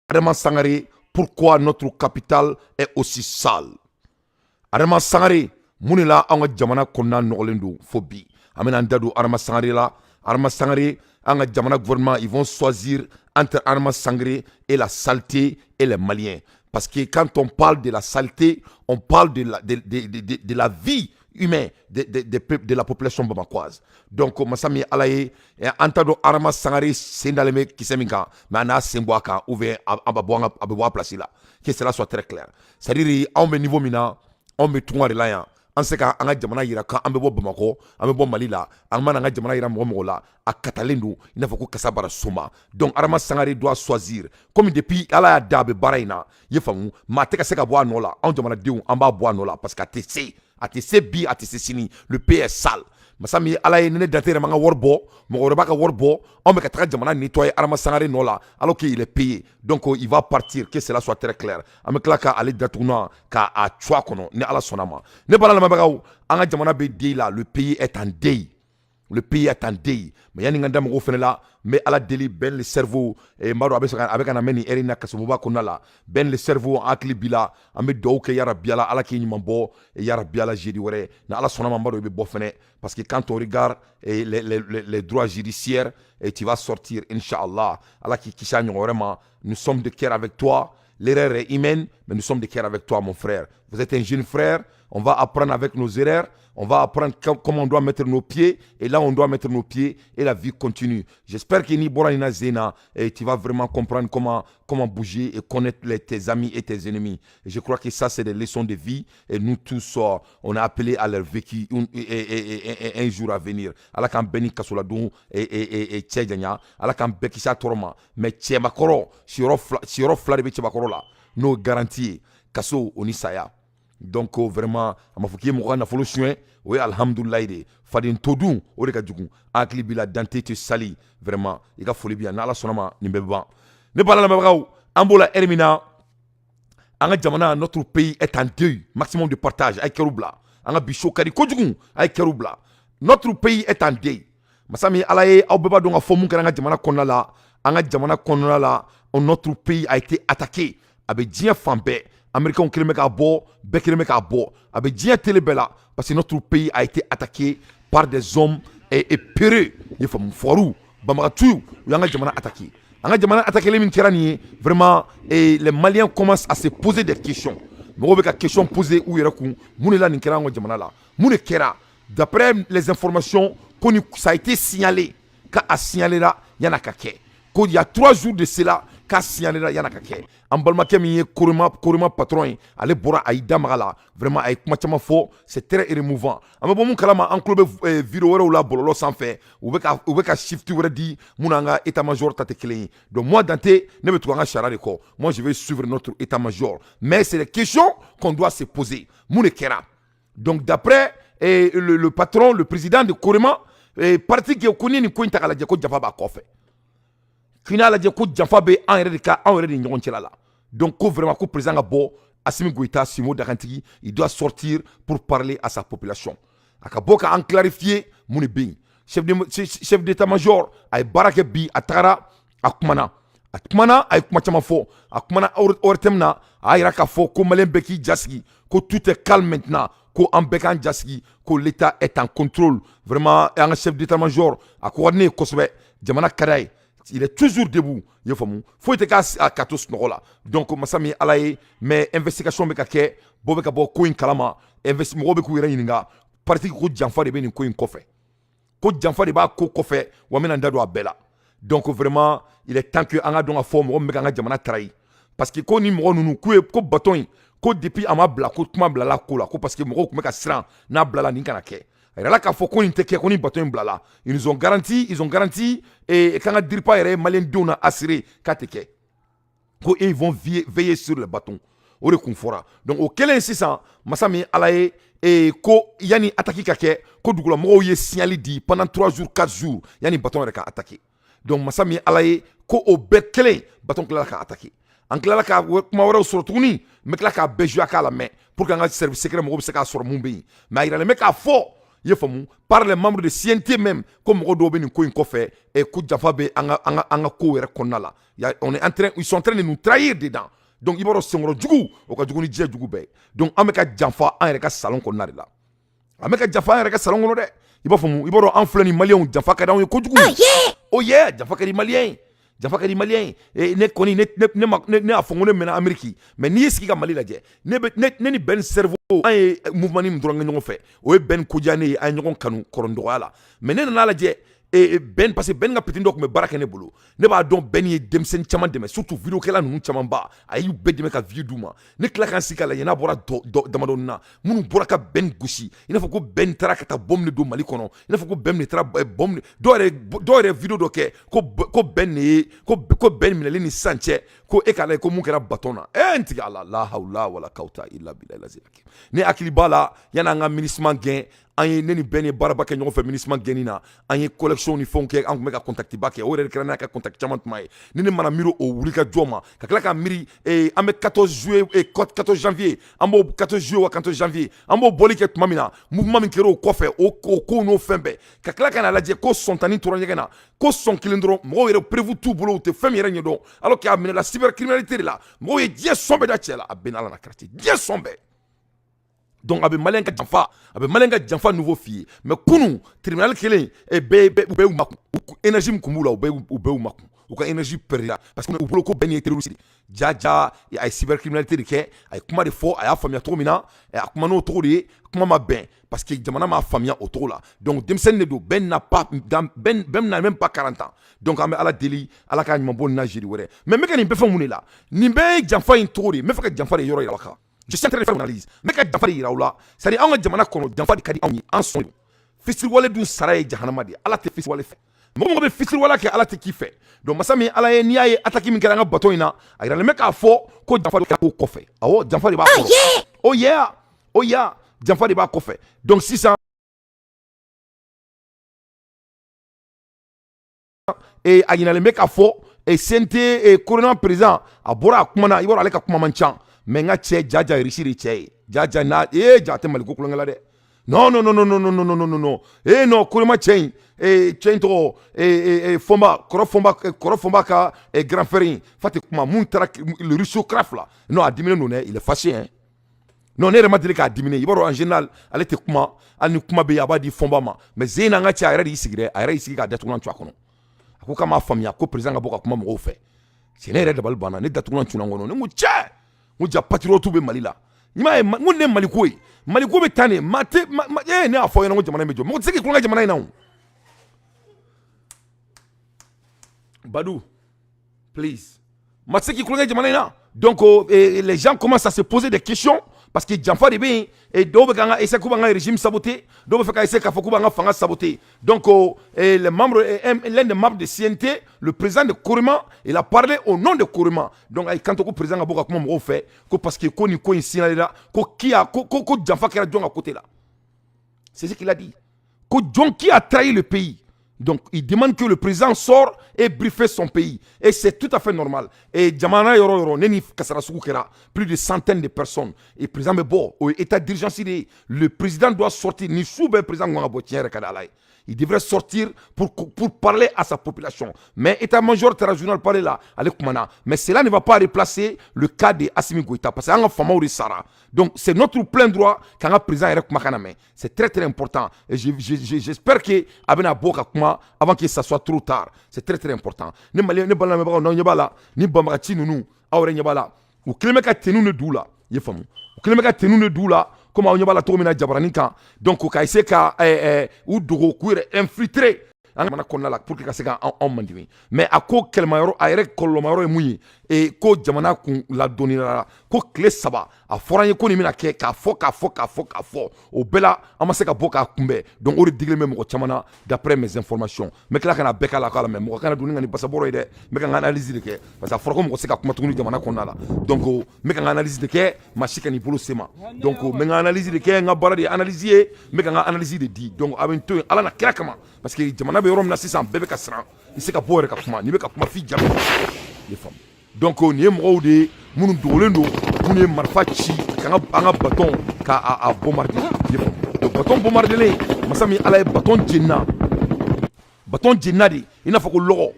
Adama Sangare, pourquoi notre capitale est aussi sale? Adama Sangare, mun de la an ka jamana kɔnɔna nɔgɔlen don fo bi? An bɛna an da don Adama Sangare la. Adama Sangare, an ka jamana gouvernement, ils vont choisir entre Adama Sangare et la saleté et les Maliens. Parce que quand on parle de la saleté, on parle de la vie humaine de la population bamakoise. Donc, masa min Ala ye, an t'a dɔn Adama Sangare sen dalen bɛ kisɛ min kan, mais a n'a sen bɔ a kan ou bien a bɛ bɔ a bɛ bɔ a place la. Que cela soit très clair. C'est-à-dire, anw bɛ niveau min na, anw bɛ tunga de la yan. An se ka an ka jamana yira k'an bɛ bɔ Bamakɔ, an bɛ bɔ Mali la, an mana an ka jamana yira mɔgɔ mɔgɔ la, a katalen don i n'a fɔ ko kasa bara soma. Donc Adama Sangare doit choisir. Comme depuis Ala y'a da, a bɛ baara in na, i ye faamu, maa tɛ ka se ka bɔ a nɔ la. Anw jamanadenw, an b'a bɔ a nɔ la parce que a tɛ se, a tɛ se bi, a tɛ se sini. Le pays est sale. Masa min Ala ye, ni ne dante yɛrɛ ma, n ka wari bɔ, mɔgɔ wɛrɛ b'a ka wari bɔ, anw bɛ ka taga jamana nettoyer Adama Sangare nɔ la alors qu'il est payé. Donc il va partir, que cela soit très clair. An bɛ tila k'ale datugu k'a a cu a kɔnɔ ni Ala sɔnna ma. Ne baara lamɛnbagaw, an ka jamana bɛ deuil la. Le pays est en deuil, le pays est en deuil. Mais yanni n ka da mɔgɔw fɛnɛ la, n bɛ Ala deli. Ben le cerveau, n b'a dɔn a bɛ sɔn a bɛ ka na mɛn nin heure in na kasoboba kɔnɔna la. Ben le cerveau, an hakili b'i la, an bɛ dugawu kɛ, yarabi Ala, Ala k'i ɲuman bɔ, yarabi Ala, jeudi wɛrɛ ni Ala sɔnna ma. N b'a dɔn i bɛ bɔ fɛnɛ, parce que quand on regarde les droits judiciaires, et tu vas sortir, inchallah. Ala k'i kisi a ɲɔgɔn wɛrɛ ma. Nous sommes de cœur avec toi. L'erreur est humaine, mais nous sommes de cœur avec toi, mon frère. Vous êtes un jeune frère. On va apprendre avec nos erreurs. On va apprendre comment on doit mettre nos pieds. Et là, on doit mettre nos pieds et la vie continue. J'espère que ni bɔra nin zena et tu vas vraiment comprendre comment bouger et connaître tes amis et tes ennemis. Et je crois que ça, c'est des leçons de vie. Et nous tous, on a appelé à leur vécu un jour à venir. Ala k'an bɛɛ ni kasoladon et cɛ janya. Ala k'an bɛɛ kisi a tɔɔrɔ ma. Mais cɛbakɔrɔ, siyɔrɔ fila de bɛ cɛbakɔrɔ la. N'o garantie ye. Kaso o ni saya. Donc vraiment, a ma fɔ k'i ye mɔgɔ ka nafolo suɲɛ, o ye alhamdulilayi de ye. Faden to dun, o de ka jugu. An hakili b'i la, Dante te sali. Vraiment, i ka foli bi yan. N'Ala sɔnna ma, nin bɛɛ bɛ ban. Ne bala lamɛnbagaw, an b'o la heure min na, an ka jamana, notre pays est en deuil. Maximum de partage, a ye kɛr'u bila. An ka bi show ka di kojugu, a ye kɛr'u bila. Notre pays est en deuil. Masa min Ala ye, aw bɛɛ b'a dɔn ka fɔ mun kɛra an ka jamana kɔnɔna la. An ka jamana kɔnɔna la, notre pays a été attaqué. A bɛ diɲɛ fan bɛɛ, Américains kelen bɛ k'a bɔ, bɛɛ kelen bɛ k'a bɔ, a bɛ diɲɛ télé bɛɛ la, parce que notre pays a été attaqué par des hommes et peureux, i ye faamu, fɔriw, banbagatiw, u y'an ka jamana attaqué. An ka jamana attaqué min kɛra nin ye, vraiment, et les Maliens commencent à se poser des questions. Mɔgɔw bɛ ka question poser u yɛrɛ kun: mun de la nin kɛra an ka jamana la? Mun de kɛra? D'après les informations, ko ni ça a été signalé, k'a signalé la yan'a ka kɛ, ko il y a 3 jours de cela, k'a signalé la yan'a ka kɛ. An balimakɛ min ye Koroma, Koroma patron ye, ale bɔra, a y'i da maga la. Vraiment, a ye kuma caman fɔ, c'est très émouvant. An bɛ bɔ mun kalama, an tulo bɛ vidéo wɛrɛw la bɔlɔlɔ sanfɛ, u bɛ ka shift wɛrɛ di mun n'an ka état major ta tɛ kelen ye. Donc moi, Dante, ne bɛ tugu an ka sariya de kɔ. Moi, je vais suivre notre état major, mais c'est des questions qu'on doit se poser: mun de kɛra? Donc d'après le patron, le président de Koroma parti, kɛ ko ni nin ko in ta k'a lajɛ, ko janfa b'a kɔfɛ, k'i n'a lajɛ ko janfa bɛ an yɛrɛ de ka, anw yɛrɛ de ɲɔgɔn cɛla la. Donc ko vraiment, ko président ka bɔ, Assimi Goïta, Simo Dakantigi, il doit sortir pour parler à sa population. A ka bɔ k'an clarifier mun de bɛ yen. Chef d'état-major a ye baara kɛ bi, a tagara, a kumana, a kumana, a ye kuma caman fɔ. A kumana ORTM na, a y'a yira k'a fɔ ko Malien bɛɛ k'i jasigi, ko tout est calme maintenant, ko an bɛɛ k'an jasigi, ko l'État est en contrôle. Vraiment, an ka chef d'état-major, a ko ka di ne ye kosɛbɛ. Jamana ka d'a ye, il est toujours debout, i ye faamu, foyi tɛ k'a ka to sunɔgɔ la. Donc masa min Ala ye, mais investigation bɛ ka kɛ, bɔ bɛ ka bɔ ko in kalama. Mɔgɔw bɛ k'u yɛrɛ ɲininka parti ko janfa de bɛ nin ko in kɔfɛ, ko janfa de b'a ko kɔfɛ wa. N bɛna n da don a bɛɛ la. Donc vraiment, il est temps que an ka dɔn ka fɔ mɔgɔ min bɛ k'an ka jamana trahir, parce que ko ni mɔgɔ ninnu k'u ye ko bateau in, ko depuis a ma bila, ko kuma bilala ko la, ko parce que mɔgɔw tun bɛ ka siran n'a bilala nin kana kɛ. A yirala k'a fɔ ko nin tɛ kɛ, ko ni bateau in bilala, ils nous ont garanti, ils ont garanti et k'an ka DIRPA yɛrɛ ye Malien denw na assuré k'a tɛ kɛ, ko ils vont veiller sur le bateau. O de kun fɔra. Donc o kɛlen sisan, masa min Ala ye, ko yanni attaque ka kɛ, ko dugulamɔgɔw ye signal di pendant 3 jours, 4 jours yanni bateau yɛrɛ ka attaquer. Donc masa min Ala ye, ko o bɛɛ kelen, bateau tilala ka attaquer. An tilala ka kuma wɛrɛw sɔrɔ tuguni, n bɛ tila k'a bɛɛ jouer a k'a lamɛn pour que an ka service secret mɔgɔw bɛ se k'a sɔrɔ mun bɛ yen. Mais a yiralen bɛ k'a fɔ I ye faamu, par les membres de CNT même, ko mɔgɔ dɔw bɛ nin ko in kɔfɛ, ko janfa bɛ an ka kow yɛrɛ kɔnɔna la. On est en train, ils sont en train de nous trahir dedans. Donc i b'a dɔn, senkɔrɔ jugu, o ka jugu ni diɲɛ jugu bɛɛ ye. Donc an bɛ ka janfa an yɛrɛ ka salon kɔnɔna de la. An bɛ ka janfa an yɛrɛ ka salon kɔnɔ dɛ. I b'a faamu, i b'a dɔn, an filɛ ni maliyɛnw, janfa ka di anw ye kojugu. Oh yeah, janfa ka di maliyɛn ye, janfa ka di maliyɛn ye. Ne kɔni, ne ma ne y'a fɔ n ko ne mɛnna Amérique, mais n'i y'i sigi ka Mali lajɛ, ne bɛ ne ni Ben Cerveau, an ye mouvement min dɔrɔn kɛ ɲɔgɔn fɛ, o ye Ben kodiya ne ye. An ye ɲɔgɔn kanu kɔrɔ dɔgɔya la, mais ne nana lajɛ Ben, parce que Ben ka petit dɔ tun bɛ baara kɛ ne bolo. Ne b'a dɔn, Ben ye denmisɛnnin caman dɛmɛ, surtout vidéo kɛla ninnu caman ba, a y'u bɛɛ dɛmɛ ka vie d'u ma. Ne tila ka n sigi ka lajɛ, n'a bɔra damadɔni na, minnu bɔra ka Ben gosi, i n'a fɔ ko Ben taara ka taa bombe de don Mali kɔnɔ, i n'a fɔ ko Ben de taara bombe. Dɔw yɛrɛ vidéo dɔ kɛ ko Ben de ye ko Ben minɛli ni sisan cɛ, ko e k'a lajɛ ko mun kɛra baton na. N tigi ala la hawla wala kawta illa billahi. Ne hakili b'a la, yan'an ka MINUSMA gɛn, an ye, ne ni Ben ye baaraba kɛ ɲɔgɔn fɛ MINUSMA gɛnni na. An ye collection ni fɛnw kɛ, an tun bɛ ka contact ba kɛ. O yɛrɛ de kɛra n'a ka contact caman tuma ye. Ni ne mana miiri o wuli ka jɔ ma, ka tila ka miiri, an bɛ 14 juillet, 14 janvier, an b'o 14 juillet wa 14 janvier, an b'o bɔli kɛ tuma min na, mouvement min kɛra o kɔfɛ, o kow n'o fɛn bɛɛ, ka tila ka n'a lajɛ ko sɔntani tora ɲɛgɛn na, ko sɔn kelen dɔrɔn, mɔgɔw yɛrɛ preuve t'u bolo, u tɛ fɛn min yɛrɛ ɲɛdɔn, alors que a minɛla cybercriminalité de la. Mɔgɔw ye diɲɛ sɔn bɛɛ da cɛ la, a bɛɛ n'Ala na kɛra ten, diɲɛ sɔn bɛɛ. Donc a bɛ maliyɛn ka janfa, a bɛ maliyɛn ka janfa niveau f'i ye. Mais kunun tribunal kelen, bɛɛ bɛɛ y'u makun. Énergie min tun b'u la, u bɛɛ y'u makun, u ka énergie perdre, parce que u bolo ko bɛɛ ye terroriste. Ja ja, a ye cybercriminalité de kɛ, a ye kuma de fɔ, a y'a faamuya cogo min na, a kuma n'o cogo de ye, kuma ma bɛn parce que jamana m'a faamuya o cogo la. Donc denmisɛnnin de don, Ben n'a pas, Ben n'a même pas 40 ans. Donc an bɛ Ala deli, Ala k'a ɲuman bɔ nin na jeudi wɛrɛ. Mais n bɛ ka nin bɛɛ fɔ mun de la? Nin bɛɛ ye janfa in cogo de ye. N bɛ fɛ ka janfa de yɔrɔ yira aw kan. Je suis en train de faire une analyse. N bɛ ka janfa de yira aw la. C'est à dire, anw ka jamana kɔnɔ, janfa de ka di anw ye, an sɔn don. Fisiriwale dun sara ye jahanama de ye. Ala tɛ fisiriwale fɛ. Mɔgɔ mɔgɔ bɛ fisiriwale kɛ, Ala tɛ k'i fɛ. Donc masa min Ala ye, n'i y'a ye attaque min kɛra an ka bateau in na, a yiralen bɛ k'a fɔ ko janfa de kɛra ko kɔfɛ. Awɔ, janfa de b'a kɔrɔ. Oh yeah, oh yeah, janfa de b'a kɔfɛ. Donc sisan, a yiralen bɛ k'a fɔ CNT COREMA président, a bɔra a kuma na. I b'a dɔn, ale ka kuma man ca, mais n ka cɛ jaja Russie de cɛ ye jaja n'a ja tɛ Maliko kulonkɛ la dɛ. Non, non, non, non, non, non, non, non, non, non, non. COREMA cɛ in, cɛ in tɔgɔ Fɔnba, kɔrɔ Fɔnba, kɔrɔ Fɔnba ka grand frère in fa tɛ kuma mun taara le russocrate la. Non, a diminen don dɛ, il est fâché hein. Non, ne yɛrɛ ma deli k'a diminen. I b'a dɔn, en général ale tɛ kuma, hali ni kuma bɛ yen, a b'a di Fɔnba ma. Mais zen an ka cɛ, a yɛrɛ de y'i sigi dɛ, a yɛrɛ y'i sigi k'a datugulan tu a kɔnɔ. A ko k'a m'a faamuya ko président ka bɔ ka kuma mɔgɔw fɛ. C'est ne yɛrɛ dabali banna, ne datugulan cunna n kɔnɔ. Ne ko cɛ, n ko ja patriote bɛ Mali la. I m'a ye, n ko ne Maliko ye, Maliko bɛ tan de. Maa tɛ ne y'a fɔ aw ɲɛna ko jamana in bɛ jɔ, mɔgɔ tɛ se k'i kulonkɛ jamana in na. O Badou, please, maa tɛ se k'i kulonkɛ jamana in na. Donc les gens commencent à se poser des questions parce que janfa de bɛ yen. Et dɔw bɛ k'an ka essayer k'u b'an ka régime saboter, dɔw bɛ fɛ ka essayer k'a fɔ k'u b'an ka fanga saboter. Donc les membres, l'un des membres de CNT, le président de COREMA, il a parlé au nom de COREMA. Donc a y'i kanto ko président ka bɔ ka kuma mɔgɔw fɛ, ko parce que ko nin ko in signalera ko qui a ko janfa kɛra jɔn ka côté la. C'est ce qu'il a dit, ko jɔn qui a trahi le pays. Donc, il demande que le président sort et briefe son pays. Et c'est tout à fait normal. Et jamana yɔrɔ yɔrɔ, ne ni kasara sugu kɛra, plus de centaines de personnes. Et président bɛ bɔ, o ye état d'urgence de ye. Le président doit sortir. Ni su bɛɛ président kan ka bɔ, tiɲɛ yɛrɛ ka di Ala ye. Il devrait sortir pour parler à sa population. Mais état-major taara journal parler là, ale kumana. Mais cela ne va pas replacer le cas de Assimi Goïta. Parce que an ka faamaw de sara. Donc c'est notre plein droit k'an ka président yɛrɛ kumakan lamɛn. C'est très très important. Et j'espère que a bɛna bɔ ka kuma avant que ça soit trop tard. C'est très très important. Ne Malien, ne balimabagaw, n'aw ɲɛ b'a la, ni banbagaci ninnu, aw yɛrɛ ɲɛ b'a la. U kɛlen bɛ ka tenue de d'u la. I ye faamu? U kɛlen bɛ ka tenue de d'u la, komi aw ɲɛ b'a la cogo min na jabaranin kan. Donc ka essayer ka u dogo, k'u yɛrɛ infiltrer an ka jamana kɔnɔna la pour que ka se ka anw mandimi. Mais a ko kɛlɛmayɔrɔ, a yɛrɛ kɔlɔlɔmayɔrɔ ye mun ye? Ko jamana kun ladɔnniyara ko tile 3 a fɔra an ye ko nin bɛna kɛ, k'a fɔ, k'a fɔ, k'a fɔ, k'a fɔ, o bɛɛ la an ma se ka bɔ k'a kunbɛn. Donc o de digilen bɛ mɔgɔ caman na, d'après mes informations. N bɛ tila ka na bɛɛ k'a la k'a la, mais mɔgɔ kana don ni ka ni basabɔrɔ ye dɛ. N bɛ ka n ka analyse de kɛ, parce que a fɔra ko mɔgɔ tɛ se ka kuma tuguni jamana kɔnɔna la. Donc n bɛ ka n ka analyse de kɛ, maa si kan'i bolo se ma. Donc n bɛ n ka analyse de kɛ, n ka baara de ye analyse ye, n bɛ ka n ka analyse de di. Donc a bɛ n to yen Ala na kira kama, parce que jamana bɛ yɔrɔ min na sisan, bɛɛ bɛ ka siran. I se ka bɔ yɛrɛ ka kuma, n'i bɛ ka kuma f'i ja i ye faamu. Donc nin ye mɔgɔw de ye minnu dogolen don, minnu ye marifa ci ka an ka bateau ka a bombarder. I ye faamu? Donc bateau bombardelen, Masa min Ala ye, baton jenina, baton jenina de i n'a fɔ ko lɔgɔ.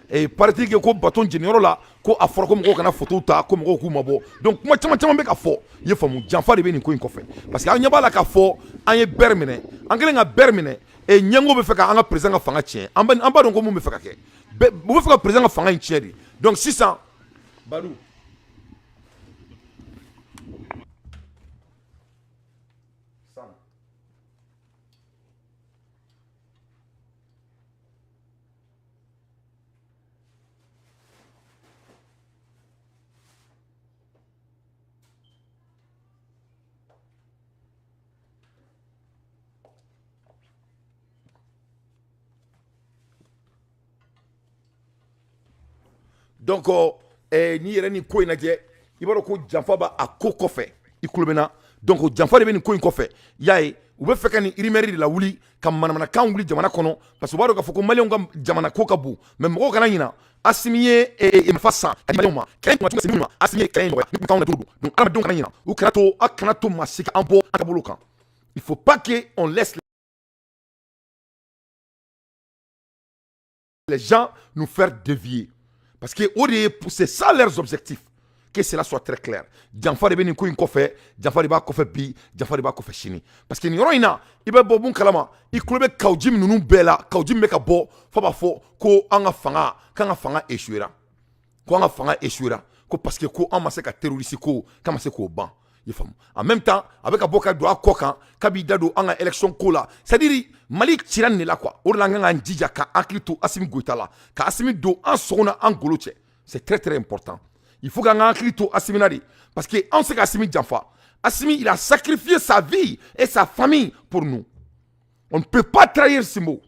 Et paraît-il que ko baton jeniyɔrɔ la, ko a fɔra ko mɔgɔw kana photo ta, ko mɔgɔw k'u mabɔ. Donc kuma caman caman bɛ ka fɔ, i ye faamu. Janfa de bɛ nin ko in kɔfɛ, parce que an ɲɛ b'a la k'a fɔ an ye bɛri minɛ, an kɛlen ka bɛri minɛ. E ɲɛngo bɛ fɛ ka an ka président ka fanga tiɲɛ. An b'a dɔn ko mun bɛ fɛ ka kɛ, u bɛ fɛ ka président ka fanga in tiɲɛ de. Donc sisan Badu donc n'i yɛrɛ ni ko in lajɛ, i b'a dɔn ko janfa b'a a ko kɔfɛ. I kulo bɛ na. Donc janfa de bɛ nin ko in kɔfɛ. I y'a ye, u bɛ fɛ ka nin rumeur de lawuli ka manamanakan wuli jamana kɔnɔ, parce que u b'a dɔn k'a fɔ ko maliyɛnw ka jamana ko ka bon. Mais mɔgɔw kana ɲina, Asimi ye marifa san ka di maliyɛnw ma. Kɛlɛ in tun ka min ma, Asimi ye kɛlɛ in nɔgɔya ni kun t'anw na cogo don. Donc adamadenw kana ɲina, u kana to, a kana to maa si ka an bɔ an ka bolo kan. Il faut pas que on laisse les gens nous faire dévier, parce que o de ye, c'est ça leurs objectifs, que cela soit très clair. Janfa de bɛ nin ko in kɔfɛ, janfa de b'a kɔfɛ bi, janfa de b'a kɔfɛ sini, parce que nin yɔrɔ in na, i bɛ bɔ mun kalama? I tulo bɛ Kaou Djim ninnu bɛɛ la. Kaou Djim bɛ ka bɔ fo b'a fɔ ko an ka fanga, k'an ka fanga échouera, ko an ka fanga échouera, ko parce que ko an ma se ka terroriste ko, k'an ma se k'o ban. I faamu? En même temps, a bɛ ka bɔ ka don a kɔ kan k'a b'i da don an ka élection ko la. C'est à dire Mali cira nin de la quoi. O de la an kan k'an jija ka hakili to Asimi Goïta la, ka Asimi don an sogo na an golo cɛ. C'est très très important. Il faut k'an ka hakili to Asimi na de, parce que anw se ka Asimi janfa. Asimi, il a sacrifié sa vie et sa famille pour nous. On ne peut pas trahir Simbo,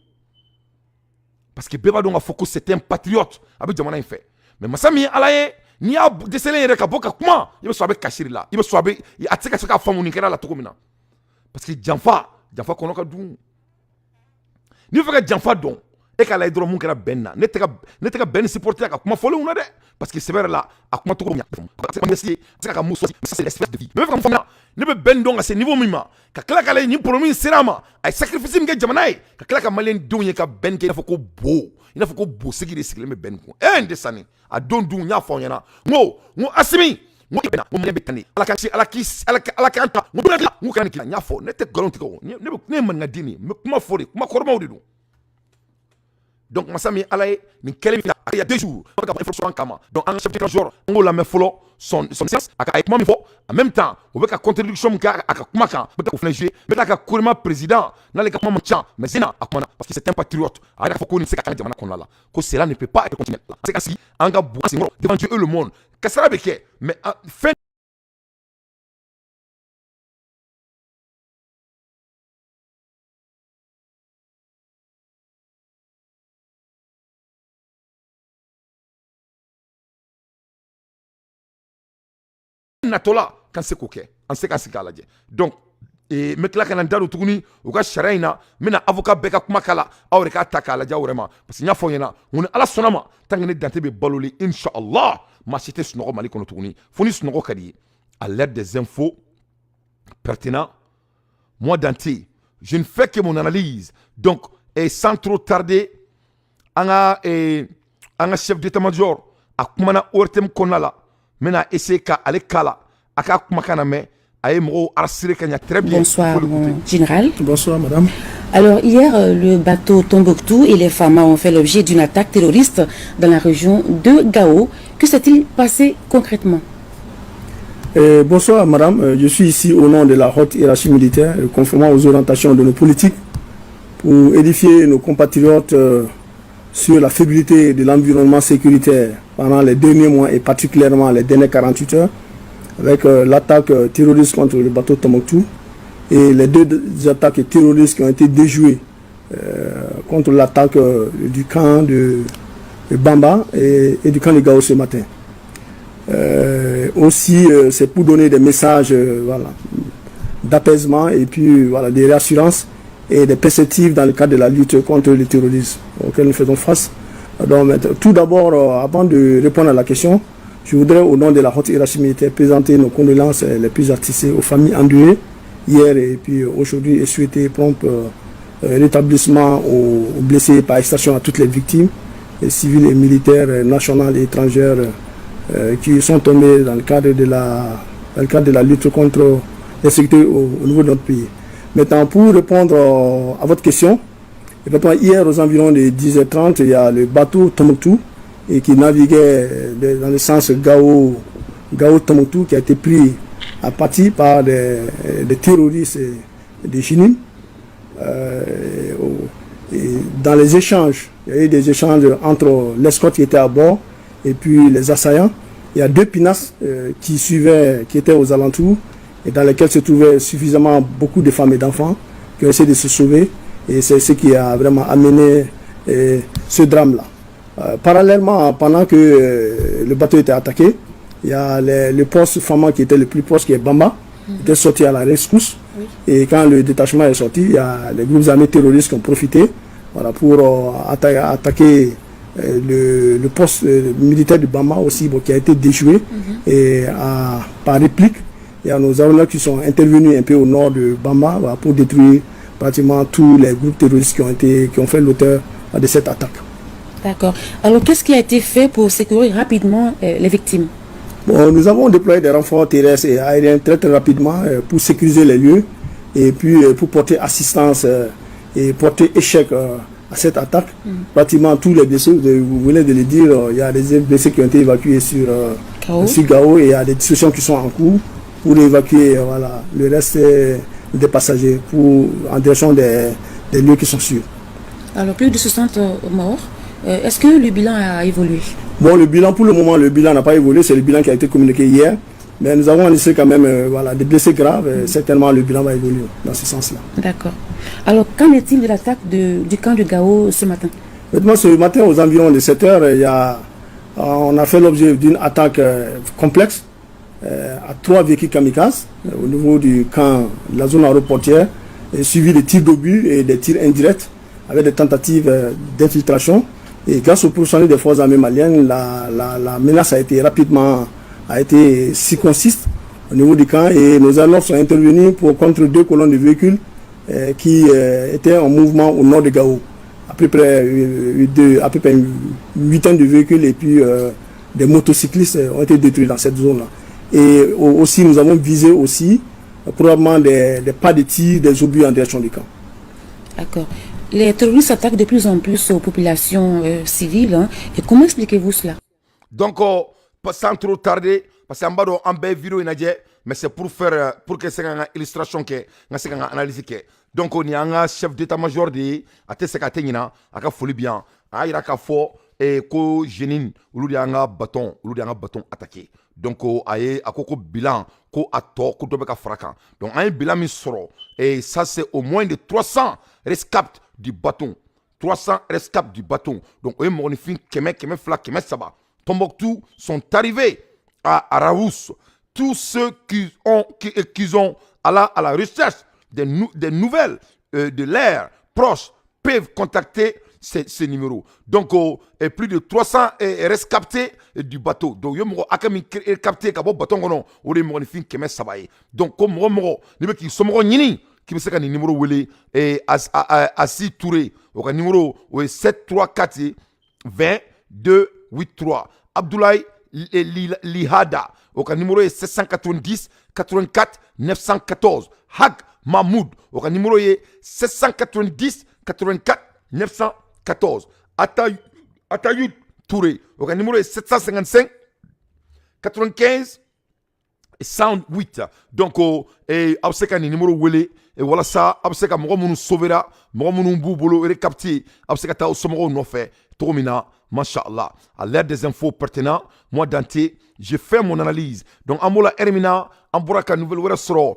parce que bɛɛ b'a dɔn k'a fɔ ko c'est un patriote, a bɛ jamana in fɛ. Mais masa min ye Ala ye, n'i y'a dɛsɛlen yɛrɛ ka bɔ ka kuma, i bɛ sɔrɔ a bɛ kasiri la, i bɛ sɔrɔ a bɛ a tɛ se ka se k'a faamu nin kɛra la cogo min na. Parce que janfa, janfa kɔnɔ ka dun. N'i bɛ fɛ ka janfa dɔn, e k'a lajɛ dɔrɔn mun kɛra bɛn na. Ne tɛ ka bɛn ni supporter a ka kuma fɔlenw na dɛ, parce que sɛbɛ yɛrɛ la, a kuma cogo ɲa a se ka mun sɔrɔ, c'est l'espèce de vie. Mais n bɛ fɛ ka mun faamuya, ne bɛ bɛn dɔn ka se niveau min ma, ka tila k'a lajɛ nin problème in sera a ma, a ye sacrifice min kɛ jamana ye, ka tila ka maliyɛn denw ye ka bɛn kɛ i n'a fɔ ko bo, i n'a fɔ ko bosegi de sigilen bɛ bɛn kun. E n tɛ sani a don dun, n y'a fɔ aw ɲɛna, n ko Asimi, n ko i bɛnna, n ko maliyɛn bɛ tan de. Ala k'an ala k'i ala k'an ta, n ko don la, n ko kana nin k'i la. N y'a fɔ, ne tɛ nkalon tigɛ o. Ne bɛ, ne ye maninkaden de ye, n bɛ kuma fɔ de, kuma kɔrɔmaw de don. Donc masa min Ala ye, nin kɛlen min il y a 2 jours ka information kama. Donc an ka chef d'état-major, an k'o lamɛn fɔlɔ, son excellence, a ka a ye kuma min fɔ. En même temps, o bɛ ka contradiction min kɛ a ka kuma kan, n bɛ k'o fana jouer. N bɛ ka Korema président n'ale ka kuma man ca, mais Zena a kumana, parce que c'est un patriote. A yɛrɛ fɔ ko nin tɛ se ka kɛ jamana kɔnɔna la, ko cela ne peut pas être continuel. A se ka sigi an ka bu senkɔrɔ devant Dieu et le monde, kasara bɛ kɛ, mais fɛn natɔla kan se k'o kɛ, an se ka sigi k'a lajɛ. Donc n bɛ tila ka na n da don tuguni u ka sariya in na. N bɛna avocat bɛɛ ka kuma k'a la, aw yɛrɛ k'a ta k'a lajɛ aw yɛrɛ ma, parce que n y'a fɔ aw ɲɛna, n ko ni Ala sɔnna ma, tant que ne Dante bɛ balolen, inshallah, maa si tɛ sunɔgɔ Mali kɔnɔ tuguni fo ni sunɔgɔ ka di ye. À l'aide des infos pertinents, moi Dante, je ne fais que mon analyse. Donc, et sans trop tarder, an ka chef d'état-major a kumana ORTM kɔnɔna la. N bɛna essayer ka ale k'a la, a k'a kumakan lamɛn. A ye mɔgɔw rassurer ka ɲa très bien. Bonsoir, mon général. Bonsoir, madame. Alors, hier, le bateau Tombouctou et les FAMA ont fait l'objet d'une attaque terroriste dans la région de Gao. Que s'est-il passé concrètement? Bonsoir, madame. Je suis ici au nom de la haute hiérarchie militaire, conformément aux orientations de nos politiques, pour édifier nos compatriotes sur la fébrilité de l'environnement sécuritaire pendant les derniers mois et particulièrement les dernières 48 heures, avec l'attaque terroriste contre le bateau Tombouctou et les deux attaques terroristes qui ont été déjouées contre l'attaque du camp de Bamba et du camp de Gao ce matin. Aussi, c'est pour donner des messages voilà, d'apaisement et puis voilà, des réassurances et des perspectives dans le cadre de la lutte contre le terrorisme auquel nous faisons face. Donc, tout d'abord, avant de répondre à la question, je voudrais, au nom de la haute hiérarchie militaire, présenter nos condoléances les plus attristées aux familles endeuillées. hier et puis aujourd'hui et souhaiter prompt rétablissement aux blessés, par extension à toutes les victimes, les civiles et militaires nationales et étrangères qui sont tombés dans le cadre de la lutte contre l'insécurité au niveau de notre pays. Maintenant, pour répondre à votre question, effectivement, hier aux environs de 10h30, il y a le bateau Tombouctou et qui naviguait dans le sens Gao, Gao Tombouctou qui a été pris à partie par des terroristes des JNIM. Et dans les échanges, il y a eu des échanges entre l'escorte qui était à bord et puis les assaillants. Il y a deux pinasses qui suivaient, qui étaient aux alentours et dans lesquelles se trouvaient suffisamment beaucoup de femmes et d'enfants qui ont essayé de se sauver. Et c'est ce qui a vraiment amené ce drame-là. Parallèlement, pendant que le bateau était attaqué, il y a le poste FAMA qui était le plus proche, qui est Bamba, était sorti à la rescousse. Et quand le détachement est sorti, il y a les groupes armés terroristes qui ont profité, voilà, pour attaquer le poste militaire de Bamba aussi, bon, qui a été déjoué. Et par réplique, il y a nos armées qui sont intervenus un peu au nord de Bamba, voilà, pour détruire pratiquement tous les groupes terroristes qui ont fait l'auteur de cette attaque. D'accord. Alors, qu'est-ce qui a été fait pour secourir rapidement les victimes? Bon, nous avons déployé des renforts terrestres et aériens très très rapidement pour sécuriser les lieux et puis pour porter assistance et porter échec à cette attaque. Pratiquement tous les blessés, vous venez de le dire, il y a des blessés qui ont été évacués Gao. Sur Gao et il y a des discussions qui sont en cours pour évacuer voilà, le reste des passagers en direction des lieux qui sont sûrs. Alors, plus de 60 morts. Est-ce que le bilan a évolué? Bon, le bilan, pour le moment, le bilan n'a pas évolué. C'est le bilan qui a été communiqué hier. Mais nous avons enregistré quand même voilà, des blessés graves. Et certainement, le bilan va évoluer dans ce sens-là. D'accord. Alors, qu'en est-il de l'attaque du camp de Gao ce matin? Maintenant, ce matin, aux environs de 7 heures, on a fait l'objet d'une attaque complexe à trois véhicules kamikazes au niveau du camp de la zone aéroportière, et suivi des tirs d'obus et des tirs indirects avec des tentatives d'infiltration. Et grâce au professionnalisme des forces armées maliennes, la menace a été rapidement a été circoncise au niveau du camp et nos aéronefs sont intervenus pour contre deux colonnes de véhicules qui étaient en mouvement au nord de Gao. À peu près une huitaine de véhicules et puis des motocyclistes ont été détruits dans cette zone-là. Et aussi, nous avons visé aussi probablement des pas de tir, des obus en direction du camp. D'accord. Les terroristes s'attaquent de plus en plus aux populations civiles, hein. Et comment expliquez-vous cela? Donc, sans trop tarder, parce qu'an b'a dɔn an bɛɛ vidéo in lajɛ, mais c'est pour faire pour que se ka n ka illustration kɛ, n ka se ka n ka analyse kɛ. Donc nin y'an ka chef d'état-major de ye, a tɛ se ka tɛ ɲina, a ka foli bi yan. A y'a yira k'a fɔ ko JNIM olu de y'an ka bateau, olu de y'an ka bateau attaqué. Donc a ye a ko ko bilan ko a tɔ ko dɔ bɛ ka fara kan. Donc an ye bilan min sɔrɔ, ça c'est au moins de 300 rescapés du bateau, 300 rescapés du bateau. Donc o ye mɔgɔninfin 100, 200, 300. Tombouctou sont arrivés à Rharous. Tous ceux qui ont à la recherche des nouvelles de leurs proches peuvent contacter ces numéros. Donc, oh, et plus de 300 rescapés du bateau. Donc, yo mɔgɔ hakɛ min capté ka bɔ bateau kɔnɔ, o de ye mɔgɔninfin 300 ye. Donc, ko mɔgɔ mɔgɔ n'i bɛ k'i somɔgɔ ɲini, k'i bɛ se ka nin numéro wele Asi Touré, o ka numéro o ye 734 ye 20 2 8 3. Abdoulaye Lihada, o ka numéro ye 790 84 914. Hag Mahmoud, o ka numéro ye 790 84 914. Atayud Touré, o ka numéro ye 755 95 108. Donc aw bɛ se ka nin numéro wele walasa aw bɛ se ka mɔgɔ minnu sauvera, mɔgɔ minnu b'u bolo recapté, aw bɛ se ka taa aw somɔgɔw nɔfɛ cogo min na. Mashallah. À l'ère des infos pertinentes, moi Dante, j'ai fait mon analyse. Donc an b'o la heure min na, an bɔra ka nouvelle wɛrɛ sɔrɔ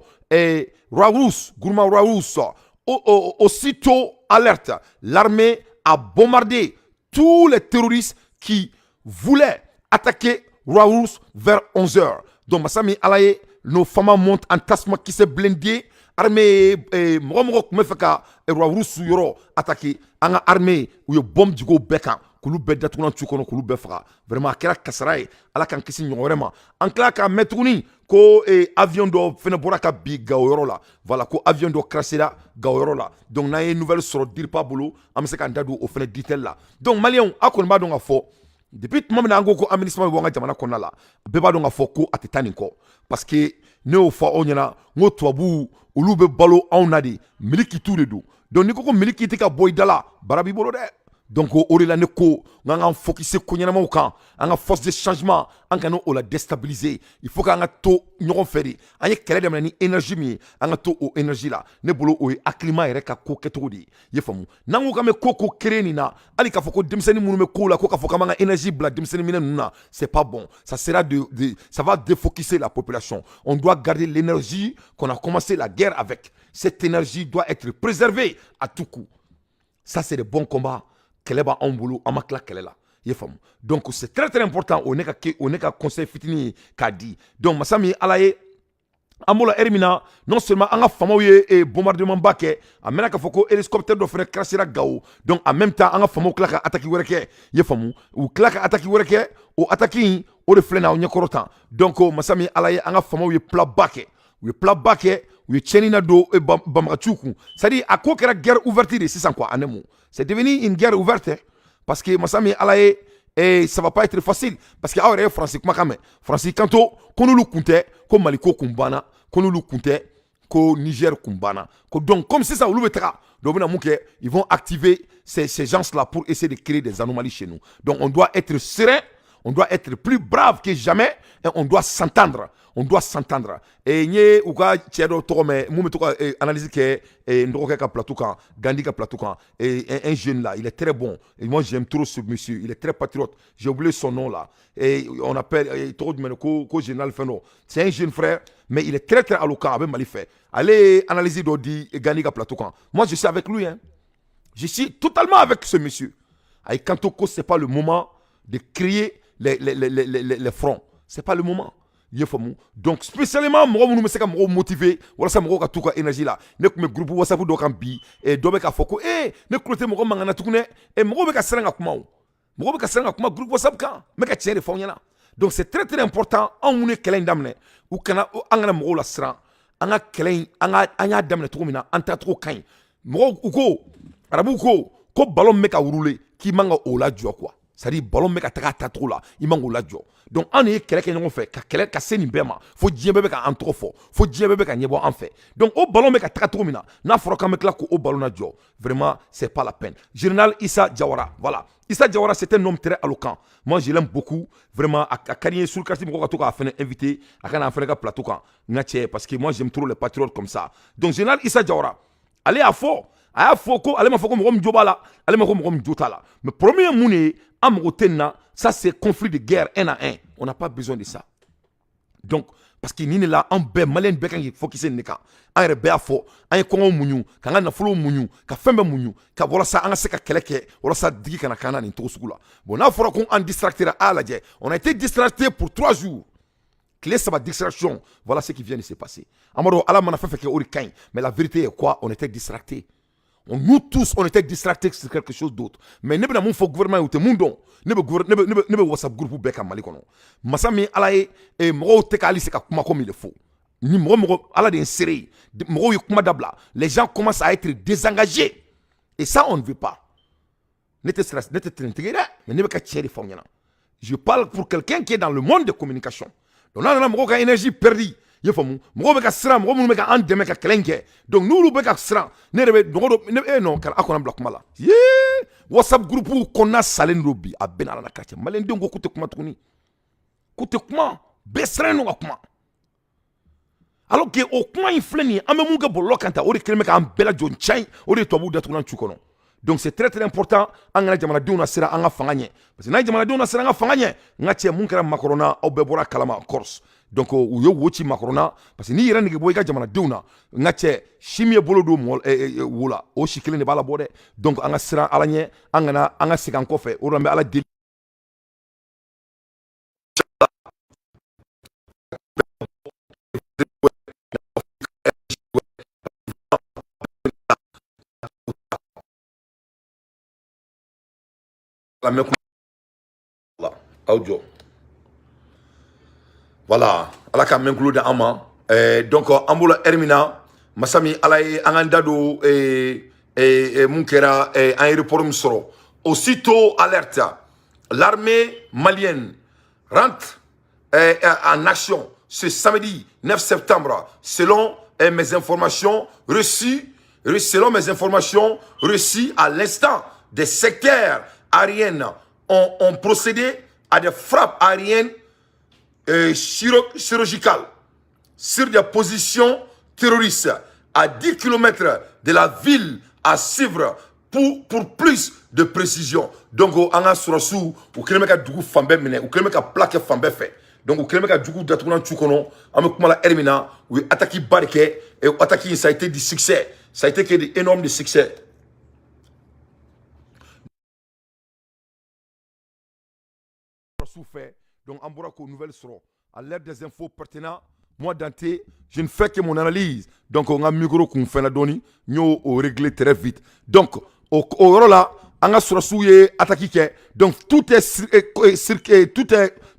Rharous, Gourma Rharous, aussitôt alerte, l'armée a bombardé tous les terroristes qui voulaient attaquer Rharous vers 11 heures. Donc masa min Ala ye, nos FAMa montent en tasuma kisɛ blindé. Armée mɔgɔ mɔgɔ tun bɛ fɛ ka Rharous yɔrɔ attaquer, an ka armée u ye bombe jigin o bɛɛ kan. K'olu bɛɛ datugulan tu kɔnɔ, k'olu bɛɛ faga. Vraiment, a kɛra kasara ye. Ala k'an kisi ɲɔgɔn wɛrɛ ma. An tila k'a mɛn tuguni ko avion dɔ fɛnɛ bɔra ka bin Gawo yɔrɔ la. Voilà, ko avion dɔ crashera Gawo yɔrɔ la. Donc n'an ye nouvelle sɔrɔ DIRPA bolo, an bɛ se k'an da don o fɛnɛ détail la. Donc maliyɛnw, aw kɔni b'a dɔn ka fɔ depuis tuma min na an ko ko MINUSMA bɛ bɔ an ka jamana kɔnɔna la, bɛɛ b'a dɔn k'a fɔ ko a tɛ taa nin kɔ, parce que ne y'o fɔ aw ɲɛna n ko tubabuw, olu bɛ balo anw na de, milikitu de don. Donc n'i ko ko miliki tɛ ka bɔ i da la, baara b'i bolo dɛ. Donc o de la ne ko n k'an k'an focuser ko ɲɛnamaw kan. An ka force de changement, an kana o la déstabiliser. Il faut k'an ka to ɲɔgɔn fɛ de. An ye kɛlɛ daminɛ ni énergie min ye, an ka to o énergie la. Ne bolo, o ye hakilima yɛrɛ ka ko kɛcogo de ye, i ye faamu. N'an ko k'an bɛ ko ko créer nin na, hali k'a fɔ ko denmisɛnnin minnu bɛ ko la, ko k'a fɔ k'an b'an ka énergie bila denmisɛnnin minɛ ninnu na, c'est pas bon. Ça sera de ça va défocuser la population. On doit garder l'énergie qu'on a commencé la guerre avec. Cette énergie doit être préservée à tout coup. Ça, c'est de bons combats. Kɛlɛ b'anw bolo, an ma tila kɛlɛ la, i ye faamu. Donc c'est très très important. O ne ka o ne ka conseil fitinin ye k'a di. Donc masa min ye Ala ye, an b'o la heure min na, non seulement an ka faamaw ye bombardement ba kɛ, a mɛnna k'a fɔ ko hélicoptère dɔ fana crashera Gawo. Donc en même temps, an ka faamaw tila ka attaque wɛrɛ kɛ, i ye faamu. U tila ka attaque wɛrɛ kɛ. O attaque in, o de filɛ nin ye aw ɲɛkɔrɔ tan. Donc masa min ye Ala ye, an ka faamaw ye plan ba kɛ, u ye plan ba kɛ, u ye tiɲɛni na don banbagaciw kun. C'est à dire, a ko kɛra guerre ouverte de sisan quoi. En un mot, c'est devenu une guerre ouverte, hein, parce que masa min ye Ala ye, et ça va pas être facile, parce que aw yɛrɛ ye Faransi kumakan mɛn. Faransi kanto ko n'olu kun tɛ, ko Mali ko kun banna, ko n'olu kun tɛ, ko Niger kun banna. Ko donc comme sisan olu bɛ taga, donc u bɛna mun kɛ? Ils vont activer ces gens-là pour essayer de créer des anomalies chez nous. Donc on doit être serein, on doit être plus brave que jamais et on doit s'entendre, on doit s'entendre. Et n ye u ka cɛ dɔ tɔgɔ mɛn mun bɛ to ka analyse kɛ n dɔgɔkɛ ka plateau kan, Gandhi ka plateau kan, et un jeune là, il est très bon et moi j'aime trop ce monsieur, il est très patriote. J'ai oublié son nom là, et on appelle tɔgɔ jumɛn ko général fɛn dɔ. C'est un jeune frère, mais il est très très éloquent. A bɛ Mali fɛ. Ale ye analyse dɔ di Gandhi ka plateau kan. Moi, je suis avec lui, hein. Je suis totalement avec ce monsieur. A y'i kanto ko c'est pas le moment de créer les fronts, c'est pas le moment, i ye faamu. Donc spécialement mɔgɔ minnu bɛ se ka mɔgɔw motiver walasa mɔgɔw ka t'u ka énergie la. Ne tun bɛ groupe WhatsApp dɔ kan bi, dɔ bɛ k'a fɔ ko ne tulo tɛ mɔgɔ mankan na tuguni dɛ. Mɔgɔw bɛ ka siran ka kuma, o mɔgɔw bɛ ka siran ka kuma groupe WhatsApp kan. N bɛ ka tiɲɛ de fɔ aw ɲɛna. Donc c'est très très important. Anw minnu ye kɛlɛ in daminɛ, u kana an kana mɔgɔw lasiran. An ka kɛlɛ in, an ka an y'a daminɛ cogo min na, an taacogo ka ɲi. Mɔgɔw u ko, arabuw ko ballon bɛ ka rouler, k'i man ka o lajɔ quoi. C'est à dire, ballon bɛ ka taga a taacogo la, i man k'o lajɔ. Donc an de ye kɛlɛ kɛ ɲɔgɔn fɛ, ka kɛlɛ ka se nin bɛɛ ma, fo diɲɛ bɛɛ bɛ ka an tɔgɔ fɔ, fo diɲɛ bɛɛ bɛ ka ɲɛbɔ an fɛ. Donc o ballon bɛ ka taga cogo min na, n'a fɔra k'an bɛ tila k'o ballon lajɔ, vraiment, c'est pas la peine. Général Issa Diawara, voilà, Issa Diawara, c'est un homme très éloquent. Moi, je l'aime beaucoup vraiment. A ka di n ye sur carte mɔgɔ ka to k'a fɛnɛ invité, a ka na an fɛnɛ ka plateau kan, n ka cɛ, parce que moi, j'aime trop les patriotes comme ça. Donc général Issa Diawara, ale y'a fɔ, a y'a fɔ ko ale ma fɔ ko mɔgɔ min jo b'a la, ale ma ko mɔgɔ min jo t'a la, mais problème ye mun de ye? An mago tɛ nin na. Ça, c'est conflit de guerre un à un, on n'a pas besoin de ça. Donc parce que nin de la, an bɛɛ maliyɛn bɛɛ kan k'i focuser nin de kan. An yɛrɛ bɛɛ y'a fɔ, an ye kɔngɔ muɲu, k'an ka nafolo muɲu, ka fɛn bɛɛ muɲu ka walasa an ka se ka kɛlɛ kɛ, walasa digi kana k'an na nin cogo sugu la. Bon, n'a fɔra ko an distractera, a y'a lajɛ, on a été distracté pour 3 jours, tile 3 distraction. Voilà ce qui vient de se passer. An b'a dɔn Ala mana fɛn fɛn kɛ, o de ka ɲi, mais la vérité est quoi? On était distracté. Nous tous, on était distractés sur quelque chose d'autre. Mais ne bɛna mun fɔ gouvernement ye, u tɛ mun dɔn. Ne bɛ WhatsApp groupe bɛɛ kan Mali kɔnɔ. Masa min Ala ye, mɔgɔw tɛ ka hali se ka kuma comme il le faut. Ni mɔgɔ mɔgɔ Ala de ye n seere ye. Mɔgɔw ye kuma dabila. Les gens commencent à être désengagés. Et ça, on ne veut pas. Ne tɛ sira, ne tɛ tɛnɛntigi ye dɛ, mais ne bɛ ka tiɲɛ de fɔ aw ɲɛna. Je parle pour quelqu'un qui est dans le monde de communication. Donc n'a nana mɔgɔw ka énergie perdue, i ye faamu, mɔgɔw bɛ ka siran, mɔgɔ minnu bɛ ka an dɛmɛ ka kɛlɛ in kɛ, donc n'olu bɛ ka siran, ne yɛrɛ bɛ mɔgɔ dɔ ne non, kana aw kana bila kuma la. Yee, WhatsApp groupe kɔnɔna salen don bi, a bɛɛ n'Ala na ka cɛ. Maliyɛndenw ko k'u tɛ kuma tuguni, k'u tɛ kuma, bɛɛ sirannen don ka kuma. Alors que o kuma in filɛ nin ye, an bɛ mun kɛ bɔlɔlɔ kan tan, o de kɛlen bɛ k'an bɛɛ lajɔ can ye, o de ye tubabuw datugulan cu kɔnɔ. Donc c'est très très important, an kana jamanadenw na siran an ka fanga ɲɛ, parce que n'an ye jamanadenw na siran an ka fanga ɲɛ, n ka cɛ, mun kɛra Macron na, aw bɛɛ bɔra kalama Corse. Donc u ye wo ci Macron na, parce que n'i yɛrɛ nege bɔ i ka jamanadenw na, n ka cɛ, si min ye bolo don mɔgɔ wo la, o si kelen de b'a la bɔ dɛ. Donc an ka siran Ala ɲɛ, an kana an ka segin an kɔfɛ. O de la n bɛ Ala deli. Lamɛn la, aw jɔ. Voilà, Ala ka mɛn kulo di an ma. Donc an b'o la heure min na, masa min Ala ye, an k'an da don mun kɛra, an ye report min sɔrɔ. Aussitôt alerte, l'armée malienne rentre en action ce samedi 9 septembre, selon mes informations reçues, selon mes informations reçues à l'instant, des secteurs aériens ont procédé à des frappes aériennes chirurgicales sur des positions terroristes à 10 km de la ville, à suivre pour plus de précision. Donc, an ka sɔrɔsiw, u kɛlen bɛ ka dugu fan bɛɛ minɛ, u kɛlen bɛ ka pla kɛ fan bɛɛ fɛ. Donc u kɛlen bɛ ka jugu datugulan tu kɔnɔ. An bɛ kuma la heure min na, u ye attaque ba de kɛ, et attaque in, ça a été du succès, ça a été que de énorme de succès. Sɔrɔsiw fɛ. Donc an bɔra k'o nouvelle sɔrɔ. À l'ère des infos pertinents, moi Dante, je ne fais que mon analyse. Donc on ka micro kun fɛnna dɔɔni, n y'o o régler très vite. Donc o yɔrɔ la, an ka sɔrɔsiw ye attaque kɛ. Donc tout est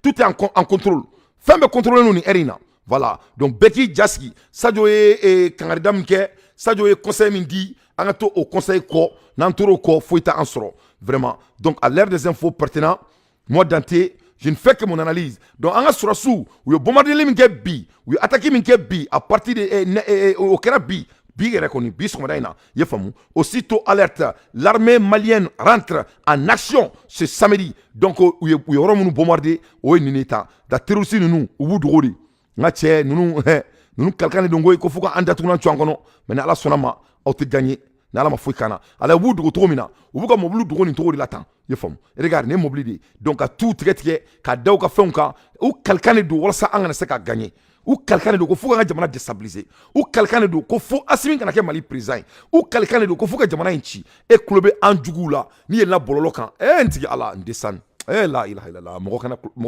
tout est en contrôle, fɛn bɛɛ contrôlé nun nin heure in na. Voilà, donc bɛɛ k'i ja sigi. Sadio ye kangarida min kɛ, Sadio ye conseil min di, an ka to o conseil kɔ. N'an tor'o kɔ, foyi tɛ an sɔrɔ vraiment. Donc à l'ère des infos pertinents, moi Dante, je ne fais que mon analyse. Donc an ka sɔrɔsiw, u ye bombardement min kɛ bi, u ye attaque min kɛ bi, à partir de o kɛra bi, bi yɛrɛ kɔni, bi sɔgɔmada in na, i ye faamu. Aussitôt alerte, l'armée malienne rentre en action ce samedi. Donc u ye yɔrɔ minnu bombarder, o ye nin de ta da. Terroriste ninnu, u b'u dogo de. N ka cɛ, ninnu kalikan de don koyi, ko fo ka an datugulan cu an kɔnɔ. Mais ni Ala sɔnna ma, aw tɛ gagner ni Ala ma foyi k'an na. Ala, u b'u dogo cogo min na, u b'u ka mobili dogo nin cogo de la tan, i ye faamu. Regarde, nin ye mobili de ye. Donc ka t'u tigɛ tigɛ ka da u ka fɛnw kan, u kalikan de don walasa an kana se ka gagner. U kalikan de don ko fo k'an ka jamana déstabiliser. U kalikan de don ko fo Asimi kana kɛ Mali président ye. U kalikan de don ko fo ka jamana in ci. E kulo bɛ an juguw la n'i yɛlɛnna bɔlɔlɔ kan. E n tigi Ala, n desan e la ilaha illallah. Mɔgɔ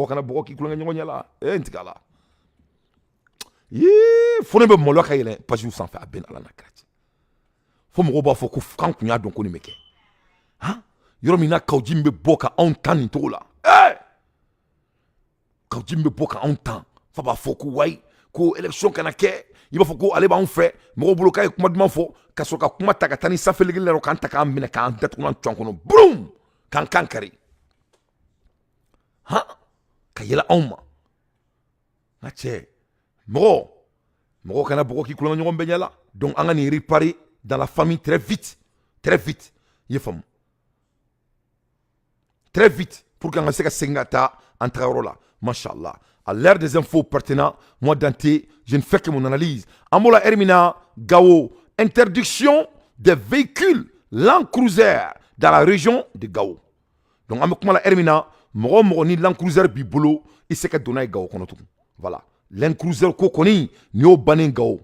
kana bɔgɔ k'i kulonkɛ ɲɔgɔn ɲɛ la. E n tigi Ala, yee, fo ne bɛ maloya ka yɛlɛn page sanfɛ. A bɛn Ala n'a kira cɛ, fo mɔgɔw b'a fɔ ko k'an kun y'a dɔn ko nin bɛ kɛ. Han, yɔrɔ min na kawji min bɛ bɔ ka anw tan nin cogo la, ɛɛ, kawji min bɛ bɔ ka anw tan, fa b'a fɔ ko wayi, ko élection kana kɛ. I b'a fɔ ko ale b'anw fɛ mɔgɔw bolo, k'a ye kuma duman fɔ, ka sɔrɔ ka kuma ta ka taa ni sanfɛlegeli la, k'an ta k'an minɛ, k'an datugulan cɔn kɔnɔ burum, k'an kan kari, han, ka yɛlɛ anw ma. N ka cɛ, mɔgɔ kana bɔgɔ k'i kulonkɛ ɲɔgɔn bɛɛ ɲɛ la. Donc an ka nin réparer dans la famille très vite, très vite, i ye faamu, très vite, pour qu'an ka se ka segin ka taa an tagayɔrɔ la, mashallah. À l'ère des infos pertinents, moi Dante, je ne fais que mon analyse. An b'o la heure min na, Gao, interdiction des véhicules Land Cruiser dans la région de Gao. Donc an bɛ kuma la heure min na, mɔgɔ o mɔgɔ ni Land Cruiser b'i bolo, i se ka don n'a ye Gao kɔnɔ tugun. Voilà, Land Cruiser ko kɔni, nin y'o bannen Gao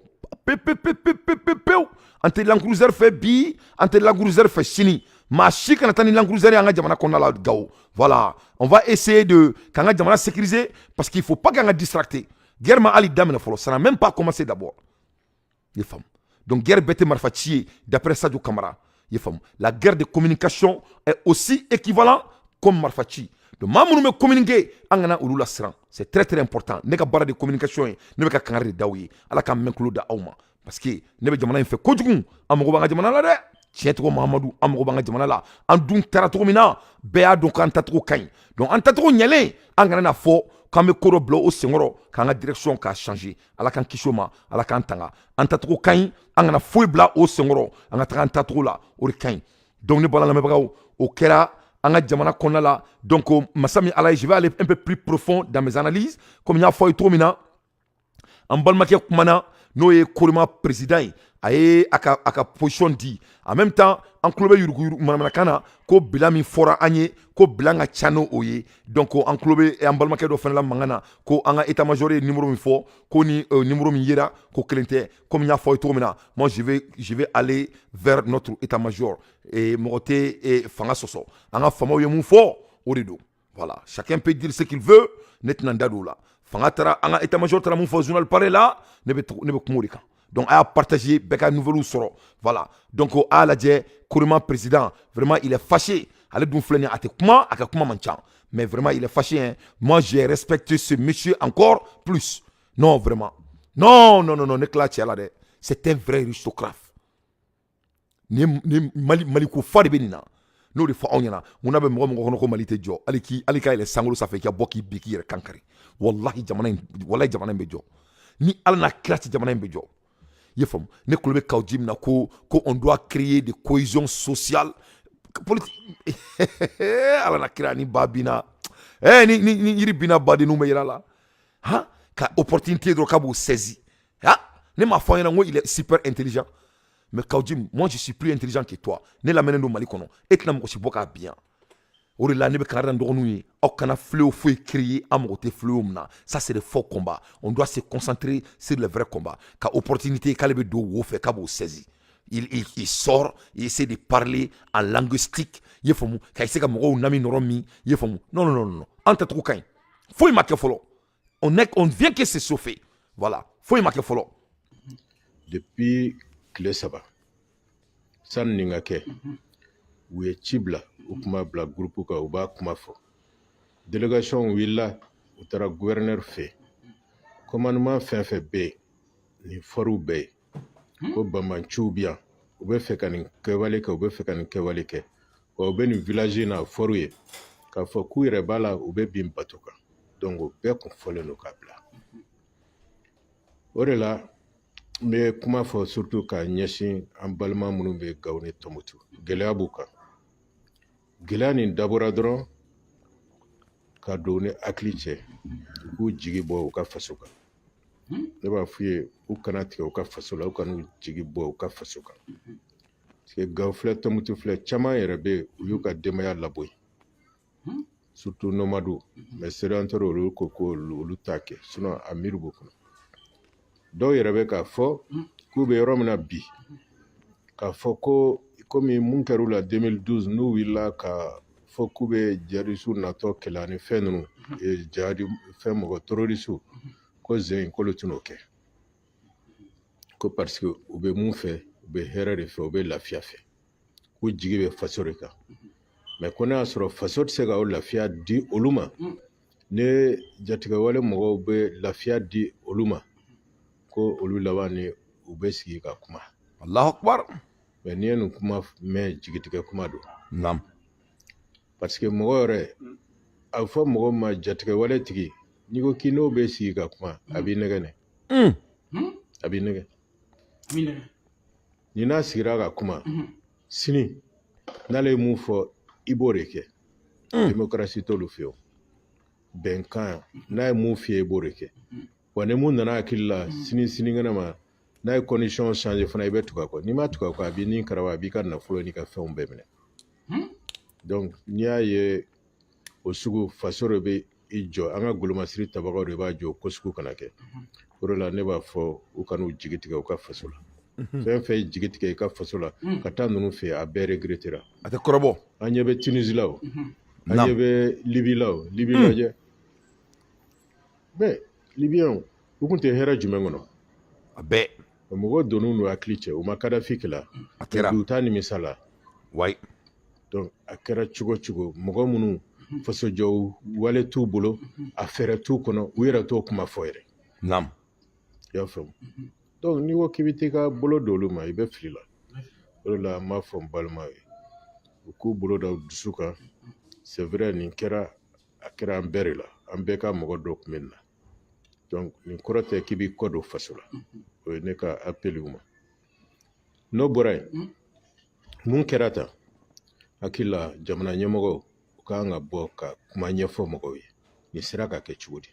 pe pe pe pe pe pe pewu. An tɛ Land Cruiser fɛ bi, an tɛ Land Cruiser fɛ sini. Maa si kana taa ni Land Cruiser ye an ka jamana kɔnɔna la Gao. Voilà, on va essayer de k'an ka jamana sécuriser, parce qu'il faut pas k'an ka distracter. Guerre ma hali daminɛ fɔlɔ, ça n'a même pas commencé d'abord, i ye faamu. Donc guerre bɛɛ tɛ marifa ci ye, d'après Sadio Camara, i ye faamu. La guerre de communication est aussi équivalent comme marifa ci. Donc maa minnu bɛ communiquer, an kana olu lasiran, c'est très très important. Ne ka baara de communication ye, ne bɛ ka kangari de d'aw ye. Ala k'an mɛn kulo da aw ma, parce que ne bɛ jamana in fɛ kojugu. An mago b'an ka jamana la dɛ. Tiɲɛ tɔgɔ Mahamadu, an mago b'an ka jamana la. An dun taara cogo min na, bɛɛ y'a dɔn k'an tacogo ka ɲi. Donc an tacogo ɲɛlen, an kana na fɔ k'an bɛ ko dɔ bila o senkɔrɔ k'an ka direction k'a changer. Ala k'an kisi o ma, Ala k'an tanga. An tacogo ka ɲi, an kana foyi bila o senkɔrɔ, an ka taga an tacogo la, o de ka ɲi. Donc ne bɔra lamɛnbagaw, o kɛra an ka jamana kɔnɔna la. Donc masa min Ala ye, je vais aller un peu plus profond dans mes analyses, comme n y'a fɔ aw ye cogo min na. An balimakɛ kumana, n'o ye Korima président ye, a ye a ka position di. En même temps, an tulo bɛ yurugu manamanakan na ko bilan min fɔra an ye, ko bilan ka ca n'o ye. Donc an tulo bɛ an balimakɛ dɔ fana la mankan na ko an ka état major ye numéro min fɔ, ko ni numéro min yera, ko kelen tɛ. Comme n y'a fɔ aw ye cogo min na, moi je vais aller vers notre état major. Et mɔgɔ tɛ fanga sɔsɔ, an ka faamaw ye mun fɔ, o de don. Voilà, chacun peut dire ce qu'il veut, ne tɛna n da don o la. Fanga taara, an ka état major taara mun fɔ journal parlé la, ne bɛ kuma o de kan. Donc a y'a partager, bɛɛ ka nouvelle sɔrɔ. Voilà, donc a y'a lajɛ, Korima président, vraiment il est fâché. Ale dun filɛ nin, a tɛ kuma, a ka kuma man ca, mais vraiment il est fâché, hein. Moi, j'ai respecté ce monsieur encore plus. Non, vraiment, non, non, non, non, ne tila cɛ la dɛ. C'est un vrai aristocrate. Ni Mali, Mali ko fa de bɛ nin na, n'o de fɔ anw ɲɛna. Mun n'a bɛ mɔgɔ mɔgɔ kɔnɔ ko Mali tɛ jɔ, hali k'i hali k'a yɛlɛ sankolo sanfɛ, i ka bɔ k'i bin k'i yɛrɛ kankari. Wallahi, jamana in, wallahi, jamana in bɛ jɔ. Ni Ala n'a kira tɛ, jamana in bɛ jɔ. I ye faamu? Ne kulo bɛ Kaou Djim min na ko on doit créer des cohésions sociales, politique. Ala n'a kira, ni ba binna, ni yiri binna, badenninw bɛ yɛlɛ a la. Han, ka opportunité dɔrɔn k'a b'o saisi. Han, ne m'a fɔ an ɲɛna n ko il est super intelligent. Mais Kaou Djim, moi je suis plus intelligent que toi. Ne lamɛnnen don Mali kɔnɔ, e tɛna mɔgɔ si bɔ k'a bin yan. O de la ne bɛ kangari da n dɔgɔninw ye: aw kana fléau foyi créer, an mago tɛ fléau min na. Ça, c'est des faux combats. On doit se concentrer sur les vrais combats. Ka opportunité k'ale bɛ don wo fɛ k'a b'o saisi, il sort, il essaie de parler en linguistique. I ye faamu? Ka essayer ka mɔgɔw nami nɔrɔ min. I ye faamu? Non, non, non, non, an tɛcogo ka ɲi, foyi ma kɛ fɔlɔ. On vient que se chauffer, voilà, foyi ma kɛ fɔlɔ. Depuis tile 3 sani nin ka kɛ, u ye ci bila, u kun b'a bila groupe kan, u b'a kuma fɔ. Délégation wulila, u taara gouverneur fɛ. Commandement fɛn fɛn bɛ yen, nin fɔr'u bɛɛ ye ko banbanciw bi yan, u bɛ fɛ ka nin kɛwale kɛ, u bɛ fɛ ka nin kɛwale kɛ. Wa u bɛ nin village in na, a fɔr'u ye k'a fɔ k'u yɛrɛ b'a la, u bɛ bin bateau kan. Donc o bɛɛ kun fɔlen don k'a bila. O de la n bɛ kuma fɔ, surtout k'a ɲɛsin an balima minnu bɛ Gawo ni Tɔnbukutu. Gɛlɛya b'u kan. Gɛlɛya nin dabɔra dɔrɔn ka don u ni hakili cɛ, u k'u jigi bɔ u ka faso kan. Ne b'a f'u ye, u kana tigɛ u ka faso la, u kan'u jigi bɔ u ka faso kan, parce que Gawo filɛ, Tɔnbukutu filɛ, caman yɛrɛ bɛ yen, u y'u ka denbaya labɔ yen, surtout nomades. Mais sédentaires, olu ko ko olu t'a kɛ, sinon a miiri b'u kɔnɔ. Dɔw yɛrɛ bɛ k'a fɔ k'u bɛ yɔrɔ min na bi, k'a fɔ ko komi mun kɛra u la 2012, n'u wulila ka fɔ k'u bɛ djihadistes natɔ kɛlɛ ani fɛn ninnu, jihadi fɛn mɔgɔ terroristes, ko zen k'olu tɛn'o kɛ, ko parce que u bɛ mun fɛ, u bɛ hɛrɛ de fɛ, u bɛ lafiya fɛ, k'u jigi bɛ faso de kan. Mais ko n'a y'a sɔrɔ faso tɛ se ka o lafiya di olu ma, ne jatigɛwale mɔgɔw bɛ lafiya di olu ma, ko olu laban ni u bɛ sigi ka kuma. Allahu akbar. Mais n'i ye nin kuma mɛn, jigitigɛ kuma don. Parce que mɔgɔ yɛrɛ, a bɛ fɔ mɔgɔ ma jatigɛwale tigi, n'i ko k'i n'o bɛ sigi ka kuma, a b'i nɛgɛ nɛ, a b'i nɛgɛ. Ni n'a sigira ka kuma sini, n'ale ye mun fɔ, i b'o de kɛ. Démocratie t'olu fɛ yen, bɛnkan. N'a ye mun f'i ye, i b'o de kɛ. Wa ni mun nana hakili la sini, sinikɛnɛ ma, n'a ye condition changer fana, i bɛ tugu a kɔ. N'i ma tugu a kɔ, a b'i ni karawa, a b'i ka nafolo n'i ka fɛnw bɛɛ minɛ. Donc n'i y'a ye o sugu, faso de bɛ i jɔ, an ka golomasiri tabagaw de b'a jɔ ko sugu kana kɛ. O de la ne b'a fɔ, u kan'u jigi tigɛ u ka faso la. Fɛn fɛn ye jigi tigɛ i ka faso la ka taa ninnu fɛ yen, a bɛɛ regrettera. A tɛ kɔrɔbɔ. An ɲɛ bɛ Tunisie la, o an ɲɛ bɛ Libi la, o Libi lajɛ. Mais Libyens, u kun tɛ hɛrɛ jumɛn kɔnɔ? A bɛɛ. Mɔgɔw donn'u n'u hakili cɛ, u ma Kadafi kɛlɛ. A kɛra. U t'a nimisa la. Donc a kɛra cogo cogo, mɔgɔ minnu fasojɔ wale t'u bolo, a fɛɛrɛ t'u kɔnɔ, u yɛrɛ t'o kuma fɔ yɛrɛ. I y'a faamu? Donc n'i ko k'i bɛ t'i ka bolo don olu ma, i bɛ fili la. O de la n b'a fɔ n balimaw ye, u k'u bolo da u dusu kan. C'est vrai, nin kɛra, a kɛra an bɛɛ de la, an bɛɛ ka mɔgɔ dɔ tun bɛ nin na. Donc nin kɔrɔ tɛ k'i b'i kɔ don faso la. O ye ne ka appel u ma. N'o bɔra yen, mun kɛra tan, hakili la jamana ɲɛmɔgɔw, u kan ka bɔ ka kuma ɲɛfɔ mɔgɔw ye, nin sera ka kɛ cogo di?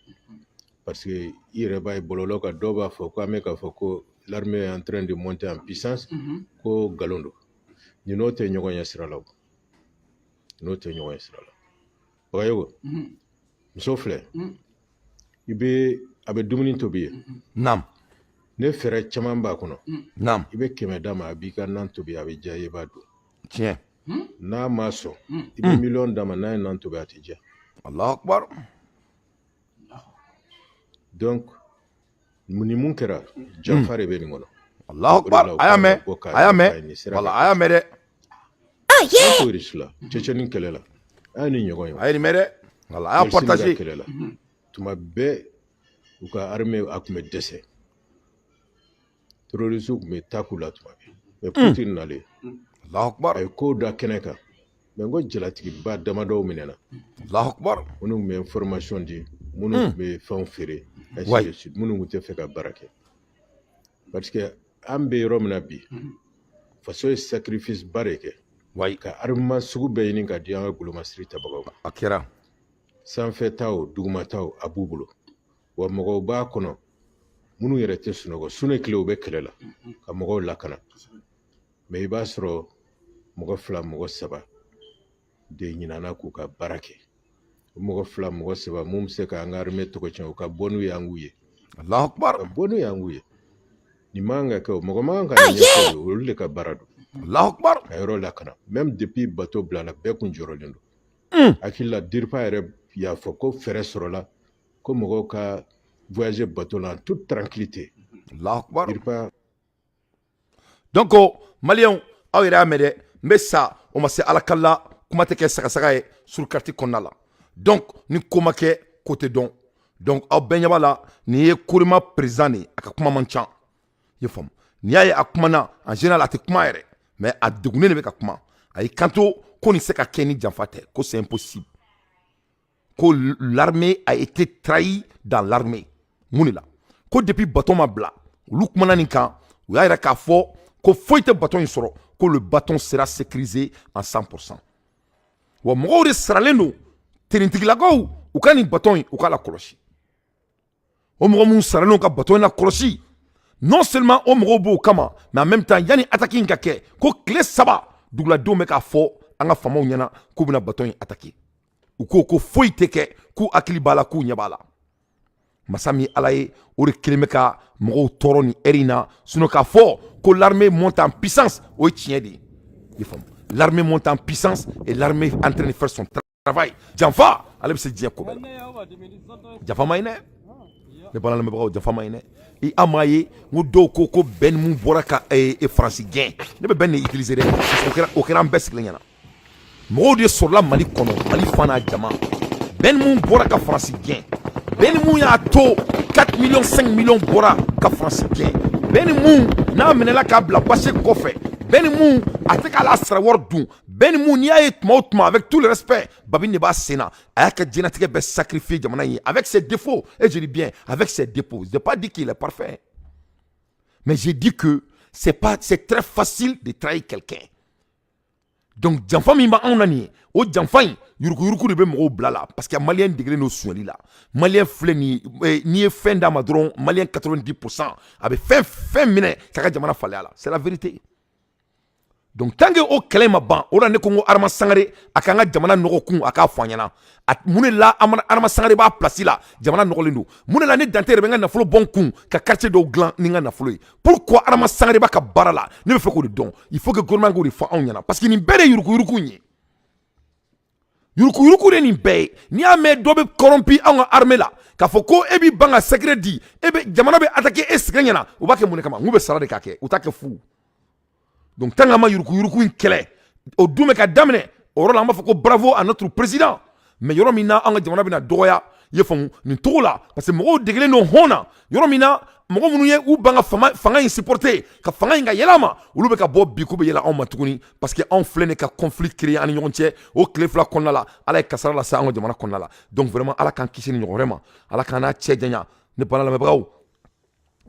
Parce que i yɛrɛ b'a ye bɔlɔlɔ kan, dɔw b'a fɔ ko an bɛ k'a fɔ ko l'armée est en train de monter en puissance, ko nkalon don. Nin n'o tɛ ɲɔgɔn ɲɛ sira la, o n'o tɛ ɲɔgɔn ɲɛ sira la. Bagayogo, muso filɛ, i bɛ a bɛ dumuni tobi ye. Ne fɛɛrɛ caman b'a kɔnɔ. I bɛ 100 d'a ma, a b'i ka nan tobi, a bɛ diya i ye, i b'a dun. N'a ma sɔn, i bɛ miliyɔn d'a ma, n'a ye nan tobi, a tɛ diya. Allahu akbar. Donc ni mun kɛra, janfa de bɛ nin kɔnɔ. Allahu akbar. A y'a mɛn, a y'a mɛn, voilà, a y'a mɛn dɛ. An to Irisi la Tchétchénie kɛlɛ la, an ye nin ɲɔgɔn ye. A ye nin mɛn dɛ, voilà, a y'a partager. Kɛlɛ la, tuma bɛɛ u ka armée a tun bɛ dɛsɛ, terroristes tun bɛ taa k'u la tuma bɛɛ. Mais Poutine nalen, Allahu akbar, a ye kow da kɛnɛ kan. Mais n ko jalatigiba damadɔw minɛna, Allahu akbar, minnu tun bɛ information di, minnu tun bɛ fɛnw feere, ainsi de suite, minnu tun tɛ fɛ ka baara kɛ. Parce que an bɛ yɔrɔ min na bi, faso ye sacrifice ba de kɛ ka armement sugu bɛɛ ɲini ka di an ka golomasiri tabagaw ma. A kɛra. Sanfɛtaw, dugumataw, a b'u bolo. Wa mɔgɔw b'a kɔnɔ minnu yɛrɛ tɛ sunɔgɔ su ni tile, u bɛ kɛlɛ la ka mɔgɔw lakana. Mais i b'a sɔrɔ mɔgɔ fila, mɔgɔ saba de ɲinana k'u ka baara kɛ. O mɔgɔ fila, mɔgɔ saba mun bɛ se k'an ka armée tɔgɔ tiɲɛ, u ka bɔ n'u ye, an k'u ye. Allahu akbar. Ka bɔ n'u ye, an k'u ye. Nin man kan ka kɛ, o mɔgɔ man kan ka nin ɲɛfɔ u ye, olu de ka baara don. Allahu akbar. Ka yɔrɔ lakana. Même depuis bateau bilala, bɛɛ kun jɔrɔlen don. Hakili la, DIRPA yɛrɛ y'a fɔ ko fɛɛrɛ sɔrɔla ko mɔgɔw ka voyager bateau la en toute tranquillité. Allahu akbar. DIRPA. Donc maliyɛnw, aw yɛrɛ y'a mɛn dɛ. N bɛ sa, o ma se ala kala, kuma tɛ kɛ sagasaga ye sur carte kɔnɔna la. Donc ni ko ma kɛ, ko tɛ dɔn. Donc aw bɛɛ ɲɛ b'a la, nin ye Korima président de ye. A ka kuma man ca, i ye faamu. N'i y'a ye a kumana, en général a tɛ kuma yɛrɛ, mais a degunnen de bɛ ka kuma. A y'i kanto ko nin se ka kɛ ni janfa tɛ, ko c'est impossible, ko l'armée a été trahie dans l'armée. Mun de la? Ko depuis bateau ma bila, olu kumana nin kan, u y'a yira k'a fɔ ko foyi tɛ bateau in sɔrɔ, ko le bateau sera sécurisé en 100%. Wa mɔgɔw de saralen don, tenitigilakaw, u ka nin bateau in, u k'a la kɔlɔsi. O mɔgɔ minnu saralen don ka bateau in la kɔlɔsi, non seulement o mɔgɔw b'o kama, mais en même temps, yanni attaque in ka kɛ, ko tile 3, duguladenw bɛ k'a fɔ an ka faamaw ɲɛna k'u bɛna bateau in attaquer. U ko ko foyi tɛ kɛ, k'u hakili b'a la, k'u ɲɛ b'a la. Masa min ala ye, o de kelen bɛ ka mɔgɔw tɔɔrɔ nin heure in na. Sinon k'a fɔ ko l'armée monte en puissance, o ye tiɲɛ de ye, i faamu. L'armée monte en puissance et l'armée est en train de faire son travail. Janfa ale bɛ se diɲɛ ko bɛɛ la, janfa ma ɲi dɛ. Ne bala lamɛnbagaw, janfa ma ɲi dɛ. I an m'a ye n ko dɔw ko ko bɛn mun bɔra ka Faransi gɛn. Ne bɛ bɛn de utiliser dɛ, parce que o kɛra an bɛɛ sigilen ɲɛna. Mɔgɔw de sɔrɔla Mali kɔnɔ, Mali fan n'a jama. Bɛn mun bɔra ka Faransi gɛn, bɛn mun y'a to 4 millions, 5 millions bɔra ka Faransi gɛn, bɛn mun n'a minɛla k'a bila base kɔfɛ, bɛn mun a tɛ k'a la sara wari dun, bɛn mun n'i y'a ye tuma o tuma, avec tout le respect, babini de b'a sen na. A y'a ka diɲɛlatigɛ bɛɛ sacrifier jamana in ye, avec ses défauts, et je dis bien avec ses défauts. Je n'ai pas dit qu'il est parfait, mais j'ai dit que c'est pas, c'est très facile de trahir quelqu'un. Donc janfa min b'anw na nin ye, o janfa in, yuruguyurugu de bɛ mɔgɔw bila la, parce que maliyɛn degelen don sonyali la. Maliyɛn filɛ nin ye, n'i ye fɛn d'a ma dɔrɔn, maliyɛn 90%, a bɛ fɛn fɛn minɛ k'a ka jamana falen a la. C'est la vérité. Donc tant que o kɛlɛ ma ban, o la ne ko n ko Adama Sangare a k'an ka jamana nɔgɔ kun, a k'a fɔ an ɲɛna mun de la Adama Sangare b'a place la, jamana nɔgɔlen don. Mun de la ne Dante yɛrɛ bɛ n ka nafolo bɔ n kun ka quartier dɔw dilan ni n ka nafolo ye? Pourquoi Adama Sangare b'a ka baara la? Ne bɛ fɛ k'o de dɔn. Il faut que gouvernement k'o de fɔ anw ɲɛna, parce que nin bɛɛ de ye yuruguyurugu in ye, yuruguyurugu de nin bɛɛ ye. N'i y'a mɛn dɔ bɛ corrompu anw ka armée la, k'a fɔ ko e b'i ban ka secret di, e bɛ jamana bɛ attaquer e sigilen ɲɛna, u b'a kɛ mun de kama? N k'u bɛ sara de k'a kɛ, u t'a kɛ fu. Donc tant qu'an ma yuruguyurugu in kɛlɛ, o dun bɛ ka daminɛ o yɔrɔ la, an b'a fɔ ko bravo à notre président. Mais yɔrɔ min na an ka jamana bɛna dɔgɔya, i ye faamu, nin cogo la, parce que mɔgɔw degelen don hɔn na. Yɔrɔ min na mɔgɔ minnu ye u ban ka fanga in supporter, ka fanga in ka yɛlɛ a ma, olu bɛ ka bɔ bi k'u bɛ yɛlɛ anw ma tuguni, parce que anw filɛ nin ka conflit créer an ni ɲɔgɔn cɛ. O tile 2 kɔnɔna la, ala ye kasara lase an ka jamana kɔnɔna la. Donc vraiment, ala k'an kisi ni ɲɔgɔn wɛrɛ ma, ala k'an n'a cɛ janya. Ne bana lamɛnbagaw,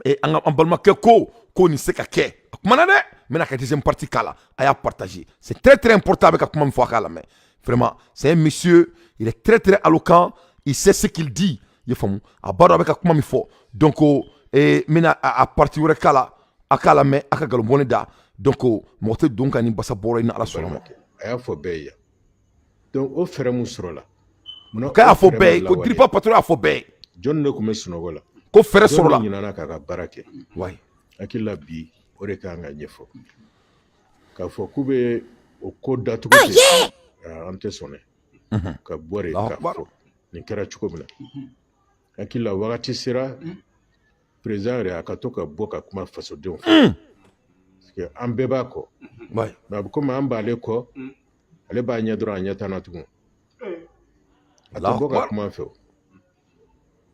e an ka an balimakɛ ko ko nin se ka kɛ, a kumana dɛ. N bɛna ka deuxième partie k'a la, a y'a partager, c'est très très important. A bɛ ka kuma min fɔ, a k'a lamɛn. Vraiment, c'est un monsieur, il est très très éloquent, il sait ce qu'il dit, i ye faamu. A b'a dɔn a bɛ ka kuma min fɔ. Donc n bɛna a partie wɛrɛ k'a la, a k'a lamɛn, a ka nkalon bɔ ne da. Donc mɔgɔ tɛ don ka ni basa bɔrɔ ye, ni ala sɔnna ma. A y'a fɔ bɛɛ ye yan. Donc o fɛɛrɛ mun sɔrɔla? K'a y'a fɔ bɛɛ ye ko DIRPA patron y'a fɔ bɛɛ ye. Jɔnni de tun bɛ sunɔgɔ la? Ko fɛɛrɛ sɔrɔla. Jɔn de ɲinana k'a ka baara kɛ? Hakili la bi, o de kan ka ɲɛfɔ k'a fɔ k'u bɛ o ko datugu ten, an tɛ sɔn dɛ ka bɔ de k'a fɔ nin kɛra cogo min na. Hakili la, wagati sera président yɛrɛ a ka to ka bɔ ka kuma fasodenw fɛ, parce que an bɛɛ b'a kɔ. Mais a bɛ komi an b'ale kɔ. Ale b'a ɲɛ dɔrɔn, a ɲɛ t'an na tugun. A tɛ bɔ ka kuma an fɛ. O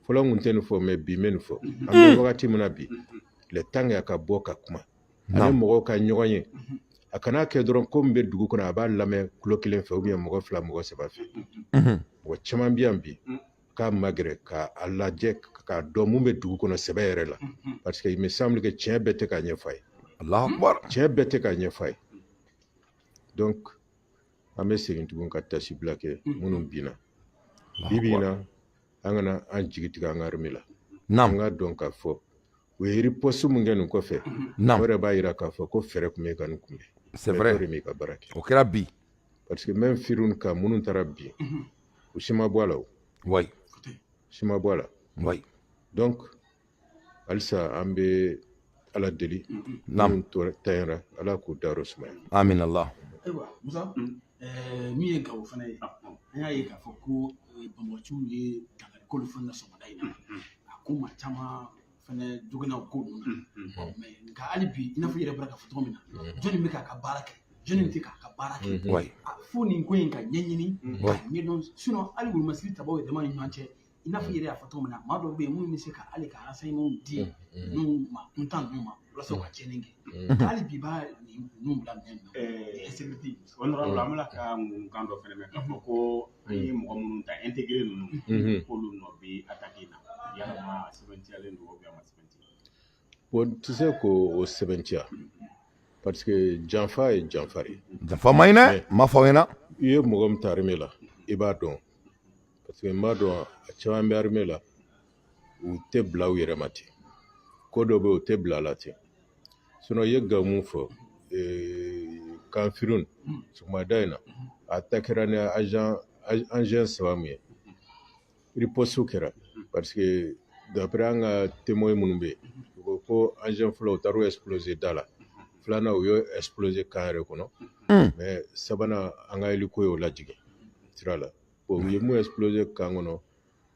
fɔlɔ, n kun tɛ nin fɔ, mais bi n bɛ nin fɔ. An bɛ wagati min na bi, il est temps que a ka bɔ ka kuma ani mɔgɔw ka ɲɔgɔn ye. A kana kɛ dɔrɔn ko min bɛ dugu kɔnɔ, a b'a lamɛn tulo kelen fɛ, ou bien mɔgɔ fila, mɔgɔ saba fɛ. Mɔgɔ caman bɛ yan bi k'a magɛrɛ k'a lajɛ, k'a dɔn mun bɛ dugu kɔnɔ sɛbɛ yɛrɛ la, parce que il me semble que tiɲɛ bɛɛ tɛ k'a ɲɛfɔ a ye. Allahu Akbar. Tiɲɛ bɛɛ tɛ k'a ɲɛfɔ a ye. Donc an bɛ segin tugun ka tasibila kɛ minnu binna bi bi in na. An kana an jigi tigɛ an ka armée la. An ka dɔn k'a fɔ u ye riposte mun kɛ nin kɔfɛ, o yɛrɛ b'a yira k'a fɔ ko fɛɛrɛ tun bɛ ka nin kunbɛn. C'est vrai. Dɔ de m'i ka baara kɛ. O kɛra bi. Parce que même Firun ka minnu taara bi, u si ma bɔ a la. O si ma bɔ a la. Donc halisa an bɛ Ala deli, minnu tora tanyara, Ala k'u dayɔrɔ sumaya. Amin Allah. Ayiwa Musa, min ye Gawo fana ye, an y'a ye k'a fɔ ko banbaganciw ye dankari k'olu fana na sɔgɔmada in na. A ko maa caman fana joginna o ko ninnu na. Mais nka hali bi, i n'a fɔ i yɛrɛ bɔra k'a fɔ cogo min na, jɔnni bɛ k'a ka baara kɛ, jɔnni tɛ k'a ka baara kɛ? Fo nin ko in ka ɲɛɲini k'a ɲɛdɔn. Sinon hali wolomasiri tabaw yɛrɛ dama ni ɲɔgɔn cɛ, i n'a fɔ i yɛrɛ y'a fɔ cogo min na, maa dɔw bɛ yen minnu bɛ se ka hali ka renseignement di ninnu ma, kuntan ninnu ma, walasa u ka tiɲɛni kɛ. Nka hali bi b'a ninnu bila minɛn min na, insécurité. Honorable, an bɛna ka ŋunukan dɔ fɛnɛ mɛn k'a fɔ ko an ye mɔgɔ minnu ta, intégré ninnu, k'olu nɔ bɛ attaque in na. Yalama sɛbɛntiyalen don ou bien a ma sɛbɛntiya? Bon, n tɛ se k'o sɛbɛntiya, parce que janfa ye janfa de ye. Janfa man ɲi dɛ, n b'a fɔ aw ɲɛna. I ye mɔgɔ min ta armée la, i b'a dɔn, parce que n b'a dɔn a caman bɛ armée la, u tɛ bila u yɛrɛ ma ten. Ko dɔ bɛ yen, u tɛ bila a la ten. Sinon i ye Gawo mun fɔ, camp Firun, sɔgɔmada in na a attaquera ni agent engin saba mun ye, riposte kɛra, parce que d'après an ka témoin minnu bɛ yen, u ko ko engin fɔlɔ, u taar'o exploser da la, filanan, u y'o exploser camp yɛrɛ kɔnɔ, mais sabanan, an ka hélico y'o lajigin sira la. Bon, u ye mun exploser camp kɔnɔ,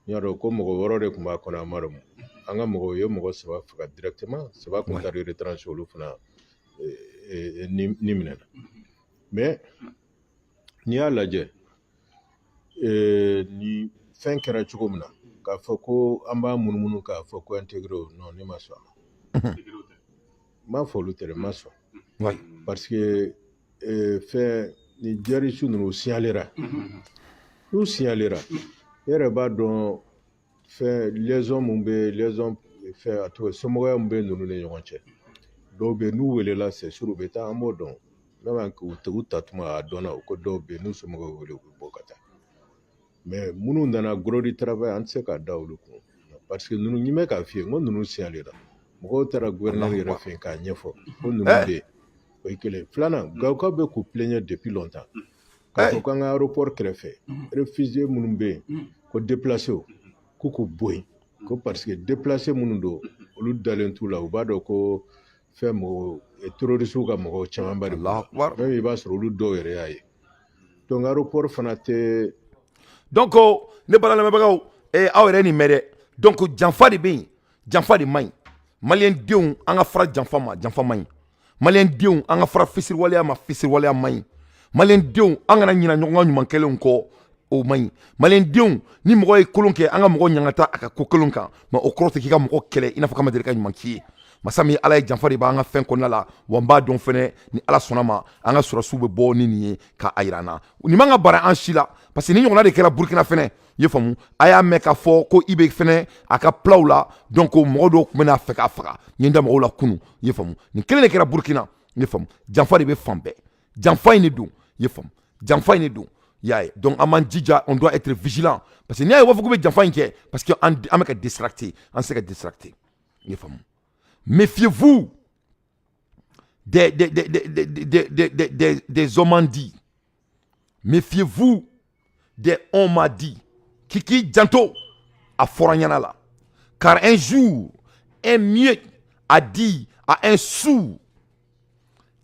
n y'a dɔn ko mɔgɔ wɔɔrɔ de tun b'a kɔnɔ, a ma dɔn. An ka mɔgɔw ye mɔgɔ saba faga directement, saba tun taara retranché, olu fana ni minɛna. Mais n'i y'a lajɛ, ni fɛn kɛra cogo min na, k'a fɔ ko an b'a munumunu k'a fɔ ko intégré, non, ne ma sɔn a ma. N b'a fɔ olu tɛ dɛ, n ma sɔn, parce que fɛn ni djihadistes ninnu, u signalera, n'u signalera, e yɛrɛ b'a dɔn fɛn liaison mun bɛ, liaison fɛn, a tɔgɔ somɔgɔya mun bɛ ninnu ni ɲɔgɔn cɛ. Dɔw bɛ yen, n'u welela, c'est sûr u bɛ taa, an b'o dɔn. Même u ta tuma a dɔnna ko dɔw bɛ yen, n'u somɔgɔw wele, u bɛ bɔ ka taa. Mais minnu nana gros du travail, an tɛ se k'a da olu kun, parce que ninnu ɲi bɛ k'a f'i ye n ko ninnu signalera, mɔgɔw taara gouverneur yɛrɛ fɛ yen k'a ɲɛfɔ ko ninnu bɛ yen. O ye kelen. Filanan, Gawokaw bɛ k'u plaigner depuis longtemps k'a fɔ k'an ka aéroport kɛrɛfɛ, réfugiés minnu bɛ yen, ko déplacés, k'u k'u bɔ yen, ko parce que déplacés minnu don, olu dalen t'u la, u b'a dɔn ko fɛn mɔgɔw, terroristes ka mɔgɔw camanba de b'u la, même i b'a sɔrɔ olu dɔw yɛrɛ y'a ye. Donc aéroport fana tɛ. Donc ne bala lamɛnbagaw, aw yɛrɛ nin mɛn dɛ. Donc janfa de bɛ yen, janfa de man ɲi. Maliyɛn denw, an ka fara janfa ma, janfa man ɲi. Maliyɛn denw, an ka fara fisiriwaleya ma, fisiriwaleya man ɲi. Maliyɛn denw, an kana ɲina ɲɔgɔn ka ɲuman kɛlenw kɔ, o man ɲi. Maliyɛn denw, ni mɔgɔ ye kolon kɛ, an ka mɔgɔ ɲangata a ka ko kolon kan, mais o kɔrɔ tɛ k'i ka mɔgɔ kɛlɛ i n'a fɔ k'a ma deli ka ɲuman k'i ye. Masa min Ala ye, janfa de b'an ka fɛn kɔnɔna la. Wa n b'a dɔn fɛnɛ, ni Ala sɔnna ma, an ka sɔrɔsiw bɛ bɔ ni nin ye k'a yira an na. Nin man ka bara an si la, parce que ni ɲɔgɔnna de kɛra Burukina fɛnɛ. I ye faamu, a y'a mɛn k'a fɔ ko i bɛ fɛnɛ a ka pilaw la. Donc mɔgɔ dɔw tun bɛna fɛ k'a faga. N ye n da mɔgɔw la kunun. I ye faamu, nin kelen de kɛra Burukina. I ye faamu, janfa de bɛ fan bɛɛ, janfa in de don. I ye faamu, janfa in de don. I y'a ye, donc an b'an jija, on doit être vigilant, parce que n'i y'a ye u b'a fɔ k'u bɛ janfa in kɛ, parce que an bɛ ka distracter, an tɛ se ka distracter. I ye faamu, méfiez-vous des hommes dits, méfiez-vous des on m'a dit. K'i k'i janto a fɔra ɲɛna la, car un jour un muet a dit à un sourd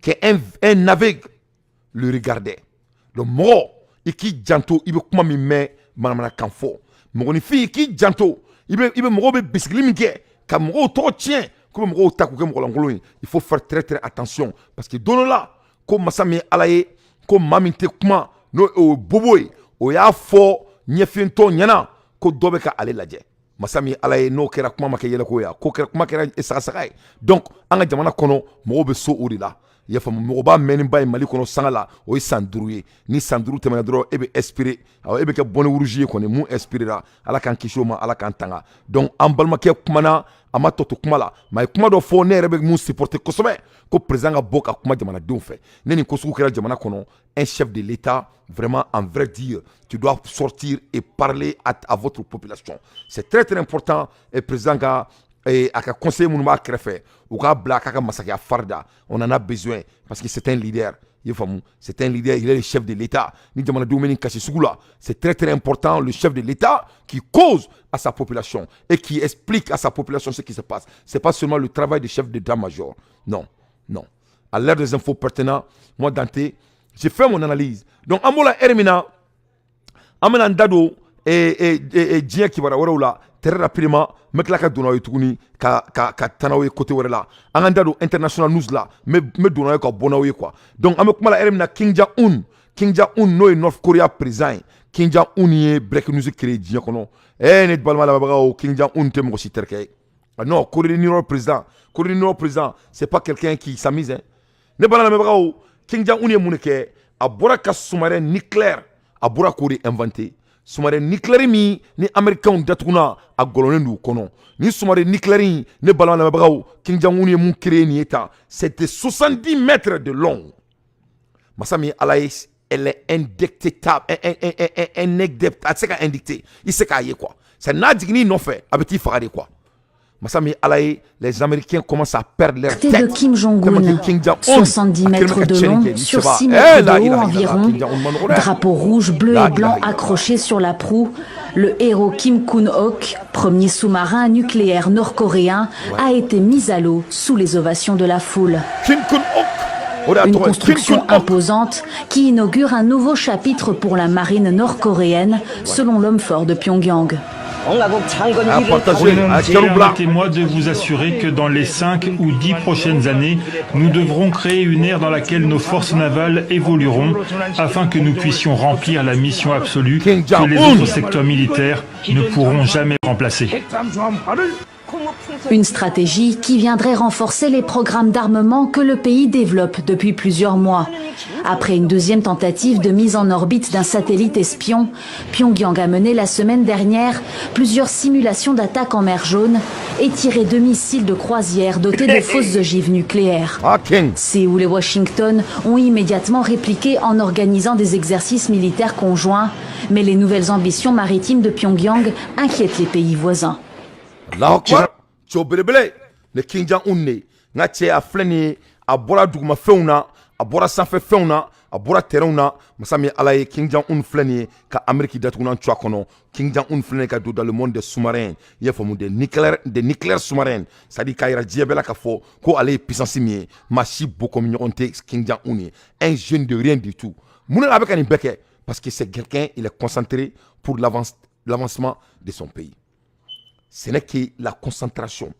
qu'un un aveugle le regardait. Donc mɔgɔ, i k'i janto i bɛ kuma min mɛn manamanakan fɔ. Mɔgɔninfin, i k'i janto i bɛ mɔgɔw bɛ bisigili min kɛ ka mɔgɔw tɔgɔ tiɲɛ, ko bɛ mɔgɔw ta k'u kɛ mɔgɔlankolon ye. Il faut faire très très attention, parce que don dɔ la, ko masa min ye Ala ye, ko maa min tɛ kuma n'o N'o o bobo ye, o y'a fɔ ɲɛfintɔ ɲɛna ko dɔ bɛ ka ale lajɛ. Masa min Ala ye, n'o kɛra, kuma ma kɛ yɛlɛko ye, ko kɛra, kuma kɛra sagasaga ye. Donc an ka jamana kɔnɔ, mɔgɔw bɛ so o de la. I y'a faamu, mɔgɔ b'a mɛnniba ye Mali kɔnɔ sanga la, o ye san 5 ye. Ni san 5 tɛmɛna dɔrɔn, e bɛ expirer, awɔ, e bɛ kɛ bonnet rouge ye kɔni. Mun expirera, Ala k'an kisi o ma, Ala k'an tanga. Donc an balimakɛ kumana, a ma tɔ to kuma la, mais a ye kuma dɔ fɔ, ne yɛrɛ bɛ mun supporter kosɛbɛ, ko président ka bɔ ka kuma jamanadenw fɛ. Ne nin ko sugu kɛra jamana kɔnɔ, un chef de l'État, vraiment, en vrai dire, tu dois sortir et parler à votre population. C'est très très important. Et président ka a ka conseiller minnu b'a kɛrɛfɛ, u k'a bila a k'a ka masakɛya fari da. On en a besoin parce que c'est un leader. I faamu, c'est un leader, il est le chef de l'État. Ni jamanadenw bɛ nin kasi sugu la, c'est très très important, le chef de l'État qui cause à sa population et qui explique à sa population ce qui se passe. C'est pas seulement le travail du chef d'état-major, non, non. À l'heure des infos pertinents, moi Dante, j'ai fait mon analyse. Donc an b'o la heure min na, an bɛna n da don diɲɛ kibaruya wɛrɛw la très rapidement. N bɛ tila ka don n'aw ye tuguni ka taa n'aw ye côté wɛrɛ la. An k'an da don international news la. N bɛ don n'aw ye ka bɔ n'aw ye quoi. Donc an bɛ kuma la heure min na, Kim Jong Un, Kim Jong Un, n'o ye North Korea président ye, Kim Jong Un ye break news créé diɲɛ kɔnɔ. Ne balima lamɛnbagaw, Kim Jong Un tɛ mɔgɔ si terikɛ ye. Ah non, Corée du Nord président, Corée du Nord président, c'est pas quelqu'un qui s'amuse, hein. Ne balima lamɛnbagaw, Kim Jong Un ye mun de kɛ? A bɔra ka sous-marin nucléaire, a bɔra k'o de inventé. Sous-marin nucléaire min ni Américains datuguna, a gɔlɔnen d'u kɔnɔ. Ni sous-marin nucléaire in, ne balima lamɛnbagaw, Kim Jong Un ye mun créé nin ye tan? C'était 70 mètres de long. Masa min Ala ye, elle est indétectable, a tɛ se ka indicter, i tɛ se k'a ye quoi. C'est n'a jiginn'i nɔfɛ, a bɛ t'i faga de quoi. Masa min Ala ye, les Américains commencent à perdre leur tête. De Kim Jong-un, 70 mètres de long sur 6 mètres de haut environ, drapeau rouge, bleu et blanc accroché sur la proue, le héros Kim Kun-ok, premier sous-marin nucléaire nord-coréen, a été mis à l'eau sous les ovations de la foule. Kim Kun-ok. Une construction imposante qui inaugure un nouveau chapitre pour la marine nord-coréenne, selon l'homme fort de Pyongyang. Permettez-moi de vous assurer que dans les 5 ou 10 prochaines années, nous devrons créer une ère dans laquelle nos forces navales évolueront afin que nous puissions remplir la mission absolue que les autres secteurs militaires ne pourront jamais remplacer. Une stratégie qui viendrait renforcer les programmes d'armement que le pays développe depuis plusieurs mois. Après une deuxième tentative de mise en orbite d'un satellite espion, Pyongyang a mené la semaine dernière plusieurs simulations d'attaques en mer Jaune et tiré deux missiles de croisière dotés de fausses ogives nucléaires. Séoul et Washington ont immédiatement répliqué en organisant des exercices militaires conjoints, mais les nouvelles ambitions maritimes de Pyongyang inquiètent les pays voisins. Allahu akbar, cɛw belebele ne Kim Jong Un ne. N ka cɛ, a filɛ nin ye, a bɔra dugumafɛnw na, a bɔra sanfɛfɛnw na, a bɔra terrainw na. Masa min Ala ye, Kim Jong Un filɛ nin ye ka Amérique datugunan cu a kɔnɔ. Kim Jong Un filɛ nin ye ka don dans le monde des sous-marins, i y'a faamu, des nucléaires, des nucléaires sous-marins, c'est à dire k'a yira diɲɛ bɛɛ la k'a fɔ ko ale ye puissance min ye, maa si bo komi ɲɔgɔn tɛ. Kim Jong Un ye un jeune de rien du tout. Mun de la a bɛ ka nin bɛɛ kɛ? Parce que c'est quelqu'un, il est concentré pour l'avancement de son pays. Ce n'est que la concentration.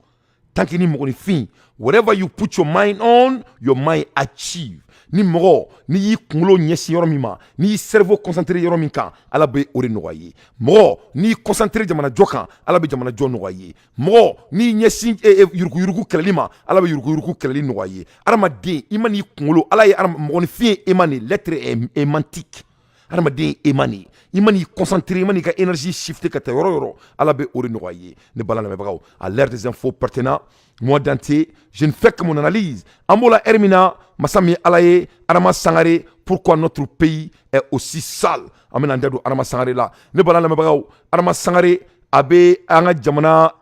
Tant que ni mɔgɔninfin, whatever you put your mind on, your mind achieve. Ni mɔgɔ n'i y'i kunkolo ɲɛsin yɔrɔ min ma, n'i y'i cerveau concentré yɔrɔ min kan, Ala bɛ o de nɔgɔya i ye. Mɔgɔ n'i y'i concentré jamanajɔ kan, Ala bɛ jamanajɔ nɔgɔya i ye. Mɔgɔ n'i ɲɛsin yuruguyurugu kɛlɛli ma, Ala bɛ yuruguyurugu kɛlɛli nɔgɔya i ye. Adamaden, i ma n'i kunkolo, Ala ye mɔgɔninfin ye aimant de, l'être est aimantique. Adamaden ye aimant de ye. I ma n'i concentré, i ma n'i ka énergie shifter ka taa yɔrɔ yɔrɔ, Ala bɛ o de nɔgɔya i ye. Ne bala lamɛnbagaw, à l'heure des infos pertinents, moi Dante, je ne fais que mon analyse. An b'o la heure min na, masa min Ala ye, Adama Sangare, pourquoi notre pays est aussi sale? An bɛna an da don Adama Sangare la. Ne bala lamɛnbagaw, Adama Sangare, a bɛ an ka jamana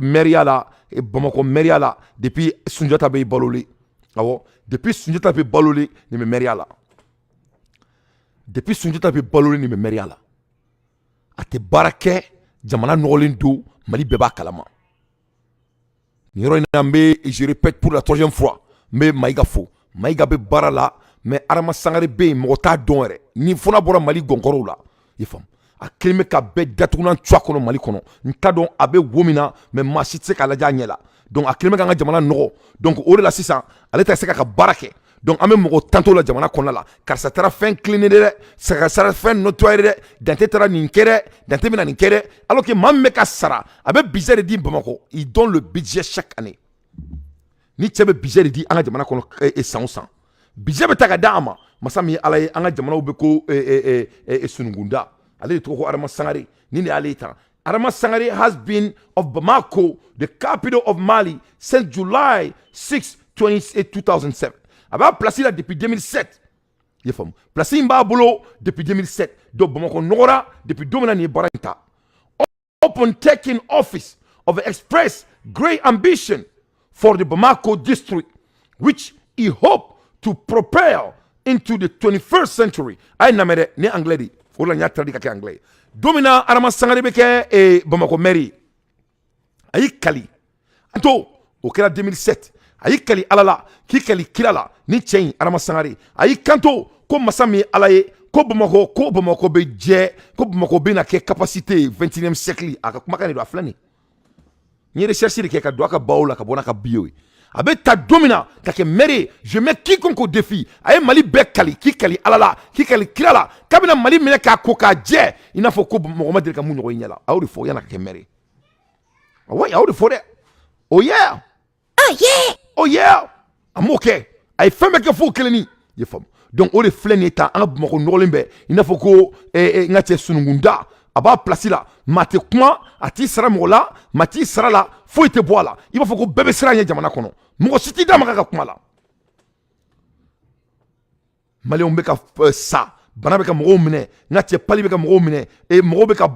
mairie la, Bamakɔ mairie la, depuis Sunjata bɛ balolen. Awɔ, depuis Sunjata bɛ balolen, nin bɛ mairie la. Depuis Sunjata bɛ balolen, nin bɛ mairie la. A tɛ baara kɛ, jamana nɔgɔlen don, Mali bɛɛ b'a kalama. Nin yɔrɔ in na, n bɛ, je répète pour la troisième fois, n bɛ Mayiga fo. Mayiga bɛ baara la, mais Adama Sangare bɛ yen, mɔgɔ t'a dɔn yɛrɛ ni fo n'a bɔra Mali gɔnkɔrɔw la. I faamu, a kelen bɛ ka bɛɛ datugunan cu a kɔnɔ Mali kɔnɔ. N t'a dɔn a bɛ wo min na, mais maa si tɛ se k'a lajɛ a ɲɛ la. Donc a kelen bɛ k'an ka jamana nɔgɔ. Donc o de la sisan, ale tɛ se k'a ka baara kɛ. Donc an bɛ mɔgɔ tanto la jamana kɔnɔna la. Karisa taara fɛn tilennen dɛ, karisa taara fɛn nettoyer dɛ, Dante taara nin kɛ dɛ, Dante bɛna nin kɛ dɛ, alors que maa min bɛ ka sara, a bɛ budget de di Bamakɔ. Il donne le budget chaque année. Ni cɛ bɛ budget de di an ka jamana kɔnɔ san o san, budget bɛ ta ka d'a ma. Masa min ye Ala ye, an ka jamanaw bɛ ko sununkunda, ale de tɔgɔ ko Adama Sangare. Nin de y'ale ta. Adama Sangare has been of Bamako, the capital of Mali, since July 6, 2007. A b'a place la depuis 2007. I ye faamu, place in b'a bolo depuis 2007. Donc Bamakɔ nɔgɔra depuis don min na nin ye baara in ta. Upon taking office of express great ambition for the Bamako district, which he hoped to propel into the 21st century. A ye namɛ dɛ, ni anglais de, o de la n y'a traduit ka kɛ anglais ye. Don min na Adama Sangare bɛ kɛ Bamakɔ maire ye, a y'i kali to, o kɛra 2007. A y'i kali Ala la, k'i kali kira la, ni cɛ in Adama Sangare, a y'i kanto ko masa min ye Ala ye, ko Bamakɔ, ko Bamakɔ bɛ jɛ, ko Bamakɔ bɛna kɛ capacité ye 21e siècle. A ka kumakan de don, a filɛ nin. N ye recherche de kɛ ka don a ka baw la, ka bɔ n'a ka bio ye. A bɛ ta don min na ka kɛ maire ye, je mets quiconque au défi, a ye Mali bɛɛ kali, k'i kali Ala la, k'i kali kira la, k'a bɛna Mali minɛ k'a ko k'a jɛ i n'a fɔ ko mɔgɔ ma deli ka mun ɲɔgɔn ye ɲɛ la. A y'o de fɔ yan'a ka kɛ maire ye. Oui, a y'o de fɔ dɛ. Oh yeah, oh yeah, oh yeah. A m'o kɛ, a ye fɛn bɛɛ kɛ fo kelenni. I ye faamu? Donc o de filɛ nin ye tan, an ka Bamakɔ nɔgɔlen bɛ i n'a fɔ ko n ka cɛ sununkunda. A b'a place la, maa tɛ kuma, a t'i sara mɔgɔ la, maa t'i sara la, foyi tɛ bɔ a la. I b'a fɔ ko bɛɛ bɛ siran ɲɛ jamana kɔnɔ, mɔgɔ si t'i da maga ka kuma la. Maliyɛnw bɛ ka sa, bana bɛ ka mɔgɔw minɛ, n ka cɛ, palu bɛ ka mɔgɔw minɛ, mɔgɔw bɛ ka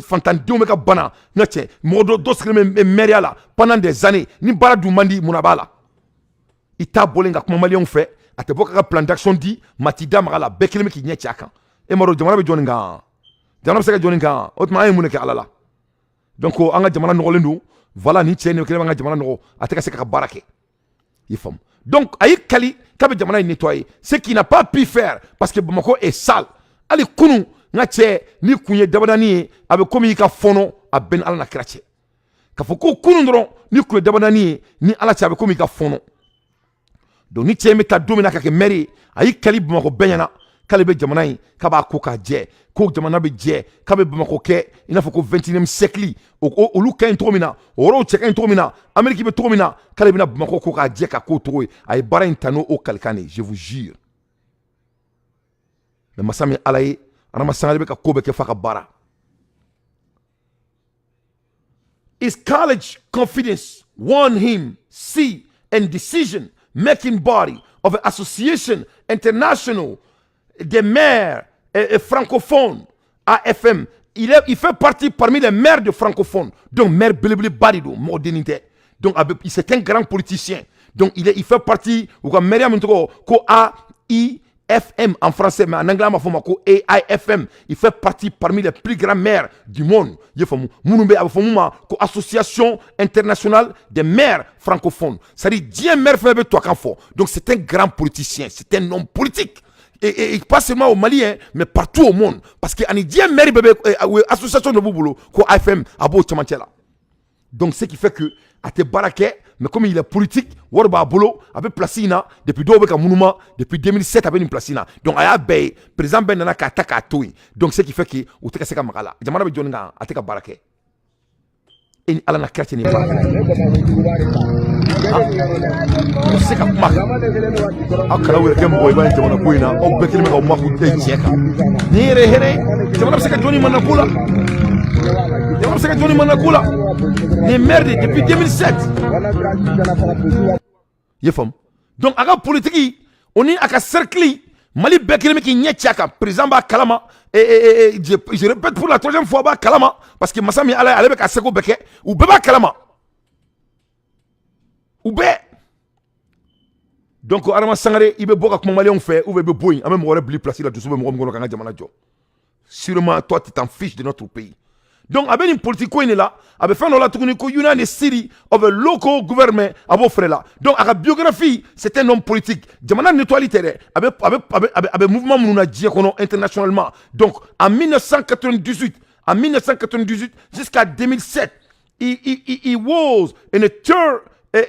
fantandenw bɛ ka bana. N ka cɛ, mɔgɔ dɔ sigilen bɛ mairie la pendant des années, ni baara dun man di, mun b'a la? I t'a bɔlen ka kuma maliyɛnw fɛ, a tɛ bɔ ka plan d'action di, maa t'i da maga la, bɛɛ kelen bɛ k'i ɲɛ ci a kan. E m'a dɔn jamana bɛ jɔ nin kan? Jamana bɛ se ka jɔ nin kan? O tuma an ye mun de kɛ Ala la? Donc an ka jamana nɔgɔlen don. Voilà, nin cɛ nin kelen b'an ka jamana nɔgɔ, a tɛ ka se ka baara kɛ. I faamu? Donc a y'i kali k'a bɛ jamana in nettoyer, ce qu'il n'a pas pu faire parce que Bamako est sale. Hali kunun, n ka cɛ, ni kun ye dabadani ye, a bɛ komi i ka fɔnɔ. A bɛɛ ni Ala na kira cɛ, k'a fɔ ko kunun dɔrɔn, ni kun ye dabadani ye, ni Ala cɛ, a bɛ komi i ka fɔnɔ. Donc ni cɛ in bɛ taa don min na ka kɛ maire ye, a y'i kali Bamakɔ bɛɛ ɲɛna k'ale bɛ jamana in, k'a b'a ko k'a jɛ, ko jamana bɛ jɛ, k'a bɛ Bamakɔ kɛ i n'a fɔ ko 21e siècle. Olu ka ɲi cogo min na, o yɔrɔw cɛ ka ɲi cogo min na, Amérique bɛ cogo min na, k'ale bɛna Bamakɔ ko k'a jɛ ka k'o cogo ye. A ye baara in ta n'o kalikan de ye, je vous jure. Mais masa min Ala ye, Adama Sangare bɛ ka ko bɛɛ kɛ f'a ka baara. His college confidence won him seat and decision making body of the Association International des maires francophones, AFM. Il fait partie parmi les maires de francophones. Donc, maire belebeleba de don, mɔgɔ dennin tɛ. Donc, c'est un grand politicien. Donc, il fait partie, u ka maire min tɔgɔ ko AIFM en français, mais en anglais, an b'a fɔ o ma ko AIFM. Il fait partie parmi les plus grands maires du monde. I ye faamu? Minnu bɛ, a bɛ fɔ mun ma ko Association internationale des maires francophones. C'est-à-dire, diɲɛ maire fɛn bɛ tubabukan fɔ. Donc, c'est un grand politicien, c'est un homme politique. Et pas seulement au Mali, hein, mais partout au monde. Parce que ani diɲɛ maire bɛɛ bɛ association dɔ b'u bolo ko AFM, a b'o cɛmancɛ la. Donc, ce qui fait que a tɛ baara kɛ, mais comme il est politique, wari b'a bolo, a bɛ place in na depuis dɔw bɛ ka munuma, depuis 2007 a bɛ nin place in na. Donc a y'a bɛɛ ye, président bɛɛ nana k'a ta k'a to yen. Donc ce qui fait que u tɛ ka se ka maga a la. Jamana bɛ jɔ nin kan, a tɛ ka baara kɛ. E ni Ala na kira cɛ, nin ye baara kɛ. U tɛ se ka kuma kan. Aw kana aw yɛrɛ kɛ mɔgɔ ye ba jamana ko in na, aw bɛɛ kelen bɛ k'aw makun tiɲɛ kan. Nin yɛrɛ ye hɛrɛ ye, jamana bɛ se ka jɔ ni mana ko la. Jamana bɛ se ka jɔ ni mana ko la. Nin ye maire de depuis 2007. I ye faamu? Donc a ka politique, o ni a ka cercle, Mali bɛɛ kelen bɛ k'i ɲɛ ci a kan. Président b'a kalama et je répète pour la troisième fois, b'a kalama, parce que masa min Ala ye, ale bɛ ka seko bɛɛ kɛ, u bɛɛ b'a kalama, u bɛɛ. Donc Adama Sangare, i bɛ bɔ ka kuma maliyɛnw fɛ ou bien i bɛ bɔ yen, an bɛ mɔgɔ wɛrɛ bila place la, dusu bɛ mɔgɔ min kɔnɔ k'an ka jamana jɔ. Sûrement toi, tu t'en fiches de notre pays. Donc a bɛ nin politique ko in de la, a bɛ fɛn dɔ la tuguni ko Union City of a local government, a b'o fɛnɛ la. Donc a ka biographie, c'est un homme politique. Jamana nettoyali tɛ dɛ, a bɛ mouvement minnu na diɲɛ kɔnɔ internationalement. Donc en 1998, en 1998 jusqu'à 2007, he was an third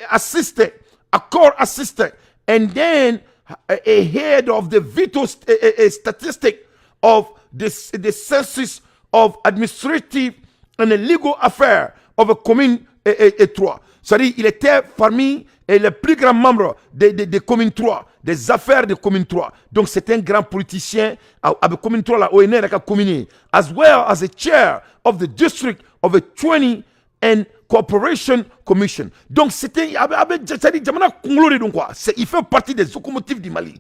assistant, accord assistant, and then a head of the vital statistic of the census of administrative and legal affairs of a commune 3. C'est-à-dire, il était parmi les plus grands membres des communes 3, des affaires de commune 3. Donc, c'est un grand politicien à commune 3, la ONR, commune, as well as a chair of the district of a 20 and Corporation Commission. Donc, c'était, c'est-à-dire, jamana kunkolo de don quoi. Il fait partie des locomotives du Mali.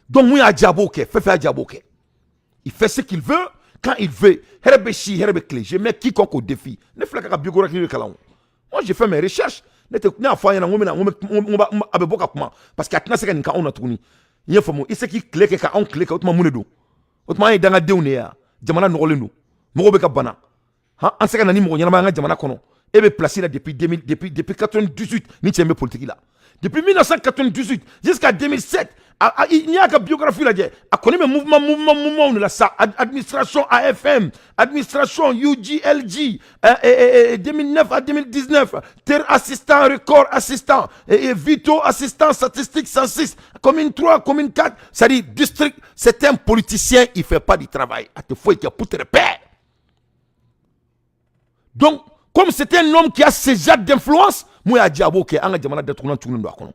Donc, mun y'a diya a b'o kɛ, fɛn fɛn y'a diya a b'o kɛ. Il fait ce qu'il veut, quand il veut. Hɛrɛ bɛ si, hɛrɛ bɛ tile. Je mets quiconque au défi. Ne filɛ ka biographie de kalan o. Moi, j'ai fait mes recherches. Ne tɛ ne y'a fɔ a ɲɛna n ko n bɛna n ko n ko a bɛ bɔ ka kuma parce que a tɛna se ka nin kɛ anw na tuguni. I y'a faamu, i se k'i tile kɛ ka anw tile kɛ, o tuma mun de don? O tuma an ye dangadenw de ye yan. Jamana nɔgɔlen don. Mɔgɔw bɛ ka bana. Han, an se ka na ni mɔgɔ ɲɛnama ye an ka jamana kɔnɔ. E bɛ place la depuis 2000, depuis 98, ni cɛ in bɛ politique la. Depuis 1998 jusqu'à 2007, n'i y'a ka biographie lajɛ, a kɔni bɛ mouvement de la sa, administration AFM, administration UGLG, 2009 à 2019, ter assistant, record assistant, et Vito assistant statistique 106, commune 3, commune 4, c'est-à-dire district, c'est un politicien, il fait pas du travail. A tɛ foyi kɛ poutre père. Donc, comme c'est un homme qui a ce genre d'influence, mun y'a diya a b'o kɛ, an ka jamana datugulan tugunnen don a kɔnɔ.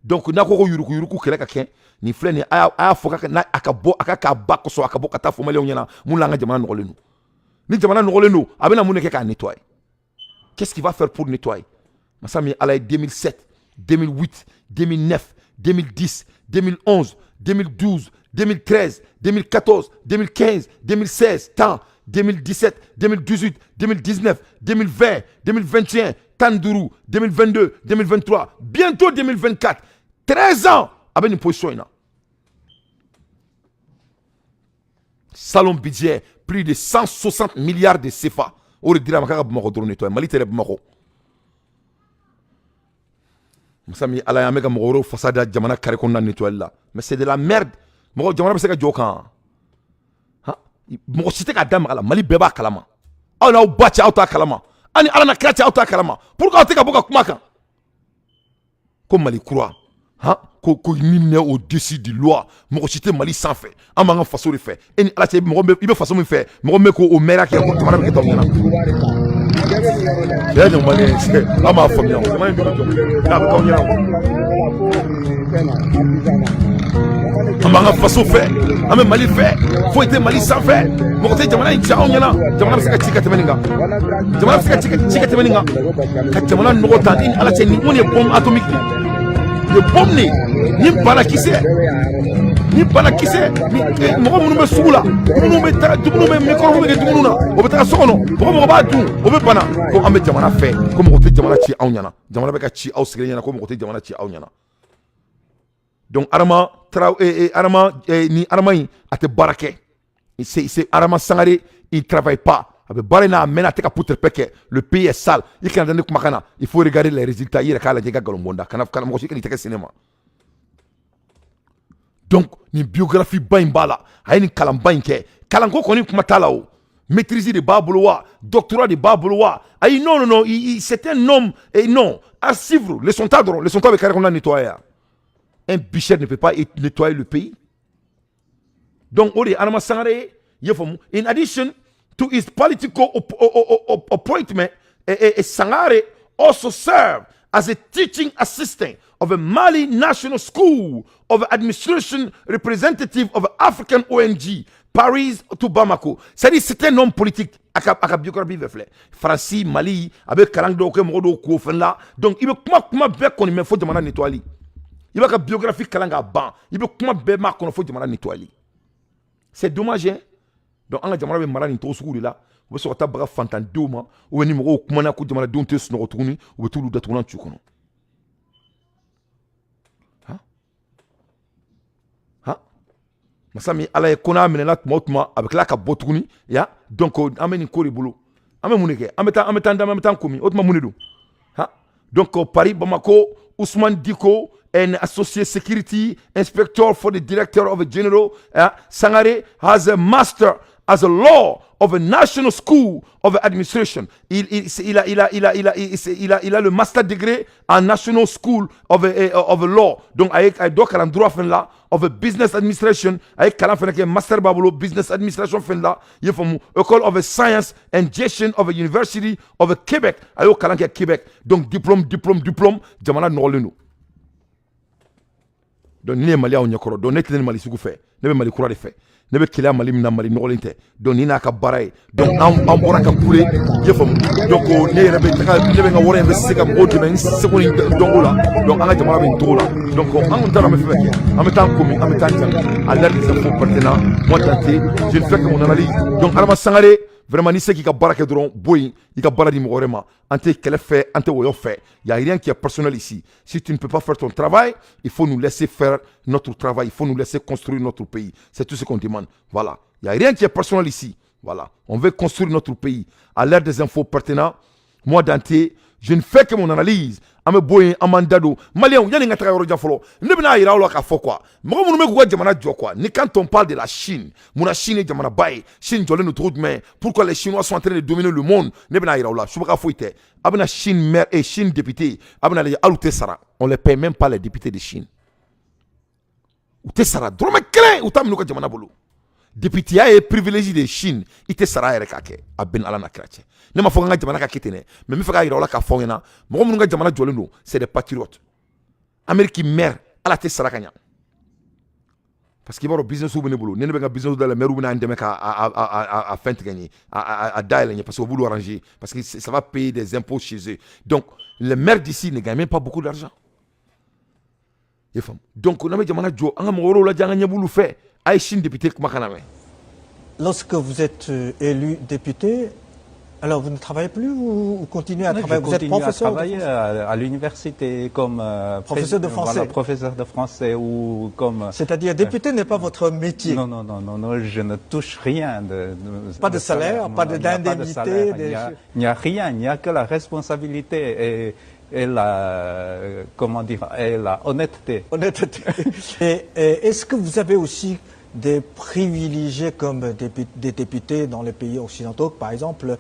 Donc n'a ko ko yuruku yuruku kɛlɛ ka kɛ nin filɛ nin ye, a y'a fɔ k'a n'a a ka bɔ, a ka k'a ba kɔsɔn, a ka bɔ ka taa fɔ maliyɛnw ɲɛna mun la an ka jamana nɔgɔlen don. Ni jamana nɔgɔlen don, a bɛna mun de kɛ k'a nettoyer? Qu'est-ce qu'il va faire pour nettoyer? Masa min Ala ye, 2007, 2008, 2009, 2010, 2011, 2012, 2013, 2014, 2015, 2016, tan, 2017, 2018, 2019, 2020, 2021, 15, 2022, 2023, bientôt 2024, 13 ans a bɛ nin position in na. Salon budget, plus de 160 milliards de CFA o de dira a ma k'a ka Bamakɔ dɔrɔn nettoyer. Mali tɛ dɛ, Bamakɔ. Masa min Ala ye, an bɛ ka mɔgɔ wɛrɛw fasa da jamana carré kɔnɔna nettoyer la, mais c'est de la merde. Mɔgɔ jamana bɛ se ka jɔ o kan? Mɔgɔ si tɛ k'a da maga la. Mali bɛɛ b'a kalama, aw n'aw ba cɛ, aw t'a kalama, aw ni Ala na kira cɛ, aw t'a kalama. Pourquoi aw tɛ ka bɔ ka kuma kan ko Mali kura, han, ko nul n'est au-dessus du loi, mɔgɔ si tɛ Mali sanfɛ, an b'an ka faso de fɛ. E ni Ala cɛ, mɔgɔ bɛ i bɛ faso min fɛ, mɔgɔ min bɛ k'o maire kɛ, ko jamana bɛ kɛ t'aw ɲɛna. Cɛ ɲɔgɔn maliyɛn, an b'a faamuya, jamana in bɛ jɔ, a bɛ k'aw ɲɛna. An b'an ka faso fɛ, an bɛ Mali fɛ, foyi tɛ Mali sanfɛ, mɔgɔ tɛ jamana in ci anw ɲɛna. Jamana bɛ se ka ci ka tɛmɛ nin kan, jamana bɛ se ka ci ka tɛmɛ nin kan, ka jamana nɔgɔ ta. Ni Ala cɛ, nin mun ye bombe atomique de ye, bombe de ni banakisɛ, ni banakisɛ ni mɔgɔ minnu bɛ sugu la, dumuni bɛ taga, dumuni bɛ microbe bɛ kɛ dumuni na, o bɛ taga so kɔnɔ, mɔgɔ b'a dun, o bɛ bana. Ko an bɛ jamana fɛ, ko mɔgɔ tɛ jamana ci anw ɲɛna, jamana bɛ ka ci aw sigilen ɲɛna, ko mɔgɔ tɛ jamana ci aw ɲɛna. Donc Adama Adama ni Adama in, a tɛ baara kɛ. C'est Adama Sangare, il travaille pas. A bɛ baara in na, a mɛnna, a tɛ ka putere kɛ. Le pays est sale. I kana da ne kumakan na, il faut regarder les résultats. I yɛrɛ k'a lajɛ, i ka nkalon bɔ kana kana mɔgɔ si kan'i tɛgɛ sen ne ma. Donc nin biographie ba in b'a la, a ye nin kalanba in kɛ, kalanko kɔni kuma t'a la o, maîtrise de b'a bolo wa, doctorat de b'a bolo wa, ayi, non, non, non, c'est un homme et non à suivre. Leçon ta dɔrɔn, leçon ta bɛ carré kɔnɔna nettoyer. Un bichet ne peut pas nettoyer le pays. Donc o de ye Adama Sangare ye, i y'a faamu. In addition to his political appointment, Sangare also served as a teaching assistant of a Mali National School of Administration, representative of African ONG, Paris to Bamako. C'est-à-dire, c'est un homme politique. A ka biographie bɛɛ filɛ. Faransi, Mali, a bɛ kalan dɔw kɛ mɔgɔ dɔw k'o fɛn la. Donc i bɛ kuma bɛɛ kɔni mɛn fo jamana nettoyali. I b'a ka biographie kalan k'a ban, i bɛ kuma bɛɛ m'a kɔnɔ fo jamana nettoyali. C'est dommage, hein. Donc an ka jamana bɛ mara nin cogo sugu de la. U bɛ sɔrɔ ka taa baga fantandenw ma, ou bien ni mɔgɔw kumana ko jamanadenw tɛ sunɔgɔ tuguni, u bɛ t'olu datugulan tu kɔnɔ. Han han, masa min Ala ye, ko n'a minɛna tuma o tuma, a bɛ tila ka bɔ tuguni ya. Donc an bɛ nin ko de bolo, an bɛ mun de kɛ? An bɛ taa an dama, an bɛ taa komi o tuma mun de don? Han, donc Paris Bamako, Ousmane Diko, an associate security inspector for the director of a general. Sangare has a master as a law of a National School of Administration. Il, a, il, a, il, a, il, a, il, a, il a le master degree en National School of Law. Donc, a ye dɔ kalan droit fɛn la, of a Business Administration, a ye kalan fɛnɛ kɛ, master b'a bolo Business Administration fɛn la, i ye faamu, École of Science and Gestion of a University of Québec, a y'o kalan kɛ Québec. Donc, diplôme, diplôme, diplôme, jamana nɔgɔlen don. Donc, ni ye Maliyaw ɲɛkɔrɔ. Donc, ne tɛ ni Mali sugu fɛ, ne bɛ Mali kura de fɛ. Ne bɛ Keleya Mali min na, Mali nɔgɔlen tɛ. Donc ni n'a ka baara ye. Donc an bɔra ka kule, i ye faamu. Donc ne yɛrɛ bɛ taga, ne bɛ n ka wari investir ka mɔgɔw dɛmɛ n seko ni dɔnko la. Donc an ka jamana bɛ nin cogo la. Donc an kun t'a dɔn an bɛ fɛn fɛn kɛ, an bɛ taa an komi an bɛ taa an jaabi à l'heure des infos pertinents. Moi Dante, je ne fais que mon analyse. Donc Adama Sangare, vraiment, n'i se k'i ka baara kɛ dɔrɔn, bɔ yen, i ka baara di mɔgɔ wɛrɛ ma. An tɛ kɛlɛ fɛ, an tɛ wɔyɔ fɛ. Y a rien qui est personnel ici. Si tu ne peux pas faire ton travail, il faut nous laisser faire notre travail, il faut nous laisser construire notre pays. C'est tout ce qu'on demande. Voilà, il y a rien qui est personnel ici. Voilà, on veut construire notre pays. À l'heure des infos pertinents, moi Dante, je ne fais que mon analyse. An bɛ bɔ yen, an b'an da don Maliyɛnw. Yanni n ka taga yɔrɔ jan fɔlɔ, ne bɛna yira aw la k'a fɔ quoi, mɔgɔ minnu bɛ k'u ka jamana jɔ quoi, ni quand on parle de la Chine, munna Chine ye jamanaba ye, Chine jɔlen don cogo jumɛn, pourquoi les Chinois sont en train de dominer le monde, ne bɛna yira aw la. Subaga foyi tɛ. A bɛna Chine maire et Chine député, a bɛna lajɛ, hali u tɛ sara. On les paye même pas, les députés de Chine. U tɛ sara dɔrɔmɛ kelen, u t'a minɛ u ka jamana bolo. Députéya ye privilège de Chine, i tɛ sara yɛrɛ k'a kɛ. A bɛn Ala n'a kira cɛ, ne ma fɔ n ka jamana ka kɛ ten dɛ, mais n bɛ fɛ k'a yira aw la k'a fɔ aw ɲɛna, mɔgɔ minnu ka jamana jɔlen don, c'est des patriotes. Amérique maire, ala tɛ sara ka ɲa, parce que i b'a dɔn, business bɛ ne bolo. Ni ne bɛ n ka business dayɛlɛ, maire bɛna n dɛmɛ ka a fɛn tigɛ n ye, a dayɛlɛ n ye, parce que o b'olu arranger, parce que ça va payer des impôts chez eux. Donc les maires d'ici ne gagnent même pas beaucoup d'argent, i faamu. Donc n'an bɛ jamana jɔ, an ka mɔgɔ wɛrɛw lajɛ, an ka ɲɛ b'olu fɛ. A ye Chine député kumakan lamɛn. Lorsque vous êtes élu député, alors vous ne travaillez plus ou vous continuez à Non, travailler? je Vous êtes continue à professeur de travailler français? à l'université comme Professeur de français. Voilà, professeur de français ou comme. C'est-à-dire député n'est pas votre métier. Non, non, non, non, non, je ne touche rien de Pas de salaire, Non, pas non, il n'y a pas de d'indemnité, salaire, il n'y a rien, il n'y a que la responsabilité et la, comment dire, et la honnêteté. Honnêteté. Et est-ce que vous avez aussi des privilégiés comme des députés dans les pays occidentaux? Par exemple,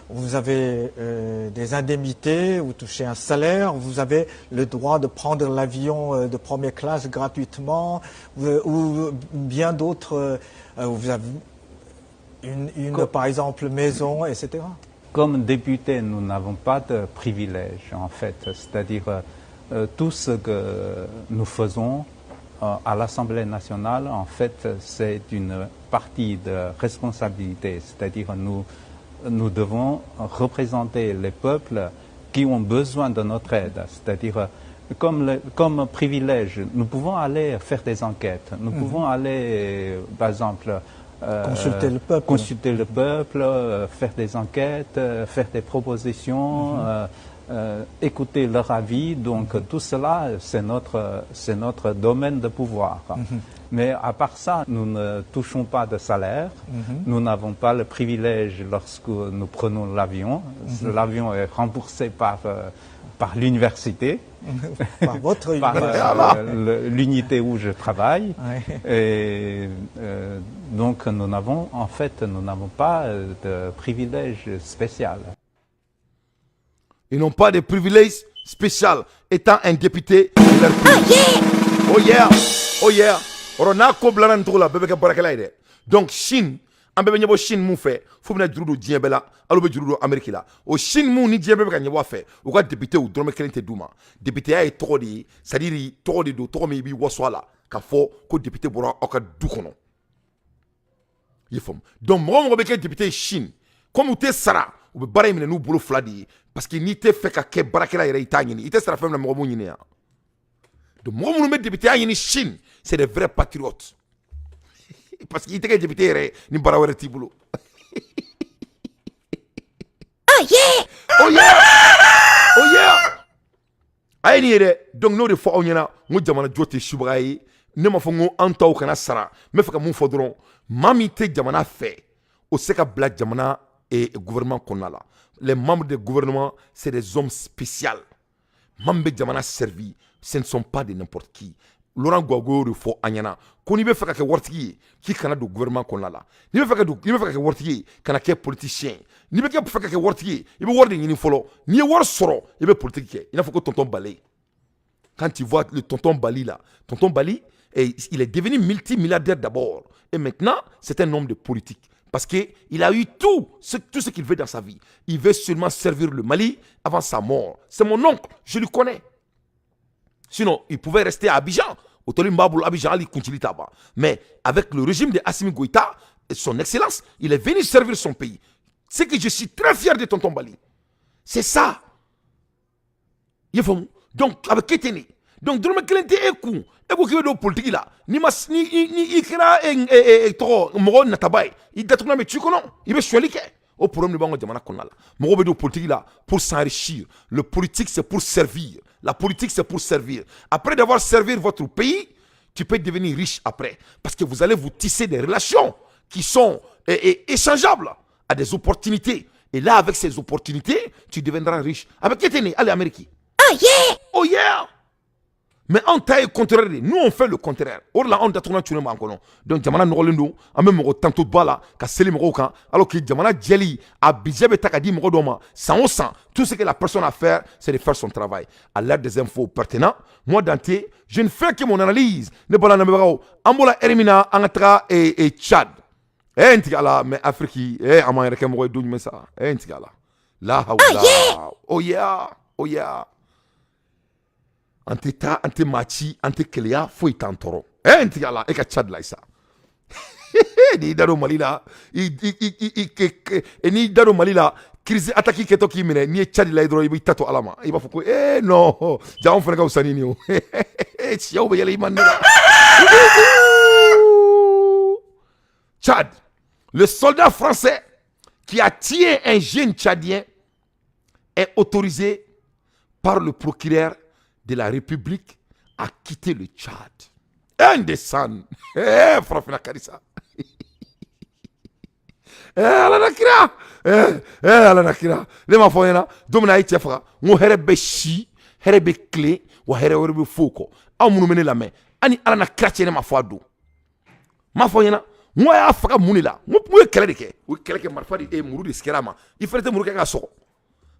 vous avez des indemnités, vous touchez un salaire, vous avez le droit de prendre l'avion de première classe gratuitement, ou bien d'autres, vous avez une, par exemple, maison, etc. Comme député, nous n'avons pas de privilège, en fait. C'est-à-dire, tout ce que nous faisons à l'Assemblée nationale, en fait, c'est une partie de responsabilité. C'est-à-dire, nous devons représenter les peuples qui ont besoin de notre aide. C'est-à-dire, comme privilège, nous pouvons aller faire des enquêtes. Nous pouvons aller, par exemple, Consulter le peuple. Consulter le peuple, faire des enquêtes, faire des propositions, écouter leur avis. Donc tout cela, c'est notre domaine de pouvoir. Mais à part ça, nous ne touchons pas de salaire. Nous n'avons pas le privilège lorsque nous prenons l'avion. L'avion est remboursé par l'université. Par votre Par université. l'unité où je travaille. Et donc nous n'avons, en fait, nous n'avons pas de privilège spécial. Ils n'ont pas de privilège spécial étant un député de leur pays. Oh yeah, oh yeah. Ɔrɔ n'a ko bilara nin cogo la, bɛɛ bɛ kɛ baarakɛla ye dɛ. Donc Chine, an bɛɛ bɛ ɲɛbɔ Chine mun fɛ, f'u bɛna juru don diɲɛ bɛɛ la, hali u bɛ juru don Amérique la. O Chine mun ni diɲɛ bɛɛ bɛ ka ɲɛbɔ a fɛ, u ka député dɔrɔmɛ kelen tɛ d'u ma. Députéya ye tɔgɔ de ye, c'est à dire tɔgɔ de don, tɔgɔ min i b'i waso a la k'a fɔ ko député bɔra aw ka du kɔnɔ. I ye faamu. Donc mɔgɔ o mɔgɔ bɛ kɛ député ye Chine, comme u tɛ sara, u bɛ baara in minɛ n'u bolo fila de ye, parce que n'i tɛ fɛ ka kɛ baarakɛla yɛrɛ, i t'a ɲini. I tɛ sara fɛn min na, mɔgɔ b'o ɲini yan. Donc mɔgɔ minnu bɛ députéya ɲini Chine, c'est des vrais patriotes, parce que i tɛ kɛ député yɛrɛ ni baara wɛrɛ t'i bolo. Oh yeah, oh yeah, oh yeah. A ye nin ye dɛ. Donc n'o de fɔ aw ɲɛna, n ko jamana jɔ tɛ subaga ye. Ne m'a fɔ n ko an taw kana sara. N bɛ fɛ ka mun fɔ dɔrɔn, maa min tɛ jamana fɛ, o tɛ se ka bila jamana gouvernement kɔnɔna la. Les membres du gouvernement, c'est des hommes spéciaux. Maa min bɛ jamana servi, ce ne sont pas de n'importe qui. Laurent Gbagbo y'o de fɔ an ɲɛna. Ko n'i bɛ fɛ ka kɛ waritigi ye, k'i kana don gouvernement kɔnɔna la. N'i bɛ fɛ ka don, n'i bɛ fɛ ka kɛ waritigi ye, kana kɛ politicien ye. N'i bɛ fɛ ka kɛ waritigi ye, i bɛ wari de ɲini fɔlɔ. N'i ye wari sɔrɔ, i bɛ politique kɛ. I n'a fɔ ko tonton Bale. Quand tu vois le tonton Bali là, tonton Bali, il est devenu multimilliardaire d'abord. Et maintenant, c'est un homme de politique. Parce qu'il a eu tout ce qu'il veut dans sa vie. Il veut seulement servir le Mali avant sa mort. C'est mon oncle, je le connais. Sinon, il pouvait rester à Abidjan. Abidjan. Mais avec le régime de Assimi Goïta, son excellence, il est venu servir son pays. C'est que je suis très fier de tonton Bali. C'est ça. Donc, avec Keteni. Donc, dɔrɔmɛ kelen tɛ e kun, e ko k'i bɛ don politique la, n'i ma ni i kɛra tɔgɔ mɔgɔ nataba ye, i datugulan bɛ ci kɔnɔ, i bɛ sonyali kɛ. O problème de b'an ka jamana kɔnɔna la. Mɔgɔw bɛ don politique la pour s'enrichir. Le politique, c'est pour servir. La politique, c'est pour servir. Après d'avoir servi votre pays, tu peux devenir riche après, parce que vous allez vous tisser des relations qui sont échangeables à des opportunités. Et là, avec ces opportunités, tu deviendras riche. Avec qui t'es né? Allez, Amérique. Oh yeah! Oh yeah! Mais anw ta ye contraire de. Nous, on fait le contraire. O de la, anw datugulan cunnen b'an kɔnɔ. Donc jamana nɔgɔlen don, an bɛ mɔgɔ tanto ba la ka seli mɔgɔw kan, alors que jamana jɛli, a budget bɛ ta ka di mɔgɔ dɔw ma san o san. Tout ce que la personne a à faire, c'est de faire son travail. À l'aide des infos pertinents, moi, Dante, je ne fais que mon analyse. Ne bɔra lamɛnbagaw, an bɔra heure min na, an ka taga Tchad. N tigi ala, mais Afrique, an m'an yɛrɛ kɛ mɔgɔ ye don jumɛn sa? N tigi ala, la hawla. Oh yeah, oh yeah. An tɛ taa, an tɛ maa ci, an tɛ keleya, foyi t'an tɔɔrɔ. N tigi ala, e ka Tchad la sa. N'i da don Mali la, i i i n'i da don Mali la, crise attaque kɛtɔ k'i minɛ. N'i ye Tchad la dɔrɔn, i b'i ta to ala ma, i b'a fɔ ko non, ja anw fana ka fisa ni nin ye o. Siyaw bɛ yɛlɛ i ma ne la. Tchad, le soldat français qui a tué un jeune Tchadien est autorisé par le procureur de la République à quitter le Tchad. Un des san. Farafina karisa. Ala na kira. Ala na kira. Ne m'a fɔ ɲɛna don min na a ye cɛ faga, n ko hɛrɛ bɛ si, hɛrɛ bɛ tile, wa hɛrɛ wɛrɛ bɛ fo kɔ. Aw minnu bɛ ne lamɛn, hali ala na kira cɛ, ne ma fɔ a don. N m'a fɔ ɲɛna n ko a y'a faga mun de la? N ko ye kɛlɛ de kɛ. U ye kɛlɛ kɛ, marifa de, muru de sigara a ma. I fɛnɛ tɛ muru kɛ ka sɔgɔ.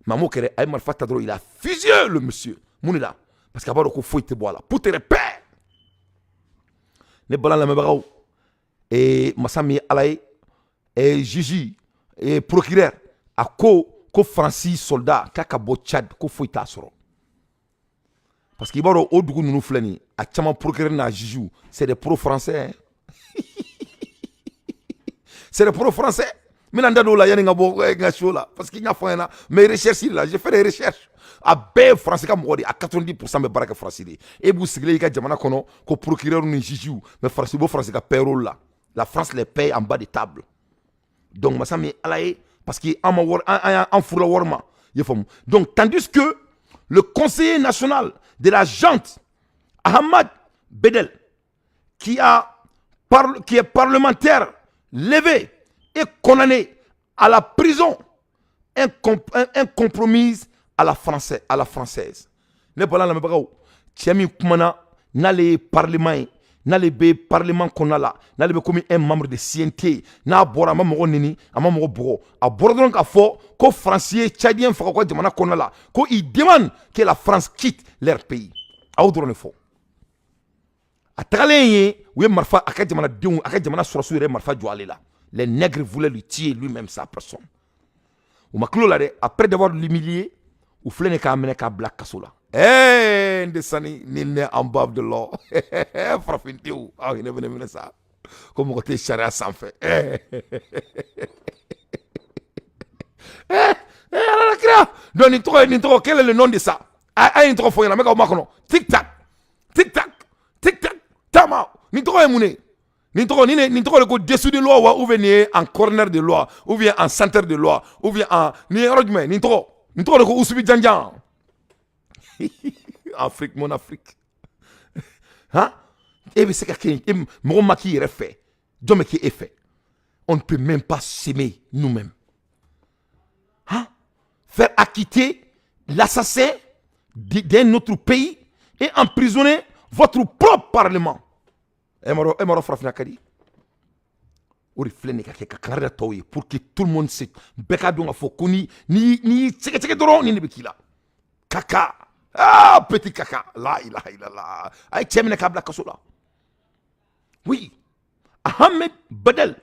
Mais a m'o kɛ dɛ, a ye marifa ta dɔrɔn, il a fusillé le monsieur. Mun de la? Parce que a b'a dɔn ko foyi tɛ bɔ a la. Putere pɛ. Ne bala lamɛnbagaw, masa min ye ala ye, juge, procureur a ko ko Faransi soldat k'a ka bɔ Tchad, ko foyi t'a sɔrɔ. Parce que i b'a dɔn, o dugu ninnu filɛ nin ye, a caman procureur n'a juge, c'est des pro-français. C'est des pro-français. N bɛna n da don o la yanni n ka bɔ n ka show la, parce que n y'a fɔ n ɲɛna, mais recherche la, j'ai fait des recherches. A bɛɛ ye Faransi ka mɔgɔ de ye, a 90% bɛ baara kɛ Faransi de ye. E b'u sigilen i ka jamana kɔnɔ ko procureur ni juge, mais Faransi bɔ Faransi ka payroll la. La France les paye en bas de table. Donc masa min ye ala ye, parce que an ma wari, an an furula wari ma, i y'a faamu. Donc tandis que le conseiller national de la junte, Ahmad Bedel, qui est parlementaire levé et condamné à la prison, un compromise à la française. Ne bɔra lamɛnbagaw, cɛ min kumana n'ale ye parlement ye, n'ale bɛ parlement kɔnɔna la, n'ale bɛ komi un membre de CNT, n'a bɔra, a ma mɔgɔ neni, a ma mɔgɔ bugɔ, a bɔra dɔrɔn k'a fɔ ko Faransi ye Tchadien faga u ka jamana kɔnɔna la, ko il demande que la France quitte leur pays. A y'o dɔrɔn de fɔ. A tagalen ye, u ye marifa, a ka jamanadenw, a ka jamana sɔrɔsiw yɛrɛ marifa jɔ ale la. Les nègres voulaient lui tuer lui-même, sa personne. U ma kulo la dɛ. Après d'avoir l'humilié, u filɛ nin k'a minɛ k'a bila kaso la. N de sani ni ne en bas de l'or, farafindenw, aw hinɛ bɛ ne minɛ sa, ko mɔgɔ tɛ sariya sanfɛ. Ala la kira. Donc nin tɔgɔ ye, nin tɔgɔ, quel est le nom de ça? A ye nin tɔgɔ fɔ n ɲɛna, n bɛ k'aw makɔnɔ. Tic tac, tic tac, tic tac, taama. Nin tɔgɔ ye mun ye? Nin tɔgɔ, nin tɔgɔ de ko dessous de loi wa, ou bien nin ye en corner de loi, ou bien en centre de loi, ou bien en nin ye yɔrɔ jumɛn? Nin tɔgɔ de ko usubi janjan. Afrique, mon Afrique. Han, e bɛ se ka kɛ e mɔgɔ ma k'i yɛrɛ fɛ, jɔn bɛ k'e fɛ? On ne peut même pas s'aimer nous-mêmes. Hein? Faire acquitter l'assassin d'un autre pays et emprisonner votre propre parlement. E m'a dɔn farafinna ka di. O de filɛ nin ka kɛ ka kangari da tɔw ye pour que tout le monde sait, bɛɛ k'a dɔn k'a fɔ ko ni y'i sɛgɛsɛgɛ dɔrɔn, nin de bɛ k'i la. Kaka, ah, petit kaka, la ilaha illallah. A ye cɛ minɛ k'a bila kaso la. Oui, Ahmed Badel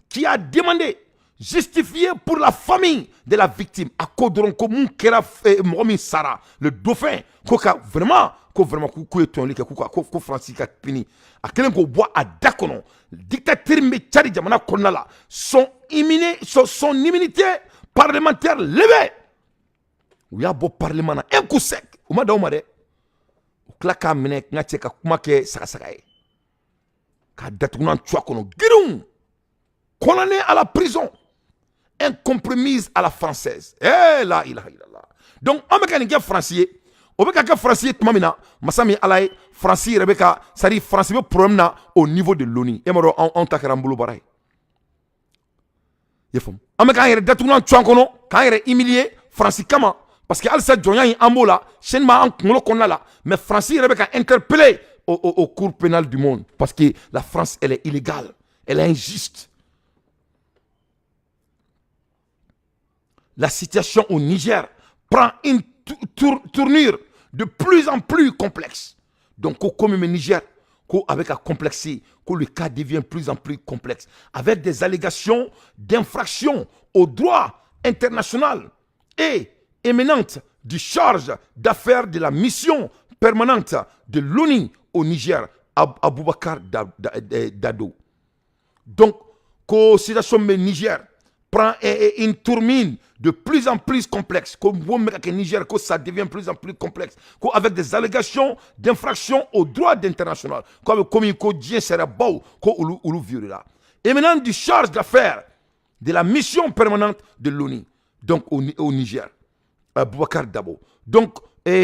qui a demandé justifié pour la famille de la victime. A ko dɔrɔn ko mun kɛra, mɔgɔ min sara, le dauphin, ko ka vraiment, ko vraiment k'u ye tɔɲɔli kɛ, k'u ka ko Faransi ka pini. A kɛlen k'o bɔ a da kɔnɔ, dictateur min bɛ Tchad jamana kɔnɔna la, son immunité parlementaire levée. U y'a bɔ parlement na un coup sec. U ma da o ma dɛ, u tila k'a minɛ, n ka cɛ, ka kuma kɛ sagasaga ye, k'a datugunan tu a kɔnɔ girinw, condamné à la prison, incompromise à la française. Eh, la ilaha illallah. Donc an bɛ ka nin kɛ Faransi ye, o bɛ ka kɛ Faransi ye tuma min na, masa min Ala ye, Faransi yɛrɛ bɛ ka, c'est à dire Faransi bɛ problème na au niveau de l'ONU. E m'a dɔn anw ta kɛra an bolo baara ye. I ye faamu? An bɛ k'an yɛrɛ datugunan tu an kɔnɔ, k'an yɛrɛ humilier Faransi kama, parce que halisa jɔnya in, an b'o la, chaîne b'an kunkolo kɔnɔna la. Mais Faransi yɛrɛ bɛ ka interpeller au cour pénal du monde, parce que la France, elle est illégale, elle est injuste. La situation au Niger prend une tournure de plus en plus complexe. Donc, comme le Niger, avec un complexé, que le cas devient de plus en plus complexe, avec des allégations d'infraction au droit international et émanant du chargé d'affaires de la mission permanente de l'ONU au Niger, Aboubakar Dado. Donc, que situation au Niger prend une tournure de plus en plus complexe, comme Niger, que ça devient de plus en plus complexe, avec des allégations d'infraction au droit international, comme ko diɲɛ sariyabaw ko olu violé la. Émanant du chargé d'affaires de la mission permanente de l'ONU, donc au Niger, Boubacar Dabo. Donc,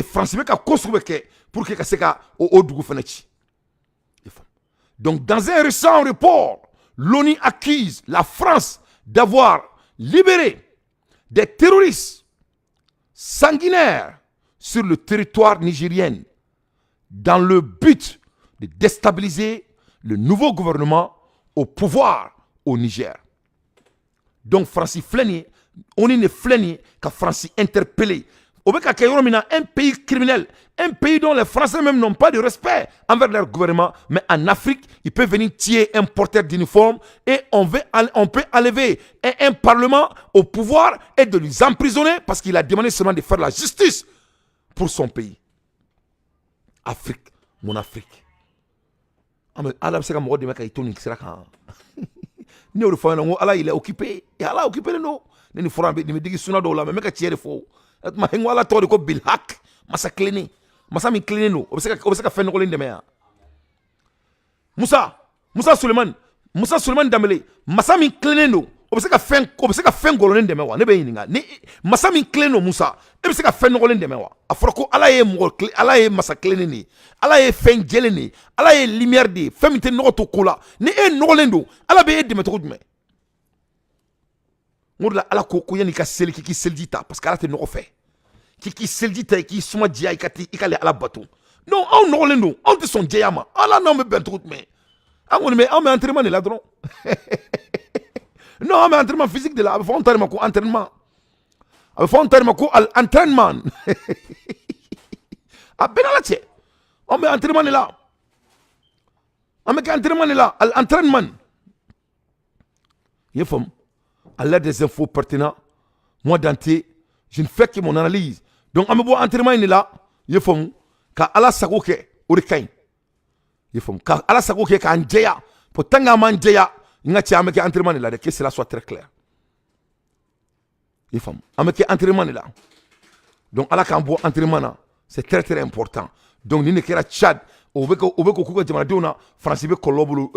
France bɛ ka ko sugu bɛ kɛ pour que ka se ka o dugu fana ci. Donc, dans un récent rapport, l'ONU accuse la France d'avoir libéré des terroristes sanguinaires sur le territoire nigérien dans le but de déstabiliser le nouveau gouvernement au pouvoir au Niger. Donc Francis filɛ nin ye, ONU ne filɛ nin ye ka Faransi interpellé. O bɛ ka kɛ yɔrɔ min na, un pays criminel, un pays dont les Français même n'ont pas de respect envers leur gouvernement, mais en Afrique, ils peuvent venir tuer un porteur d'uniforme et on peut enlever un parlement au pouvoir et de les emprisonner parce qu'il a demandé seulement de faire la justice pour son pays. Afrique, mon Afrique. Ala bɛ se ka mɔgɔ dɛmɛ ka i to nin sira kan. Ne y'o de fɔ ɲɛna, n ko Ala, il est occupé. Ala occupé don. Ne ni fɔra nin bɛ digi suna dɔw la, mais n bɛ ka tiɲɛ de fɔ. O tuma n ko Ala tɔgɔ de ko Bilhak, masa tilennen, masa min tilennen don, o bɛ se ka fɛn nɔgɔlen dɛmɛ yan. Musa Sulemani, Musa Sulemani Danbele, masa min tilennen don, o bɛ se ka fɛn gɔlɔnen dɛmɛ wa? Ne bɛ ɲininka, ni masa min tilennen don, Musa, e bɛ se ka fɛn nɔgɔlen dɛmɛ wa? A fɔra ko Ala ye mɔgɔ, Ala ye masa tilennen de ye, Ala ye fɛn jɛlen de ye, Ala ye lumière de ye, fɛn min tɛ nɔgɔ to ko la. Ni e nɔgɔlen don, Ala bɛ e dɛmɛ cogo jumɛn? N ko de la, Ala ko yanni i ka seli, k'i k'i seliji ta, parce que Ala tɛ nɔgɔ fɛ, k'i k'i seliji ta, i k'i suma diya, i ka i ka Ala bato. Non, anw nɔgɔlen don, anw tɛ sɔn jɛya ma. Ala n'anw bɛ bɛn cogo jumɛn? An kɔni bɛ, anw bɛ entraînement de la dɔrɔn. Non, an bɛ entraînement physique de la. A bɛ fɔ anw ta de ma ko entraînement, a bɛ fɔ anw ta de ma ko entraînement. A bɛɛ n'Ala cɛ, anw bɛ entraînement de la, an bɛ kɛ entraînement de la, entraînement. I ye faamu? À l'aide des infos pertinentes, moi Dante, je ne fais que mon analyse. Donc an bɛ bɔ entraînement in de la, i ye faamu, ka Ala sago kɛ, o de ka ɲi. I ye faamu? Ka Ala sago kɛ k'an jɛya. Pour tant qu'an m'an jɛya, n ka cɛ, an bɛ kɛ entraînement de la dɛ, que cela soit très clair. I ye faamu? An bɛ kɛ entraînement de la. Donc Ala k'an bɔ entraînement na, c'est très très important. Donc nin de kɛra Tchad, o bɛ k'u ka jamanadenw na, Faransi bɛ kɔlɔlɔ bolo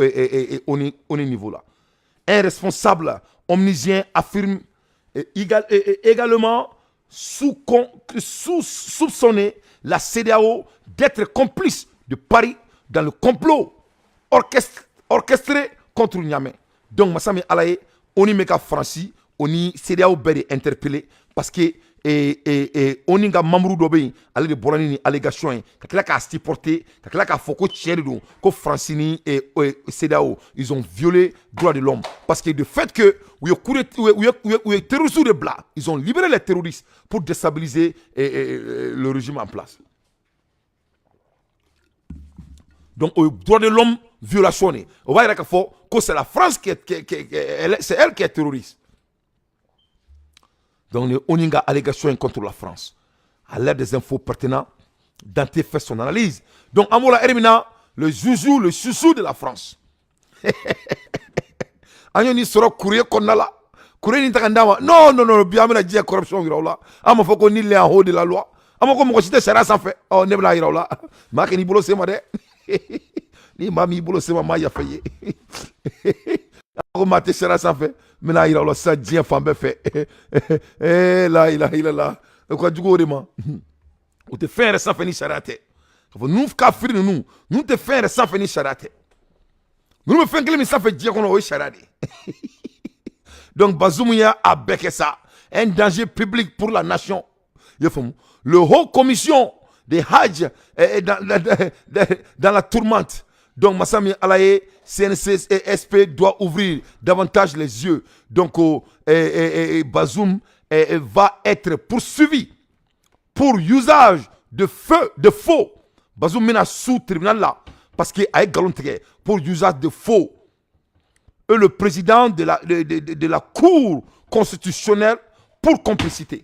au niveau la. Un responsable onusien affirme également soupçonner la CEDEAO d'être complice de Paris dans le complot orchestré contre Niamey. Donc, masa min Ala ye, ONU bɛ ka Faransi, o ni CEDEAO bɛɛ de interpellé parce que ONU ka membre dɔ bɛ yen, ale de bɔra ni nin allégation ye, ka tila k'a supporter, ka tila k'a fɔ ko tiɲɛ de don, ko Faransi ni CEDEAO, ils ont violé droit de l'homme, parce que de fait que u ye coup u ye terroristes de bila, ils ont libéré les terroristes pour déstabiliser le régime en place. Donc o ye droit de l'homme violation de ye. O b'a yira k'a fɔ ko c'est la France qui est, qui, qui, c'est elle qui est terroriste. Donc ni ONU ka allégation contre la France. À l'aide des infos pertinentes, Dante fait son analyse. Donc an b'o la heure min na, le joujou, le chouchou de la France, an y'o ni sɔrɔ courrier kɔnɔna la, courrier nin ta ka d'a ma. Non, non, non, bi an bɛna diɲɛ corruption yira aw la. An m'a fɔ ko nul n'est en haut de la loi, an ma ko mɔgɔ si tɛ sariya sanfɛ. Ɔ, ne bɛna yira aw la, maa kɛ n'i bolo se ma dɛ. Ni maa min y'i bolo se ma, maa yafa i ye. Ko maa tɛ sariya sanfɛ, n bɛna yira aw la sisan diɲɛ fan bɛɛ fɛ. Eh, la ilaha illallah, o ka jugu o de ma. O tɛ fɛn yɛrɛ sanfɛ ni sariya tɛ. K'a fɔ ninnu kafiri ninnu, ninnu tɛ fɛn yɛrɛ sanfɛ ni sariya tɛ. Ninnu bɛ fɛn kelen min sanfɛ diɲɛ kɔnɔ, o ye sariya de ye. Donc Bazoum y'a a bɛɛ kɛ sa, un danger public pour la nation, i y'a faamu. Le haut commission des Hajj est dans la tourmente. Donc masa min Ala ye, CNSP doit ouvrir davantage les yeux. Donc oh, Bazoum va être poursuivi pour usage de feu de faux. Bazoum bɛna sous tribunal là parce que a ye nkalon tigɛ pour usage de faux, et le président de la Cour constitutionnelle pour complicité.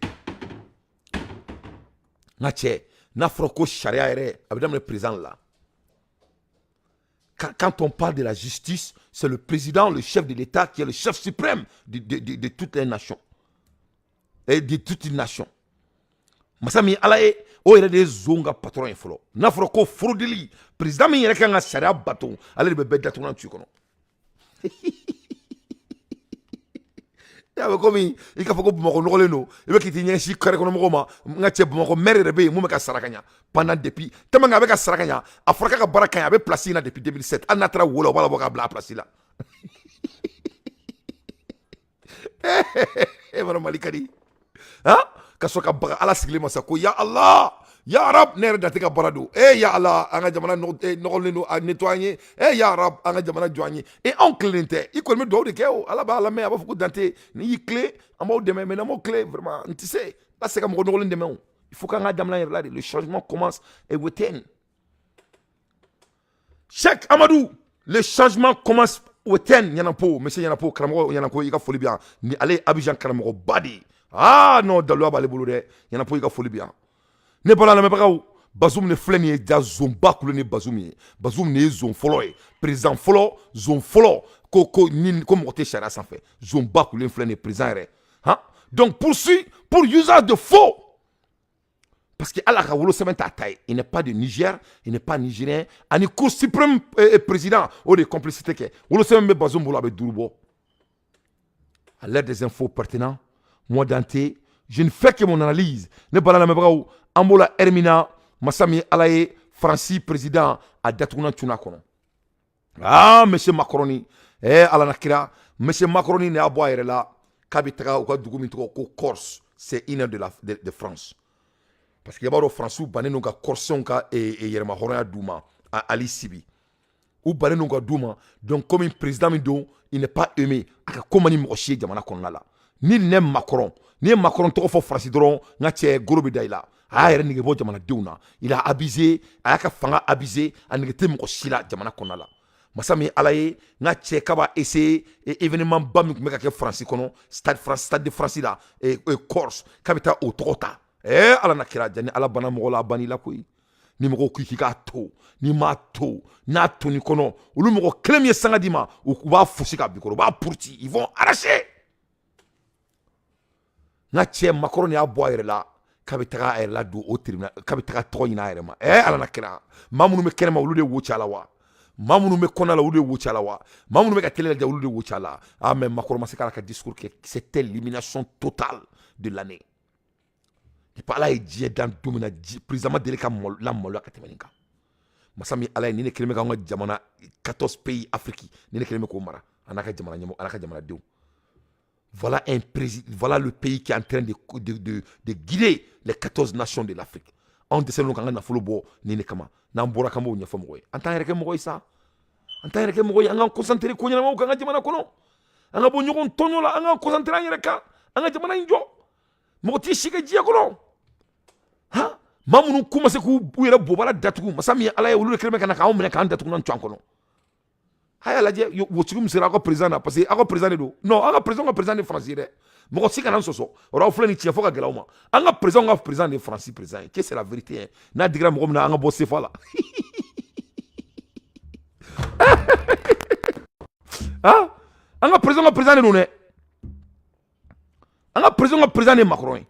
N ka cɛ, n'a fɔra ko sariya yɛrɛ, a bɛ daminɛ président la. Quand on parle de la justice, c'est le président, le chef de l'État, qui est le chef suprême de toutes les nations. Et de toute une nation. Masa min Ala ye, o yɛrɛ de ye zon ka patron ye fɔlɔ. N'a fɔra ko furodili, président min yɛrɛ kan ka sariya bato, ale de bɛ bɛɛ datugulan tu kɔnɔ. I bɛ komi i k'a fɔ ko Bamakɔ nɔgɔlen don, i bɛ k'i ɲɛsin carré kɔnɔ mɔgɔw ma. N ka cɛ, Bamakɔ maire yɛrɛ bɛ yen mun bɛ ka sara ka ɲa pendant depuis tellement que a bɛ ka sara ka ɲa, a fɔra k'a ka baara ka ɲi, a bɛ place in na depuis 2007. Hali n'a taara wo la, u b'a labɔ k'a bila a place la. E mana Mali ka di han, ka sɔrɔ ka baga Ala sigilen ma sa ko ya Allah, ya Rab, ne yɛrɛ date ka baara don. E ya Ala, an ka jamana nɔgɔlen don, a nettoyer an ye. E ya Rab, an ka jamana jɔ an ye. E anw tilennen tɛ, i kɔni bɛ dugawu de kɛ. O Ala b'a lamɛn, a b'a fɔ ko Dante, n'i y'i tilen, an b'aw dɛmɛ, mais n'an m'aw tilen, vraiment n tɛ se n'a se ka mɔgɔ nɔgɔlen dɛmɛ. O il faut k'an ka daminɛ an yɛrɛ la de. Le changement commence et within. Cheikh Amadou, le changement commence within. Ɲanapo, monsieur Ɲanapo, karamɔgɔ Ɲanapo, i ka foli bɛ yan. Ni ale ye Abidjan karamɔgɔba de ye. Ah non, daluya b'ale bolo dɛ. Ɲanapo, i ka foli bɛ yan. Ne bɔra lamɛnbagaw, Bazoum de filɛ nin ye, ja zonba kulo ni Bazoum ye. Bazoum de ye zon fɔlɔ ye, président fɔlɔ, zon fɔlɔ ko ni ko mɔgɔ tɛ sariya sanfɛ. Zonba kulen filɛ nin ye, président yɛrɛ han. Donc poursuit pour usage de faux, parce que ala ka wolosɛbɛn t'a ta ye. Il n'est pas de Niger, il n'est pas nigérien. Ani Cour suprême président, o de ye complicité kɛ. Wolosɛbɛn bɛ Bazoum bolo, a bɛ 5 bɔ. À l'aide des infos pertinentes, moi Dante, je ne fais que mon analyse. Ne bala lamɛnbagaw, an b'o la heure min na, masa min Ala ye, Faransi président a datugunan cunna kɔnɔ. Ah, monsieur Macron, eh Ala na kira, monsieur Macron ne y'a bɔ a yɛrɛ la k'a bɛ taga u ka dugu min tɔgɔ ko Corse, c'est une heure de France, parce que i b'a dɔn Faransiw bannen don ka Corsiens ka yɛrɛma hɔrɔnya d'u ma hali sibi, u bannen don ka d'u ma. Donc comme président min don, il n'est pas aimé, a ka ko man di mɔgɔ si ye jamana kɔnɔna la. Ni ne Macron, n'i ye Macron tɔgɔ fɔ Faransi dɔrɔn, n ka cɛ, goro bɛ da i la. A y'a yɛrɛ nege bɔ jamanadenw na, il a abusé, a y'a ka fanga abusé, a nege tɛ mɔgɔ si la jamana kɔnɔna la. Masa min Ala ye, n ka cɛ, k'a b'a essayer événement ba min tun bɛ ka kɛ Faransi kɔnɔ, stade France, stade de France la, Corse, k'a bɛ taa o tɔgɔ ta. Ala na kira jani, Ala banna mɔgɔ la, a banni la koyi. Ni mɔgɔw k'i k'a to, n'i m'a to, n'a tonni kɔnɔ, olu mɔgɔ kelen min ye sanga d'i ma, u b'a fosi k'a bi kɔrɔ, u b'a puruti, ils vont arracher. N ka cɛ, Macron y'a bɔ a yɛrɛ la k'a bɛ taga a yɛrɛ la don o tribunal, k'a bɛ taga tɔgɔ ɲini a yɛrɛ ma. Ala na kira, maa minnu bɛ kɛnɛma, olu de wo ci a la wa? Maa minnu bɛ kɔnɔna la, olu de wo ci a la wa? Maa minnu bɛ ka télé lajɛ, olu de wo ci a la. Ah, mais Macron ma se k'a ka discours kɛ, c'était l'élimination totale de l'année. Depuis Ala ye diɲɛ dan don min na, président ma deli ka lamaloya ka tɛmɛ nin kan. Masa min Ala ye, ni ne kelen bɛ k'an ka jamana 14 pays Afrique, ni ne kelen bɛ k'o mara, a n'a ka jamana ɲɛmɔgɔ, a n'a ka jamanadenw. Voilà un président, voilà le pays qui est en train de guider les 14 nations de l'Afrique. Anw dɛsɛlen don k'an ka nafolo bɔ nin de kama. N'an bɔra k'an b'o ɲɛfɔ mɔgɔ ye, an t'an yɛrɛ kɛ mɔgɔ ye sa, an t'an yɛrɛ kɛ mɔgɔ ye. An k'an concentré ko ɲɛnamaw kan an ka jamana kɔnɔ, an ka bɔ ɲɔgɔn tɔɲɔ la, an k'an concentré an yɛrɛ kan, an ka jamana in jɔ. Mɔgɔ t'i si kɛ diɲɛ kɔnɔ. Han, maa minnu k'u ma se k'u yɛrɛ bobara datugu, masa min ye Ala ye, olu de kɛlen bɛ ka na k'anw minɛ k'an datugu n'an cu an kɔnɔ. A y'a lajɛ wosigi min sera aw ka président na, parce que aw ka président de don. Non, aw ka président ka président de Faransi ye dɛ. Mɔgɔ si kana n sɔsɔ o aw filɛ nin tiɲɛ fɔ ka gɛlɛn aw ma. An ka président ka président de Faransi président ye, que c'est la vérité hein. N'a digira mɔgɔ min na, an ka bɔ CFA la. Ah, an ka président ka président de don dɛ. An ka président ka président de ye Macron ye.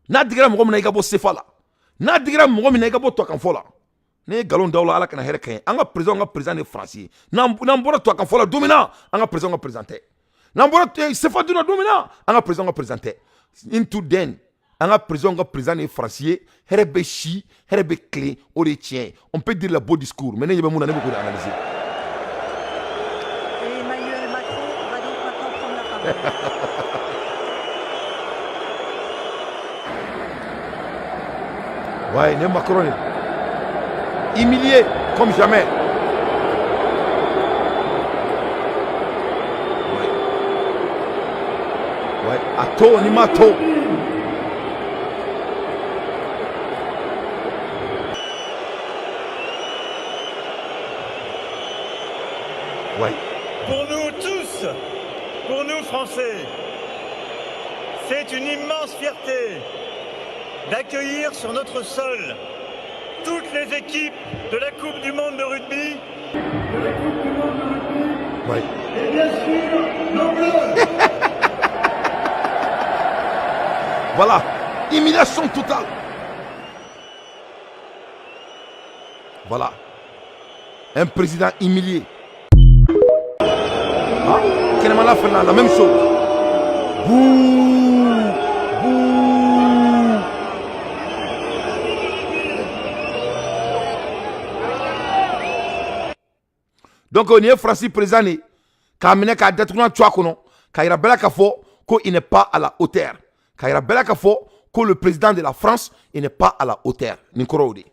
N'a digira mɔgɔ min na, i ka bɔ CFA la. N'a digira mɔgɔ min na, i ka bɔ tubabukanfɔ la. Ne ye nkalon da la, Ala kana hɛrɛ kɛ ye. An ka président ka président de Faransi ye. N'an bɔra tubabukanfɔ la don min na, an ka président ka président tɛ. N'an bɔra CFA dun na don min na, an ka président ka président tɛ. Into den, an ka président ka président de ye Faransi ye. Hɛrɛ bɛ si, hɛrɛ bɛ tilen, o de ye tiɲɛ ye. On peut dire le beau discours, mais ne ɲɛ bɛ mun na, ne bɛ k'o de analyser. Et Emmanuel Macron va donc maintenant prendre la parole. Ouais, ne Macron humilié comme jamais. Ouais. Ouais, a to ni ma to. Ouais. Pour nous tous, pour nous Français, c'est une immense fierté d'accueillir sur notre sol toutes les équipes de la Coupe du Monde de rugby. De la Coupe du Monde de rugby. Ouais. Et bien sûr, nos Bleus. Voilà, humiliation totale. Voilà, un président humilié. Ah, kɛnɛmala fana, la même chose. Bouh, bouh. Donc nin ye Faransi président de k'a minɛ k'a datugulan cu a kɔnɔ, k'a yira bɛɛ la k'a fɔ ko il n'est pas à la hauteur, k'a yira bɛɛ la k'a fɔ ko le président de la France, il n'est pas à la hauteur. Nin kɔrɔ y'o de.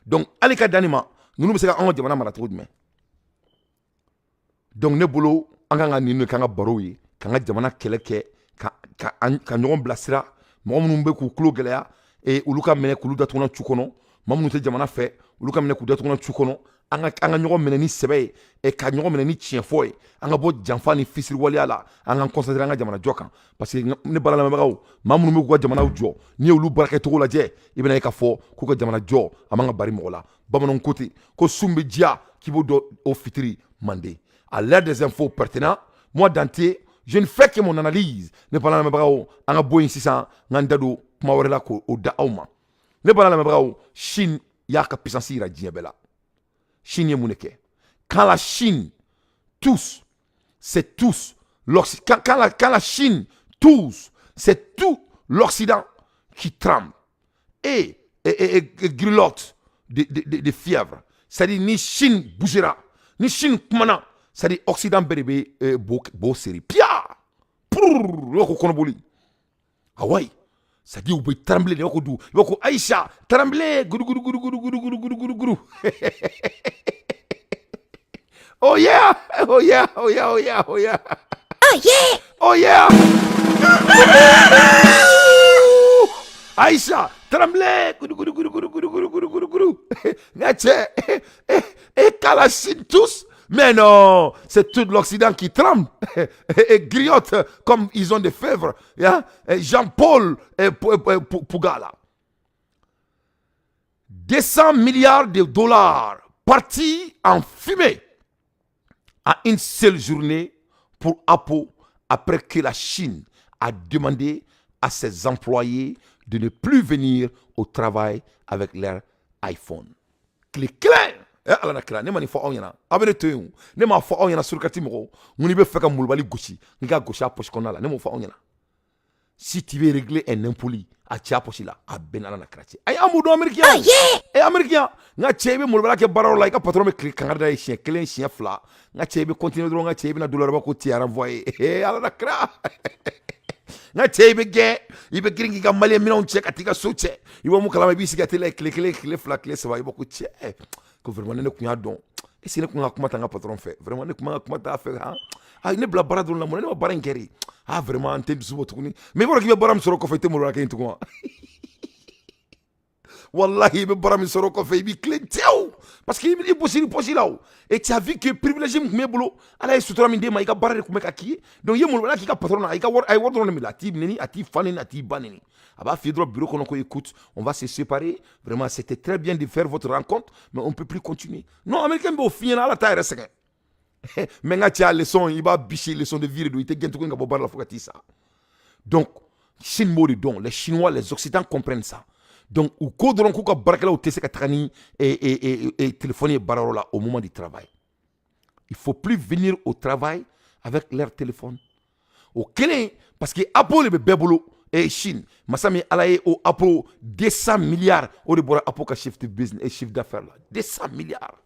Donc hali ka dan nin ma, ninnu bɛ se ka anw ka jamana mara cogo jumɛn? Donc ne bolo, an kan ka nin de k'an ka barow ye, k'an ka jamana kɛlɛ kɛ, ka ɲɔgɔn bilasira. Mɔgɔ minnu bɛ k'u tulo gɛlɛya, olu ka minɛ k'olu datugulan cu kɔnɔ. Maa minnu tɛ jamana fɛ, olu ka minɛ k'u datugulan cu kɔnɔ. An ka ɲɔgɔn minɛ ni sɛbɛ ye, ka ɲɔgɔn minɛ ni tiɲɛfɔ ye. An ka bɔ janfa ni fisiriwaleya la, an k'an concentrer an ka jamana jɔ kan. Parce que ne baara lamɛnbagaw, maa minnu bɛ k'u ka jamanaw jɔ, n'i y'olu baarakɛcogo lajɛ, i bɛna ye k'a fɔ k'u ka jamana jɔ a man ka bari mɔgɔ la. Bamananw ko ten ko sun bɛ diya k'i b'o dɔn o fitiri manden. À l'ère des infos pertinents, moi Dante, je ne fais que mon analyse. Ne baara lamɛnbagaw, an ka bɔ yen sisan, n ka n da don kuma wɛrɛ la k'o da aw ma. Ne baara lamɛnbagaw, Chine y'a ka puissance yira diɲɛ bɛɛ la. Chine ye mun de kɛ? Quand la Chine tousse, c'est tous l'Occident. Quand la Chine tousse, c'est tout l'Occident qui tremble et grelotte de fièvre. C'est-à-dire ni Chine bougera, ni Chine kumana, c'est-à-dire Occident bɛɛ de bɛ bo seri pia prrr, i b'a ko kɔnɔboli. Ah ouais, c'est-à-dire u bɛ trembler de, i b'a ko du, i b'a ko Aïcha trembler, gudu gudu gudu gudu gudu gudu gudu gudu gudu. Oh yeah, oh yeah, oh yeah, oh yeah, oh yeah. Oh yeah. Oh yeah. Aïcha trembler, gudu gudu gudu gudu gudu gudu gudu gudu gudu. Nka cɛ, et quand la Chine tousse, mais non, c'est tout l'Occident qui tremble et griotte comme ils ont des fièvres. Jean-Paul Pougala. 200 milliards de dollars partis en fumée à une seule journée pour Apple après que la Chine a demandé à ses employés de ne plus venir au travail avec leur iPhone. Tile kelen ɛ, Ala na kira, ne ma nin fɔ aw ɲɛna, aw bɛ ne to yen o. Ne m'a fɔ aw ɲɛna, surukati mɔgɔw, n ko n'i bɛ fɛ ka molobali gosi, n k'a gosi a poche kɔnɔna la. Ne m'o fɔ aw ɲɛna? Si tu veux régler un impoli, a ci a poche la, a bɛɛ n'Ala na kira cɛ. Ayi, an b'o dɔn américain. Ɛ américain, n ka cɛ, i bɛ molobali kɛ baarayɔrɔ la, i ka patron bɛ tile kangari da ye siɲɛ kelen, siɲɛ fila. N ka cɛ, i bɛ continuer dɔrɔn. N ka cɛ, i bɛna dollar ko ti renvoyer. Ala na kira. N ka cɛ, i bɛ gɛn, i bɛ girin k'i ka maliyɛn minɛnw cɛ ka t'i ka so cɛ. I bɔ mun kalama? I b'i sigi a télé la tile 1, tile 2, tile 3, i b'a ko cɛ, ko vraiment ne kun y'a dɔn. Est ce que ne kun ka kuma ta n ka patron fɛ? Vraiment, ne kun ka kuma t'a fɛ. Han, a ye ne bila baara dɔrɔn la. Mun na ne ma baara in kɛ de? Ah, vraiment, n tɛ dusu bɔ tuguni. Mais i b'a dɔn k'i bɛ baara min sɔrɔ kɔfɛ, i tɛ maloya kɛ yen tugun wa? Wallahi, i bɛ baara min sɔrɔ kɔfɛ, i b'i tilen tew, parce que i bɔsiri poche la o. Et tu as vu que privilège min tun b'e bolo, Ala ye sutura min d'e ma, i ka baara de tun bɛ ka k'i ye. Donc i ye maloya k'i ka patron na, i ka wari, a ye wari dɔrɔn de minɛ. A t'i neni, a t'i fa neni, a t'i ba neni. A b'a f'i ye dɔrɔn bureau kɔnɔ ko: "Écoute, on va se séparer. Vraiment, c'était très bien de faire votre rencontre, mais on peut plus continuer." Non, américain b'o f'i ɲɛna, ala t'a yɛrɛ sɛgɛn. Mais n ka cɛ, a leçon, i b'a bisi, leçon de vie de don. I tɛ gɛn tuguni ka bɔ baara la fo ka t'i sa. Donc Chine b'o de dɔn. Les Chinois, les Occidents comprennent ça. Donc u ko dɔrɔn k'u ka baarakɛlaw tɛ se ka taga ni téléphone ye baarayɔrɔ la. Au moment du travail, il faut plus venir au travail avec leur téléphone. O kelen, parce que Apple de bɛ bɛɛ bolo. Chine, masa min Ala ye, o Apple, 200 milliards, o de bɔra Apple ka chiffre de business, chiffre d'affaires la, 200 milliards.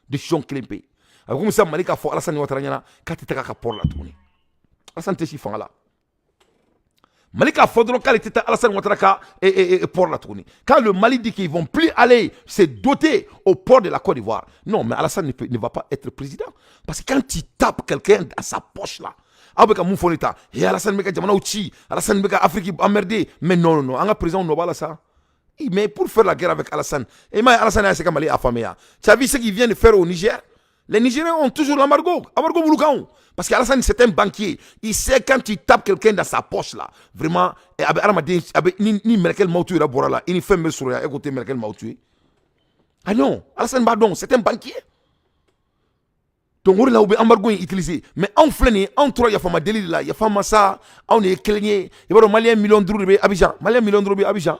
Décision kelen pe. A bɛ komi sisan Mali k'a fɔ Alassane Ouattara ɲɛna k'a tɛ taga ka port la tuguni. Alassane tɛ si fanga la. Mali k'a fɔ dɔrɔn k'ale tɛ taa Alassane Ouattara ka port la tuguni. Quand le Mali dit qu'ils vont plus aller se doter au port de la Côte d'Ivoire, non, mais Alassane ne va pas être président, parce que quand tu tapes quelqu'un dans sa poche là, aw bɛ ka mun fɔ ne ta he? Alassane bɛ ka jamanaw ci, Alassane bɛ ka Afrique emmerder. Mais non, non, non, an ka président nɔ b'a la sa. Mais pour faire la guerre avec Alassane, et moi, Alassane a se ka Mali affamé. Tu as vu ce qu'il vient de faire au Niger? Les Nigériens ont toujours l'embargo. Embargo b'olu kan. Parce qu'Alassane, c'est un banquier. Il sait, quand tu tapes quelqu'un dans sa poche là, vraiment, a bɛ hadamaden, a bɛ ni mɛlɛkɛli mawutu yɛrɛ bɔra la, i ni fɛn bɛ sɔrɔ yan, e ko tɛ mɛlɛkɛli mawutu ye. Ah non, Alassane b'a dɔn, c'est un banquier. Donc o de la u bɛ embargo in utiliser. Mais anw filɛ nin ye, anw tora yafama deli de la, yafa masa, anw de ye kelen ye. I b'a dɔn, maliyɛn 5 miliyɔn de bɛ Abidjan, maliyɛn 5 miliyɔn bɛ Abidjan.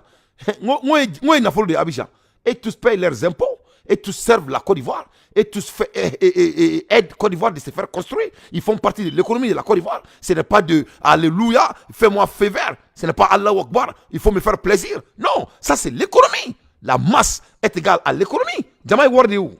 N ko ye nafolo de ye Abidjan. Et tous payent leurs impôts et tous servent la Côte d'Ivoire et tous fait, et aident Côte d'Ivoire de se faire construire. Ils font partie de l'économie de la Côte d'Ivoire. Ce n'est pas de Alléluia, fais-moi faveur. Ce n'est pas Allah Akbar, il faut me faire plaisir. Non, ça, c'est l'économie. La masse est égale à l'économie. Jama ye wari de ye o.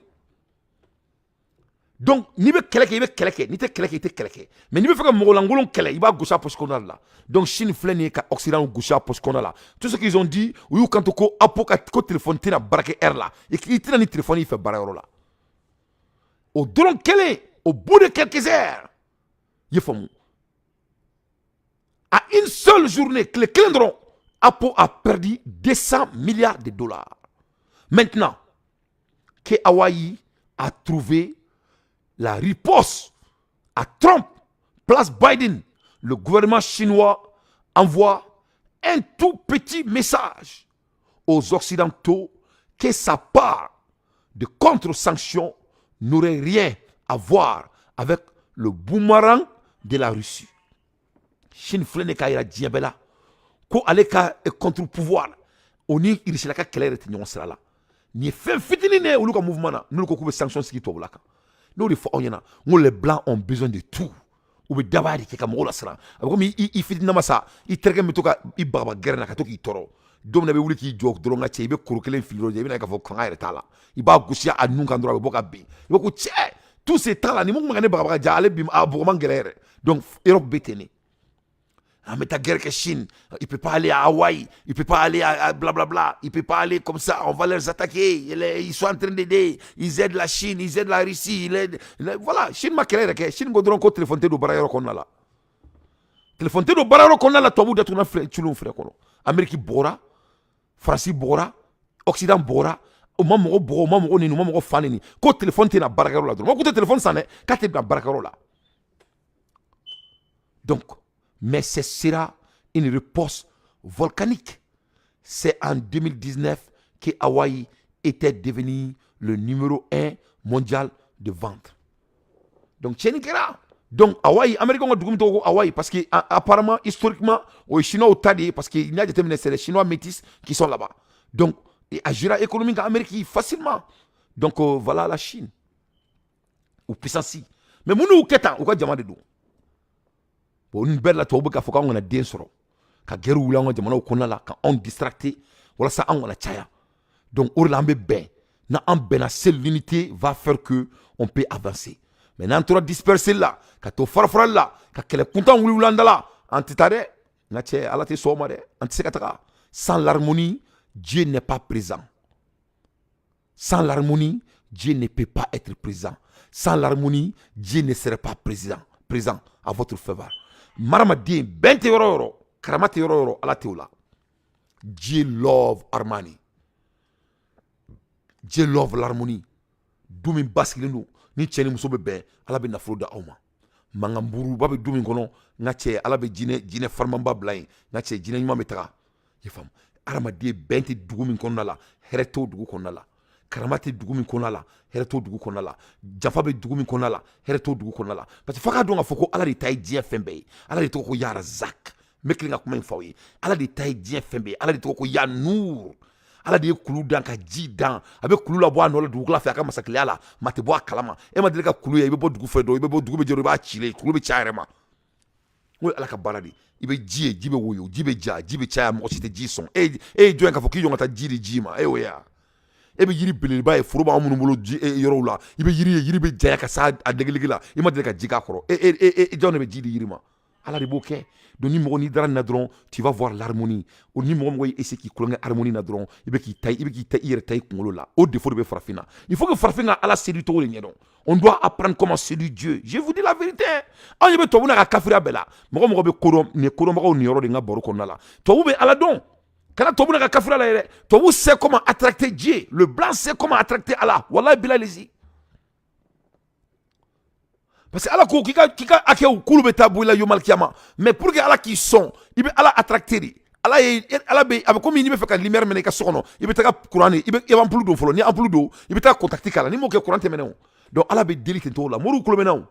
Donc n'i bɛ kɛlɛ kɛ, i bɛ kɛlɛ kɛ. N'i tɛ kɛlɛ kɛ, i tɛ kɛlɛ kɛ. Mais n'i bɛ fɛ ka mɔgɔ lankolon kɛlɛ, i b'a gosi a poche kɔnɔna la. Donc Chine filɛ nin ye ka Occident gosi a poche kɔnɔna la. Tout ce qu'ils ont dit, u y'u kanto ko Apple ka ko téléphone tɛna baara kɛ heure la, i tɛna ni téléphone y'i fɛ baarayɔrɔ la. O dɔrɔn kelen, au bout de quelques heures, i ye faamu, à une seule journée, tile kelen dɔrɔn, Apple a perdu 200 milliards de dollars. Maintenant que Huawei a trouvé la riposte à Trump, place Biden, le gouvernement chinois envoie un tout petit message aux Occidentaux que sa part de contre-sanctions n'aurait rien à voir avec le boomerang de la Russie. Chine filɛ nin k'a yira diɲɛ bɛɛ la ko ale ka contre-pouvoir, o ni Russie ka kɛlɛ yɛrɛ tɛ ɲɔgɔn sira la. Nin ye fɛn fitinin de ye olu ka mouvement na, n'olu ko k'u bɛ sanction sigi tubabula kan. N'o de fɔ aw ɲɛna n ko les Blancs ont besoin de tout. U bɛ dabaya de kɛ ka mɔgɔw lasiran. A bɛ komi i fitininama sa, i terikɛ min bɛ to ka i bagabaga gɛrɛn na ka to k'i tɔɔrɔ. Don min na i bɛ wuli k'i jɔ dɔrɔn, ka cɛ, i bɛ koro kelen fili dɔrɔn, i bɛna k'a fɔ fanga yɛrɛ t'a la. I b'a gosi a nun kan dɔrɔn, a bɛ bɔ ka bin. I b'a ko cɛ, tous ces temps là, ni mun kun bɛ ka ne bagabaga ja, ale bi a bɔgɔ man gɛlɛn yɛrɛ. Donc Europe bɛ ten de. An bɛ taa guerre kɛ Chine, il peut pas aller à Hawaï, il peut pas aller à blablabla, il peut pas aller comme ça, on va les attaquer, ils sont en train d'aider, ils aident la Chine, ils aident la Russie, ils aident, voilà. Chine ma kɛlɛ yɛrɛ kɛ. Chine ko dɔrɔn ko téléphone tɛ don baarayɔrɔ kɔnɔna la. Téléphone tɛ don baarayɔrɔ kɔnɔna la, tubabu datugunan filɛ, cilenw filɛ kɔnɔ. Amérique bɔgɔra, Faransi bɔgɔra, Occident bɔgɔra. U ma mɔgɔ bɔgɔ, u ma mɔgɔ neni, u ma mɔgɔ fa neni, ko téléphone tɛ na baarakɛyɔrɔ la dɔrɔn. Ko tɛ téléphone san dɛ, k'a tɛ bila baarakɛyɔrɔ la. Donc, mais ce sera une riposte volcanique. C'est en 2019 que Huawei était devenu le numéro 1 mondial de vente. Donc, tiɲɛni kɛra. Donc, Hawaï, Américain ka dugu min tɔgɔ ko Hawaï, parce que apparemment, historiquement, o ye Chinois ta de ye, parce que n'i y'a jateminɛ, c'est les Chinois métis qui sont là-bas. Donc, a géré économique en Amérique facilement. Donc, voilà la Chine. Ou puissance. Mais mun y'u kɛ tan? U ka jama de don. Bon, nin bɛɛ la, tubabu bɛ k'a fɔ k'anw kana den sɔrɔ, ka guerre wuli an ka jamanaw kɔnɔna la, ka anw distracter walasa anw kana caya. Donc o de la an bɛ bɛn. N'an bɛnna, seule l'unité va faire que on peut avancer. Mais n'an tora disperser la, ka to fara farali la, ka kɛlɛ kuntan wuli wuli an da la, an tɛ taa dɛ. N ka cɛ, Ala tɛ sɔn o ma dɛ. An tɛ se ka taga sans l'harmonie. Dieu n'est pas présent. Sans l'harmonie, Dieu ne peut pas être présent. Sans l'harmonie, Dieu ne serait pas président présent à votre faveur. Maramaden, bɛn tɛ yɔrɔ o yɔrɔ, karama tɛ yɔrɔ o yɔrɔ, Ala tɛ o la. Dieu love harmony. Dieu love l'harmonie. Du min basigilen don, ni cɛ ni muso bɛ bɛn, Ala bɛ nafolo da aw ma. Mankanburuba bɛ du min kɔnɔ, n ka cɛ, Ala bɛ jinɛ jinɛ farimanba bila yen. N ka cɛ, jinɛ ɲuman bɛ taga. I faamu? Hadamaden, bɛn tɛ dugu min kɔnɔna la, hɛrɛ t'o dugu kɔnɔna la. Karama tɛ dugu min kɔnɔna la, hɛrɛ t'o dugu kɔnɔna la. Jafa bɛ dugu min kɔnɔna la, hɛrɛ t'o dugu kɔnɔna la, parce que f'a k'a dɔn k'a fɔ ko Ala de ta ye diɲɛ fɛn bɛɛ ye. Ala de tɔgɔ ko Ya Razak. N bɛ tilen ka kuma in fɔ aw ye. Ala de ta ye diɲɛ fɛn bɛɛ ye. Ala de tɔgɔ ko Ya Nur. Ala de ye kulu dan ka ji dan. A bɛ kulu labɔ a nɔ la dugukolo fɛ, a ka masakɛya la, maa tɛ bɔ a kalama. E ma deli ka kulu ye? I bɛ bɔ dugu fɛ dɔrɔn, i bɛ bɔ, dugu bɛ jɛ, i b'a cilen, kulu bɛ caya a yɛrɛ ma. N ko Ala ka baara de. I bɛ ji ye, ji bɛ woyo, ji bɛ ja, ji bɛ caya, mɔgɔ si tɛ ji sɔn. E ye jɔn ye k'a fɔ k'i jɔ ka taa ji di ji ma? E y'o ye wa? E bɛ yiri belebeleba ye, foro b'anw minnu bolo ji yɔrɔw la, i bɛ yiri ye, yiri bɛ janya ka s'a a degelege la, i ma deli ka ji k'a kɔrɔ. E jɔn de bɛ ji di yiri ma? Ala de b'o kɛ. Donc ni mɔgɔ n'i dara nin na dɔrɔn, tu vas voir l'harmonie. O ni mɔgɔ mɔgɔ ye essayer k'i tulonkɛ harmonie na dɔrɔn, i bɛ k'i ta, i bɛ k'i ta, i yɛrɛ ta i kunkolo la. O défaut de bɛ farafin na. Il faut que farafin ka Ala séduire cogo de ɲɛdɔn. On doit apprendre comment séduire Dieu. Je vous dis la vérité. Anw ɲɛ bɛ tubabu n'a ka kafiriya bɛɛ la. Mɔgɔ mɔgɔ bɛ kodɔn, nin ye kodɔnbagaw niyɔrɔ de n ka baro kɔnɔna la. Tubabu bɛ Ala dɔn. Kana tubabu n'a ka kafiriya la yɛrɛ. Tubabu sait comment attracter Dieu. Le blanc sait comment attracter Allah. Wallahi billahi. Parce que Ala ko k'i ka hakɛw k'olu bɛ taa bɔ i la yomal kiyama. Mais pour que Ala k'i sɔn, i bɛ Ala attracter de. Ala ye Ala bɛ a bɛ komi n'i bɛ fɛ ka lumière minɛ i ka so kɔnɔ, i bɛ taga courant de, i bɛ ampoule don fɔlɔ. Ni ampoule don, i bɛ taa contact k'a la. N'i m'o kɛ, courant tɛ mɛnɛ o. Donc Ala bɛ deli ten cogo la. Moriw tulo bɛ n na o.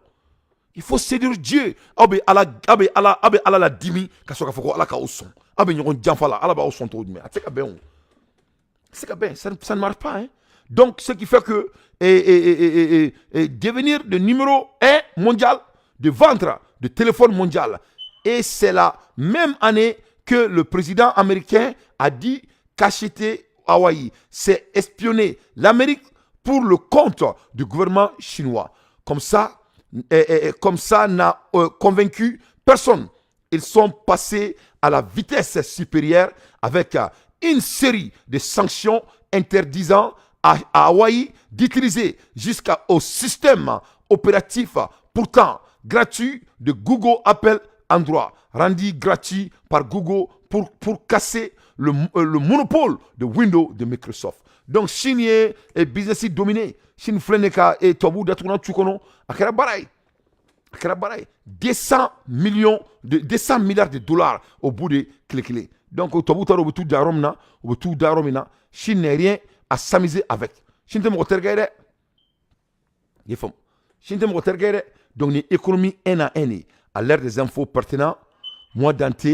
Il faut séduire Dieu. Aw bɛ Ala la dimi ka sɔrɔ k'a fɔ ko Ala k'aw sɔn. Aw bɛ ɲɔgɔn janfa la, Ala b'aw sɔn cogo jumɛn? A tɛ se ka bɛn o. A tɛ se ka bɛn. Ça ne marche pas, hein. Donc, ce qui fait que et devenir le numéro 1 mondial de vente de téléphone mondial. Et c'est la même année que le président américain a dit qu'acheter Huawei, c'est espionner l'Amérique pour le compte du gouvernement chinois. Comme ça n'a convaincu personne. Ils sont passés à la vitesse supérieure avec une série de sanctions interdisant à Huawei d'utiliser jusqu'au système opératif pourtant gratuit de Google Apple Android, rendu gratuit par Google pour casser le monopole de Windows de Microsoft. Donc Chine ye business dominé. Chine filɛ nin ka tubabuw datugulan tu kɔnɔ, a kɛra baara ye. A kɛra baara ye. 200 millions de 200 milliards de dollars au bout de tile kelen. Donc tubabuw taara, u bɛ t'u da yɔrɔ min na, u bɛ t'u da yɔrɔ min na. Chine n'est rien à s'amuser avec. Chine tɛ mɔgɔ terikɛ ye dɛ. I ye faamu? Chine tɛ mɔgɔ terikɛ ye dɛ. Donc ni économie un à un ye. À l'ère des infos pertinents, moi Dante,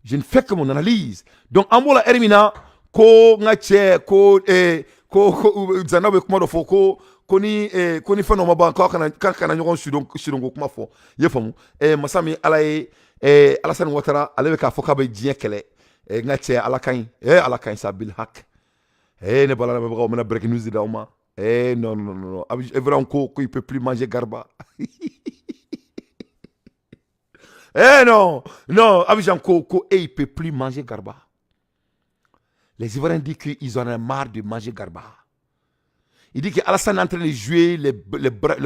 je ne fais que mon analyse. Donc an b'o la heure min na, ko n ka cɛ ko ko Zana bɛ kuma dɔ fɔ ko ni fɛn dɔ ma ban, k'a kana ɲɔgɔn sidɔn sidɔnko kuma fɔ. I ye faamu? Masa min Ala ye, Alassane Ouattara, ale bɛ k'a fɔ k'a bɛ diɲɛ kɛlɛ. N ka cɛ, Ala ka ɲi. Ala ka ɲi sa bil hak. Ne bala lamɛnbagaw, n bɛna breaking news d'aw ma. Non, non, non, non, Evran ko il peut plus manger garba. Non, non, Abidjan ko il peut plus manger garba. Les Ivoiriens disent qu'ils en ont marre de manger garba. Il dit que Alassane est en train de jouer les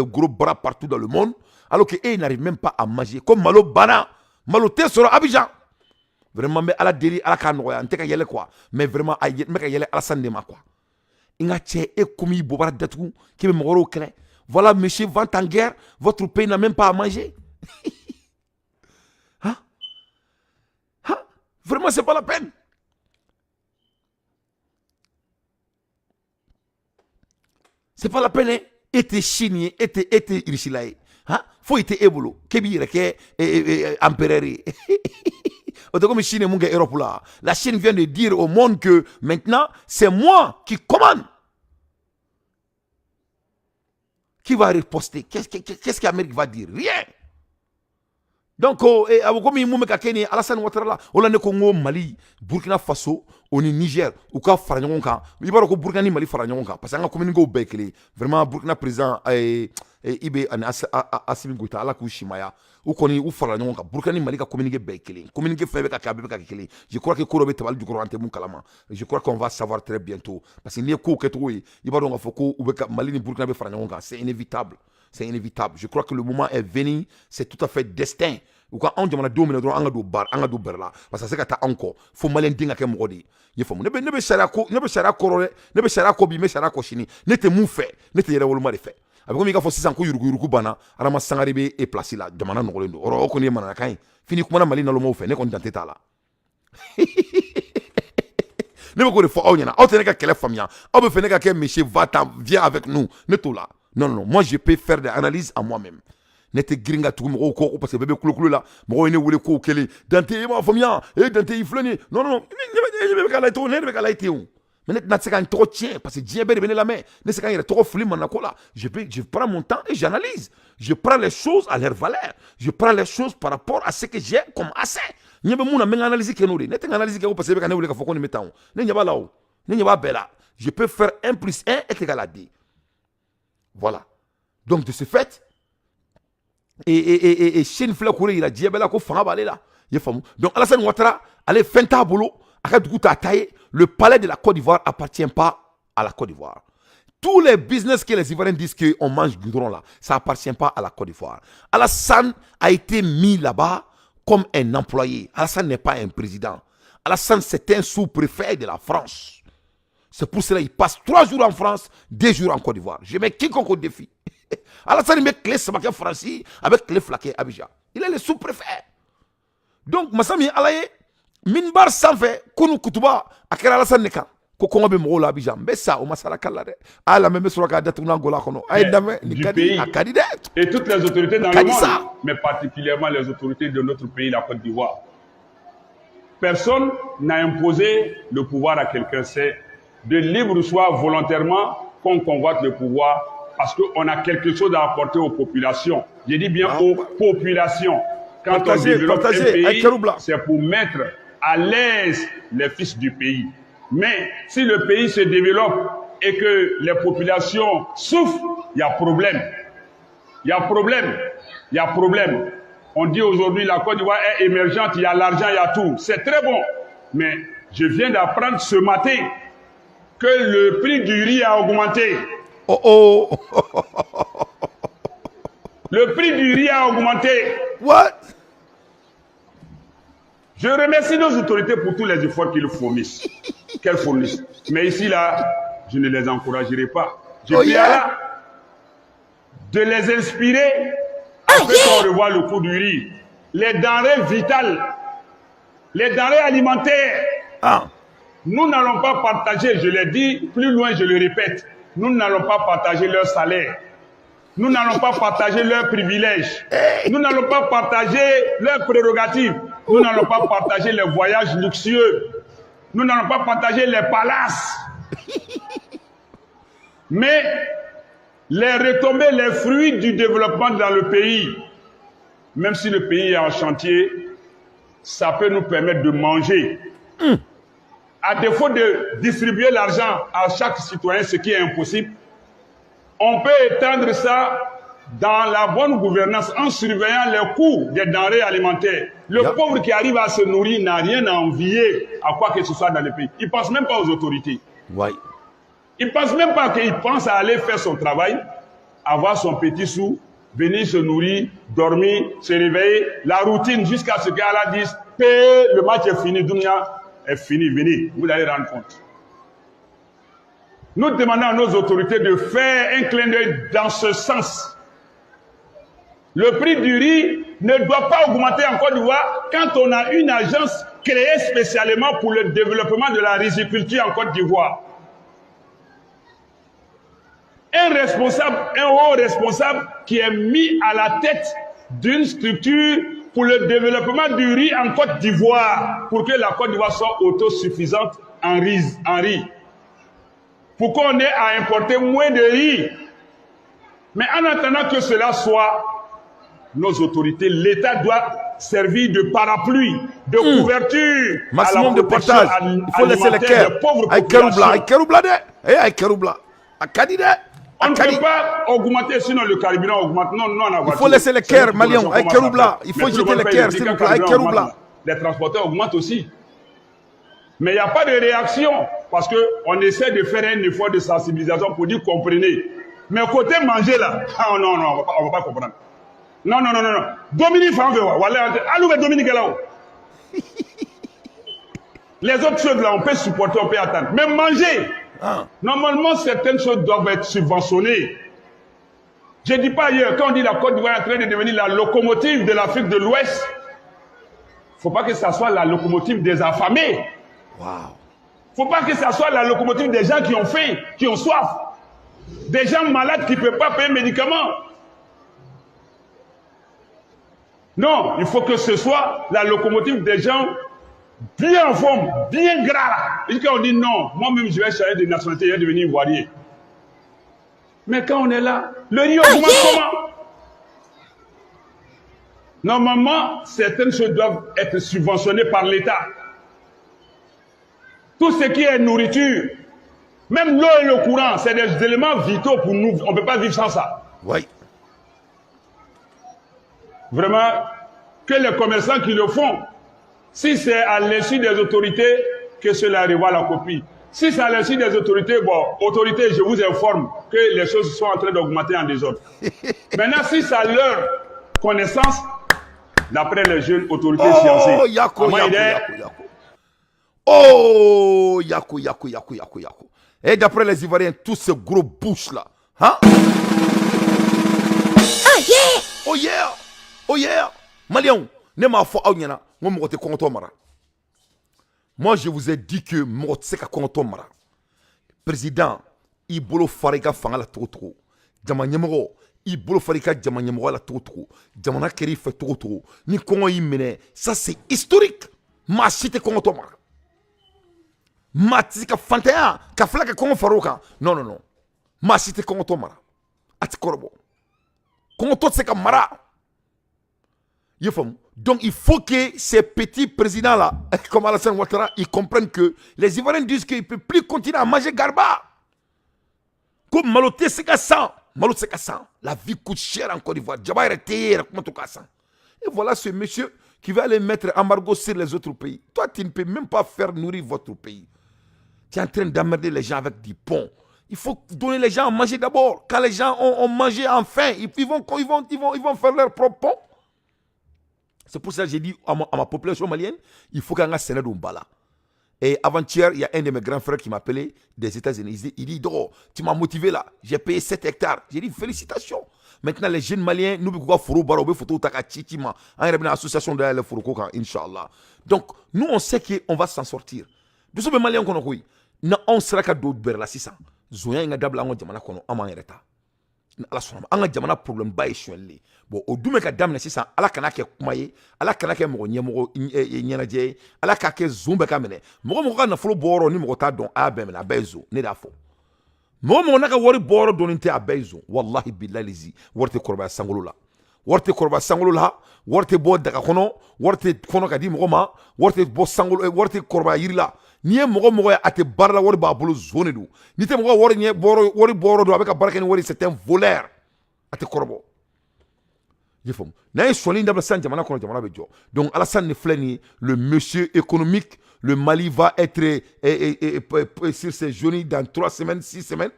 gros bras partout dans le monde, alors qu'eux, ils n'arrivent même pas à manger. Comme malo banna, malo tɛ sɔrɔ Abidjan. Vraiment, mais Ala deli, Ala k'a nɔgɔya, n tɛ ka yɛlɛ quoi. Mais vraiment, a n bɛ ka yɛlɛ Alassane de ma quoi. N ka cɛ, e komi i bobara datugu, k'i bɛ mɔgɔ wɛrɛw kɛlɛ. Voilà, monsieur va en guerre, votre pays n'a même pas à manger. Hein? Hein? Vraiment, c'est pas la peine. C'est pas la peine, hein? E tɛ Chine ye, e tɛ Russie la ye. Han? Foyi tɛ e bolo k'e b'i yɛrɛ kɛ empereur ye. O tɛ komi Chine ye mun kɛ Europe la. La Chine vient de dire au monde que maintenant, c'est moi qui commande. Qui va riposter? Qu'est-ce que l'Amérique va dire? Rien. Donc, a bɛ komi mun bɛ ka kɛ nin ye Alassane Ouattara la. O la ne ko n ko Mali, Burkina Faso o ni Niger, u ka fara ɲɔgɔn kan. I b'a dɔn ko Burkina ni Mali fara ɲɔgɔn kan parce que an ka communiqué bɛɛ ye kelen ye. Vraiment, Burkina président IB ani Assimi Goïta, Ala k'u simaya, u kɔni u farala ɲɔgɔn kan. Burkina ni Mali ka communiqué bɛɛ ye kelen, communiqué fɛn bɛ ka kɛ, a bɛɛ bɛ ka kɛ kelen. Je crois que ko dɔ bɛ tabali jukɔrɔ, an tɛ mun kalama. Je crois qu'on va savoir très bientôt, parce que n'i ye kow kɛcogo ye, i b'a dɔn k'a fɔ ko u bɛ ka Mali ni Burkina bɛ fara ɲɔgɔn kan. C'est inévitable, c'est inévitable. Je crois que le moment est venu, c'est tout à fait destin. U ka anw jamanadenw minɛ dɔrɔn, an ka don bar, an ka don bɛrɛ la, parce que a se ka taa anw kɔ fo maliyɛn den ka kɛ mɔgɔ de ye. I ye faamu? Ne bɛ sariya ko, ne bɛ sariya kɔrɔ dɛ, ne bɛ sariya kɔ bi, n bɛ sariya kɔ sini. Ne tɛ mun fɛ? Ne tɛ yɛrɛ woloma de fɛ. A bɛ komi i k'a fɔ sisan ko yuruguyurugu banna, Adama Sangare bɛ e place la, jamana nɔgɔlen don. O kɔni ye mananakan ye. Fini kumana Mali nalomaw fɛ, ne kɔni dan tɛ t'a la. Ne bɛ k'o de fɔ aw ɲɛna. Aw tɛ ne ka kɛlɛ faamuya. Aw bɛ fɛ ne ka kɛ monsieur va-t'en, viens avec nous. Ne t'o la. Non, non, moi je peux faire des analyses à moi-même. Ne tɛ girin ka tugu mɔgɔw kɔ, parce que bɛɛ bɛ kulokulu la. Mɔgɔw ye ne wele kow kelen. Dante, e m'a faamuya, e Dante, i filɛ nin ye. Non, non, ne bɛ ka layɛ cogo, ne de bɛ ka layɛ ten o. Mais ne tɛna se ka n tɔgɔ tiɲɛ, parce que diɲɛ bɛɛ de bɛ ne lamɛn. Ne se ka n yɛrɛ tɔgɔ fili manako la. Je prends mon temps et j'analyse. Je prends les choses à leur valeur, je prends les choses par rapport à ce que j'ai comme accès. Ɲɛ bɛ mun na, n bɛ n ka analyse kɛ n'o de ye. Ne tɛ n ka analyse kɛ ko parce que e bɛ ka ne wele k'a fɔ ko nin bɛ tan o. Ne ɲɛ b'a la o, ne ɲɛ b'a bɛɛ la. Je peux faire 1 plus 1 est égal à 2. Voilà. Donc de ce fait, et Chine filɛ k'o de yira diɲɛ bɛɛ la ko fanga b'ale la. I ye faamu? Donc Alassane Ouattara, ale fɛn t'a bolo, a ka dugu t'a ta ye. Le palais de la Côte d'Ivoire appartient pas à la Côte d'Ivoire. Tous les business que les Ivoiriens disent qu'on mange goudron là, ça appartient pas à la Côte d'Ivoire. Alassane a été mis là-bas comme un employé. Alassane n'est pas un président. Alassane, c'est un sous-préfet de la France. C'est pour cela qu'il passe 3 jours en France, 2 jours en Côte d'Ivoire. Je mets quiconque au défi. Alassane bɛ tile 3 kɛ Faransi, a bɛ tile 2 kɛ Abidjan. Il est le sous-préfet. Donc masa min Ala ye minbar sanfɛ kunu kutuba a kɛra Alassane de kan ko kɔngɔ bɛ mɔgɔw la Abidjan. N bɛ sa o masala kala dɛ. A y'a lamɛn, n bɛ sɔrɔ k'a datugu n'a gɔla kɔnɔ. A ye lamɛn, nin ka di, a ka di dɛ. Et toutes les autorités dans le monde, mais particulièrement les autorités de notre pays, la Côte d'Ivoire. Personne n'a imposé le pouvoir à quelqu'un. C'est de libre choix, volontairement, qu'on convoite le pouvoir parce qu'on a quelque chose à apporter aux populations. Je dis bien aux populations. Quand Partagez, on développe partagez, un pays, Keroubla. C'est pour mettre à l'aise les fils du pays. Mais si le pays se développe et que les populations souffrent, il y a problème. Il y a problème. Il y a problème. On dit aujourd'hui la Côte d'Ivoire est émergente, il y a l'argent, il y a tout. C'est très bon. Mais je viens d'apprendre ce matin que le prix du riz a augmenté. Oh oh. Le prix du riz a augmenté. What? Je remercie nos autorités pour tous les efforts qu'ils fournissent, qu'elles fournissent. Mais ici, là, je ne les encouragerai pas. Je prie Allah de les inspirer afin qu'on revoie le coût du riz. Les denrées vitales, les denrées alimentaires. Ah. Nous n'allons pas partager, je l'ai dit plus loin, je le répète, nous n'allons pas partager leur salaire. Nous n'allons pas partager leurs privilèges. Nous n'allons pas partager leurs prérogatives. Nous n'allons pas partager les voyages luxueux. Nous n'allons pas partager les palaces. Mais les retombées, les fruits du développement dans le pays, même si le pays est en chantier, ça peut nous permettre de manger. À défaut de distribuer l'argent à chaque citoyen, ce qui est impossible, on peut étendre ça dans la bonne gouvernance en surveillant les coûts des denrées alimentaires. Le pauvre qui arrive à se nourrir n'a rien à envier à quoi que ce soit dans le pays. Il ne pense même pas aux autorités. Il ne pense même pas qu'il pense à aller faire son travail, avoir son petit sou, venir se nourrir, dormir, se réveiller, la routine jusqu'à ce qu'Allah dise, le match est fini, Dunia est fini, venez, vous allez rendre compte. Nous demandons à nos autorités de faire un clin d'œil dans ce sens. Le prix du riz ne doit pas augmenter en Côte d'Ivoire quand on a une agence créée spécialement pour le développement de la riziculture en Côte d'Ivoire. Un responsable, un haut responsable qui est mis à la tête d'une structure pour le développement du riz en Côte d'Ivoire, pour que la Côte d'Ivoire soit autosuffisante en riz. En riz. Pour qu'on ait à importer moins de riz. Mais en attendant que cela soit, nos autorités, l'État doit servir de parapluie, de couverture. Maximum à la de protection partage. Il faut laisser les alimentaire cœurs. des pauvres Ay Keroubla, populations. ay Keroubla de. Eh, ay Keroubla. A ka di dɛ. On ne peut pas augmenter, sinon le carburant augmente. Non, non, Il faut laisser les cœurs, Maliens. Avec Keroubla. Il faut jeter les cœurs, s'il vous plaît. Avec Keroubla. Les transporteurs augmentent aussi. Mais il n'y a pas de réaction parce qu'on essaie de faire un effort de sensibilisation pour dire comprenez. Mais côté manger là, ah non, non, on va pas comprendre. Non, non, non, non, non. Dominique Fanvewa, voilà, allô, Dominique là-haut. Les autres choses là, on peut supporter, on peut attendre. Mais manger, normalement, certaines choses doivent être subventionnées. Je ne dis pas ailleurs, quand on dit la Côte d'Ivoire est en train de devenir la locomotive de l'Afrique de l'Ouest, il ne faut pas que ça soit la locomotive des affamés. Wow. Il ne faut pas que ça soit la locomotive des gens qui ont faim, qui ont soif. Des gens malades qui ne peuvent pas payer médicaments. Non, il faut que ce soit la locomotive des gens bien en forme, bien gras. Et quand on dit non, moi-même je vais changer de nationalité, je vais devenir ivoirien. Mais quand on est là, le riz augmente comment? Normalement, certaines choses doivent être subventionnées par l'État. Tout ce qui est nourriture, même l'eau et le courant, c'est des éléments vitaux pour nous. On ne peut pas vivre sans ça. Oui. Vraiment, que les commerçants qui le font, si c'est à l'insu des autorités, que cela revoie la copie. Si c'est à l'insu des autorités, bon, autorités, je vous informe que les choses sont en train d'augmenter en désordre. Maintenant, si c'est à leur connaissance, d'après les jeunes autorités scientifiques. Oh, Yako, Yako, Yako, Yako. Oh, Yako, Yako, Yako, Yako, Yako. Et d'après les Ivoiriens, tous ces gros bouches là. Hein? Oh yeah! Oh yeah! Oh yeah! Maliens, ne m'a fɔ aw ɲɛna n ko mɔgɔ tɛ kɔngɔtɔ mara. Moi je vous ai dit que mɔgɔ tɛ se ka kɔngɔtɔ mara. Président, i bolo fara i ka fanga la cogo cogo. Jama ɲɛmɔgɔ, i bolo fara i ka jama ɲɛmɔgɔya la cogo cogo. Jamana kɛra i fɛ cogo cogo. Ni kɔngɔ y'i minɛ, ça c'est historique. Maa si tɛ kɔngɔtɔ mara. Maa tɛ se ka fantanya ka fila ka kɔngɔ far'o kan. Non non non. Maa si tɛ kɔngɔtɔ mara. A tɛ kɔrɔbɔ. Kɔngɔtɔ tɛ se ka mara. Donc il faut que ces petits présidents-là, comme Alassane Ouattara, ils comprennent que les Ivoiriens disent qu'ils ne peuvent plus continuer à manger garba. Comme malo tɛ se ka san, malo tɛ se ka san. La vie coûte cher en Côte d'Ivoire. Jaba yɛrɛ tɛ ye yɛrɛ kuma to k'a san. Et voilà ce monsieur qui va aller mettre embargo sur les autres pays. Toi, tu ne peux même pas faire nourrir votre pays. Tu es en train d'emmerder les gens avec des ponts. Il faut donner les gens à manger d'abord. Quand les gens ont mangé enfin, ils vont faire leur propre pont. C'est pour ça que j'ai dit à ma population malienne, il faut qu'an ka sɛnɛ don ba la. Et avant-hier, il y a un de mes grands frères qui m'a appelé des États-Unis. Il dit, Doro, tu m'as motivé là. J'ai payé 7 hectares. J'ai dit, félicitations. Maintenant, les jeunes Maliens, nous, nous foro baro, photo taka chichima. An yɛrɛ bɛna association dayɛlɛ foroko kan, Inch'Allah. Donc, nous, on sait qu'on va s'en sortir. Dusu bɛ Malien kɔnɔ koyi. Na anw sera ka don bɛrɛ la sisan. Zonya in ka dabila an ka jamana kɔnɔ, an b'an yɛrɛ ta. Ni Ala sɔnna ma, an ka jamana problème ba ye sonyɛli de. Bon, o dun bɛ ka daminɛ sisan, Ala kana kɛ kuma ye, Ala kana kɛ mɔgɔ ɲɛmɔgɔ ɲɛnajɛ ye, Ala k'a kɛ zon bɛɛ ka minɛ. Mɔgɔ mɔgɔ ka nafolo bɔyɔrɔ ni mɔgɔ t'a dɔn, a y'a bɛɛ minɛ, a bɛɛ ye zon. Ne de y'a fɔ. Mɔgɔ mɔgɔ n'a ka wari bɔyɔrɔ dɔnnen tɛ, a bɛɛ ye zon. Wallahi billahi lizi, wari tɛ kɔrɔbaya sankolo la. Wari tɛ kɔrɔbaya sankolo la, wari tɛ bɔ daga kɔnɔ, wari tɛ kɔnɔ ka di mɔgɔ ma, wari tɛ bɔ sankolo, wari tɛ kɔrɔbaya yiri la. N'i ye mɔgɔ mɔgɔ ye a tɛ baara la, wari b'a bolo, zon de don. N'i tɛ mɔgɔ wari ɲɛ bɔyɔrɔ, wari bɔyɔrɔ dɔn, a bɛ ka baara kɛ ni wari, c'est un voleur. A tɛ kɔrɔbɔ. I y'a faamu? N'a ye sɔnni dabila sisan jamana kɔnɔ, jamana bɛ jɔ. Donc Alassane ni filɛ nin ye, le monsieur économique, le Mali va être sur ses genoux dans 3 semaines, 6 semaines.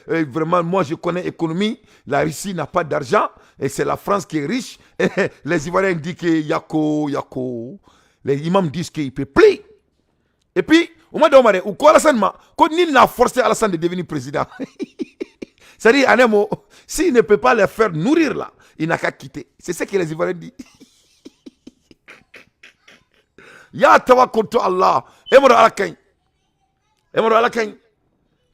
Vraiment, moi je connais économie. La Russie n'a pas d'argent et c'est la France qui est riche. Les Ivoiriens disent que Yako, Yako. Les imams disent qu'il peut plus. Et puis, au moins, ou quoi Alassane ma, quand nul n'a forcé Alassane de devenir président. C'est-à-dire, en un mot, s'il ne peut pas les faire nourrir là, il n'a qu'à quitter. C'est ce que les Ivoiriens disent. Ya tawakkaltu Allah.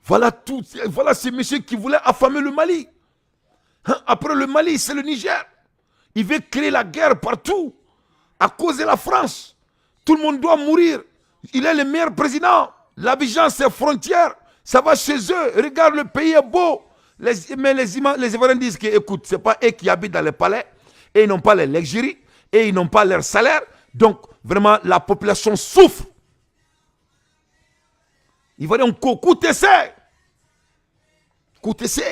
Voilà tout. Voilà ce monsieur qui voulait affamer le Mali. Hein, après le Mali, c'est le Niger. Il veut créer la guerre partout. À cause de la France. Tout le monde doit mourir. Il est le meilleur président. L'Abidjan, c'est frontière. Ça va chez eux. Regarde, le pays est beau. Mais les Ivoiriens disent que, écoute, ce n'est pas eux qui habitent dans les palais. Et ils n'ont pas les luxuries. Et ils n'ont pas leur salaire. Donc, vraiment, la population souffre. Ivoiriens ko k'u tɛ se. K'u tɛ se,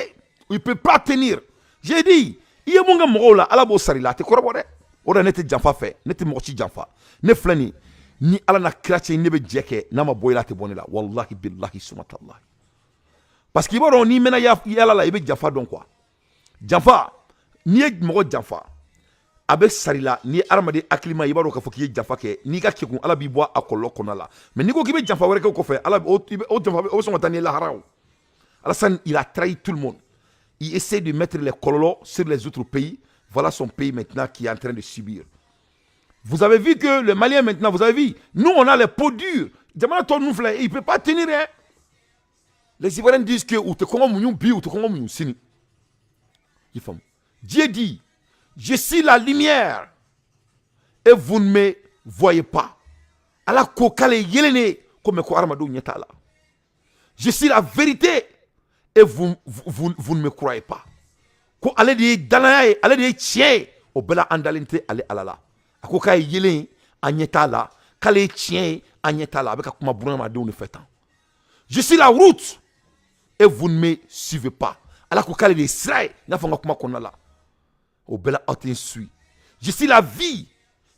il peut pas tenir. J'ai dit, i ye mun kɛ mɔgɔw la, Ala b'o sara i la. A tɛ kɔrɔbɔ dɛ. O de, ne tɛ janfa fɛ, ne tɛ mɔgɔ si janfa. Ne filɛ nin, ni Ala na kira cɛ, ne bɛ jɛ kɛ, n'a ma bɔ i la, a tɛ bɔ ne la. Wallahi, billahi, sumatallahi, parce que i b'a dɔn, n'i mɛnna yala la, i bɛ janfa dɔn quoi. Janfa, n'i ye mɔgɔ janfa, a bɛ sari la. N'i ye hadamaden hakilima, i b'a dɔn k'a fɔ k'i ye janfa kɛ. N'i ka kekun, Ala b'i bɔ a kɔlɔlɔ kɔnɔna la. Mais n'i ko k'i bɛ janfa wɛrɛ kɛ o kɔfɛ, Ala o janfa o bɛ sɔn ka taa n'i ye lahara. O Alassane, il a trahi tout le monde. Il essaie de mettre les kɔlɔlɔ sur les autres pays. Voilà son pays maintenant qui est en train de subir. Vous avez vu que le Malien maintenant, vous avez vu, nous on a les peaux dures. Jamana tɔ ninnu filɛ, il peut pas tenir, hein. Les Ivoiriens disent que u tɛ kɔngɔ muɲu bi, u tɛ kɔngɔ muɲu sini. I faamu? Dieu dit: je suis la lumière et vous ne me voyez pas. Ala ko k'ale ye yelen de ye ko, mais ko hadamadenw ɲɛ t'a la. Je suis la vérité et vous ne me croyez pas. Ko ale de ye danaya ye, ale de ye tiɲɛ ye, o bɛɛ la an dalen tɛ ale Ala la. A ko k'a ye yelen ye, an ɲɛ t'a la. K'ale ye tiɲɛ ye, an ɲɛ t'a la. A bɛ ka kuma bunadamadenw de fɛ tan. Je suis la route et vous ne me suivez pas. Ala ko k'ale de ye sira ye, n y'a fɔ n ka kuma kɔnɔna la, o bɛɛ la aw tɛ n suit. Je suis la vie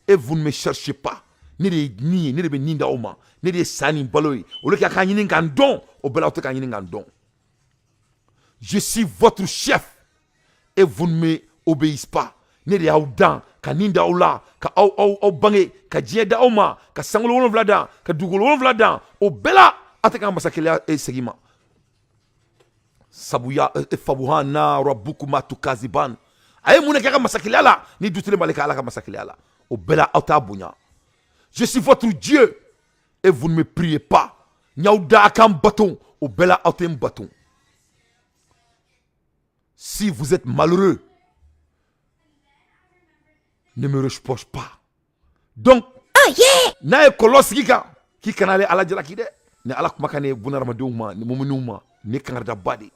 et vous ne me cherchez pas. Ne de ye nin ye, ne de bɛ nin d'aw ma, ne de ye sa ni balo ye. Olu k'a k'a ɲini k'an dɔn, o bɛɛ la aw tɛ k'a ɲini k'an dɔn. Je suis votre chef et vous ne me obéissez pas. Ne de y'aw dan ka nin d'aw la, ka aw bange, ka diɲɛ d'aw ma, ka sankolo 7 dan, ka dugukolo 7 dan, o bɛɛ la aw tɛ k'an masakɛya segin ma. Sabu ya fabuhana rabbukuma tukaziban. A ye mun de kɛ ka masakɛya la ni dutilen b'ale ka Ala ka masakɛya la? O bɛɛ la aw t'a bonya. Je suis votre Dieu et vous ne me priez pas. N y'aw da a kan bato, o bɛɛ la aw tɛ n bato. Si vous êtes malheureux, ne me reproche pas. Donc n'a ye kɔlɔlɔ sigi kan, k'i kana ale Ala jalaki dɛ. Ni Ala kumakan ye bunahadamadenw ma, ni muminiw ma, ni kangaridaba de.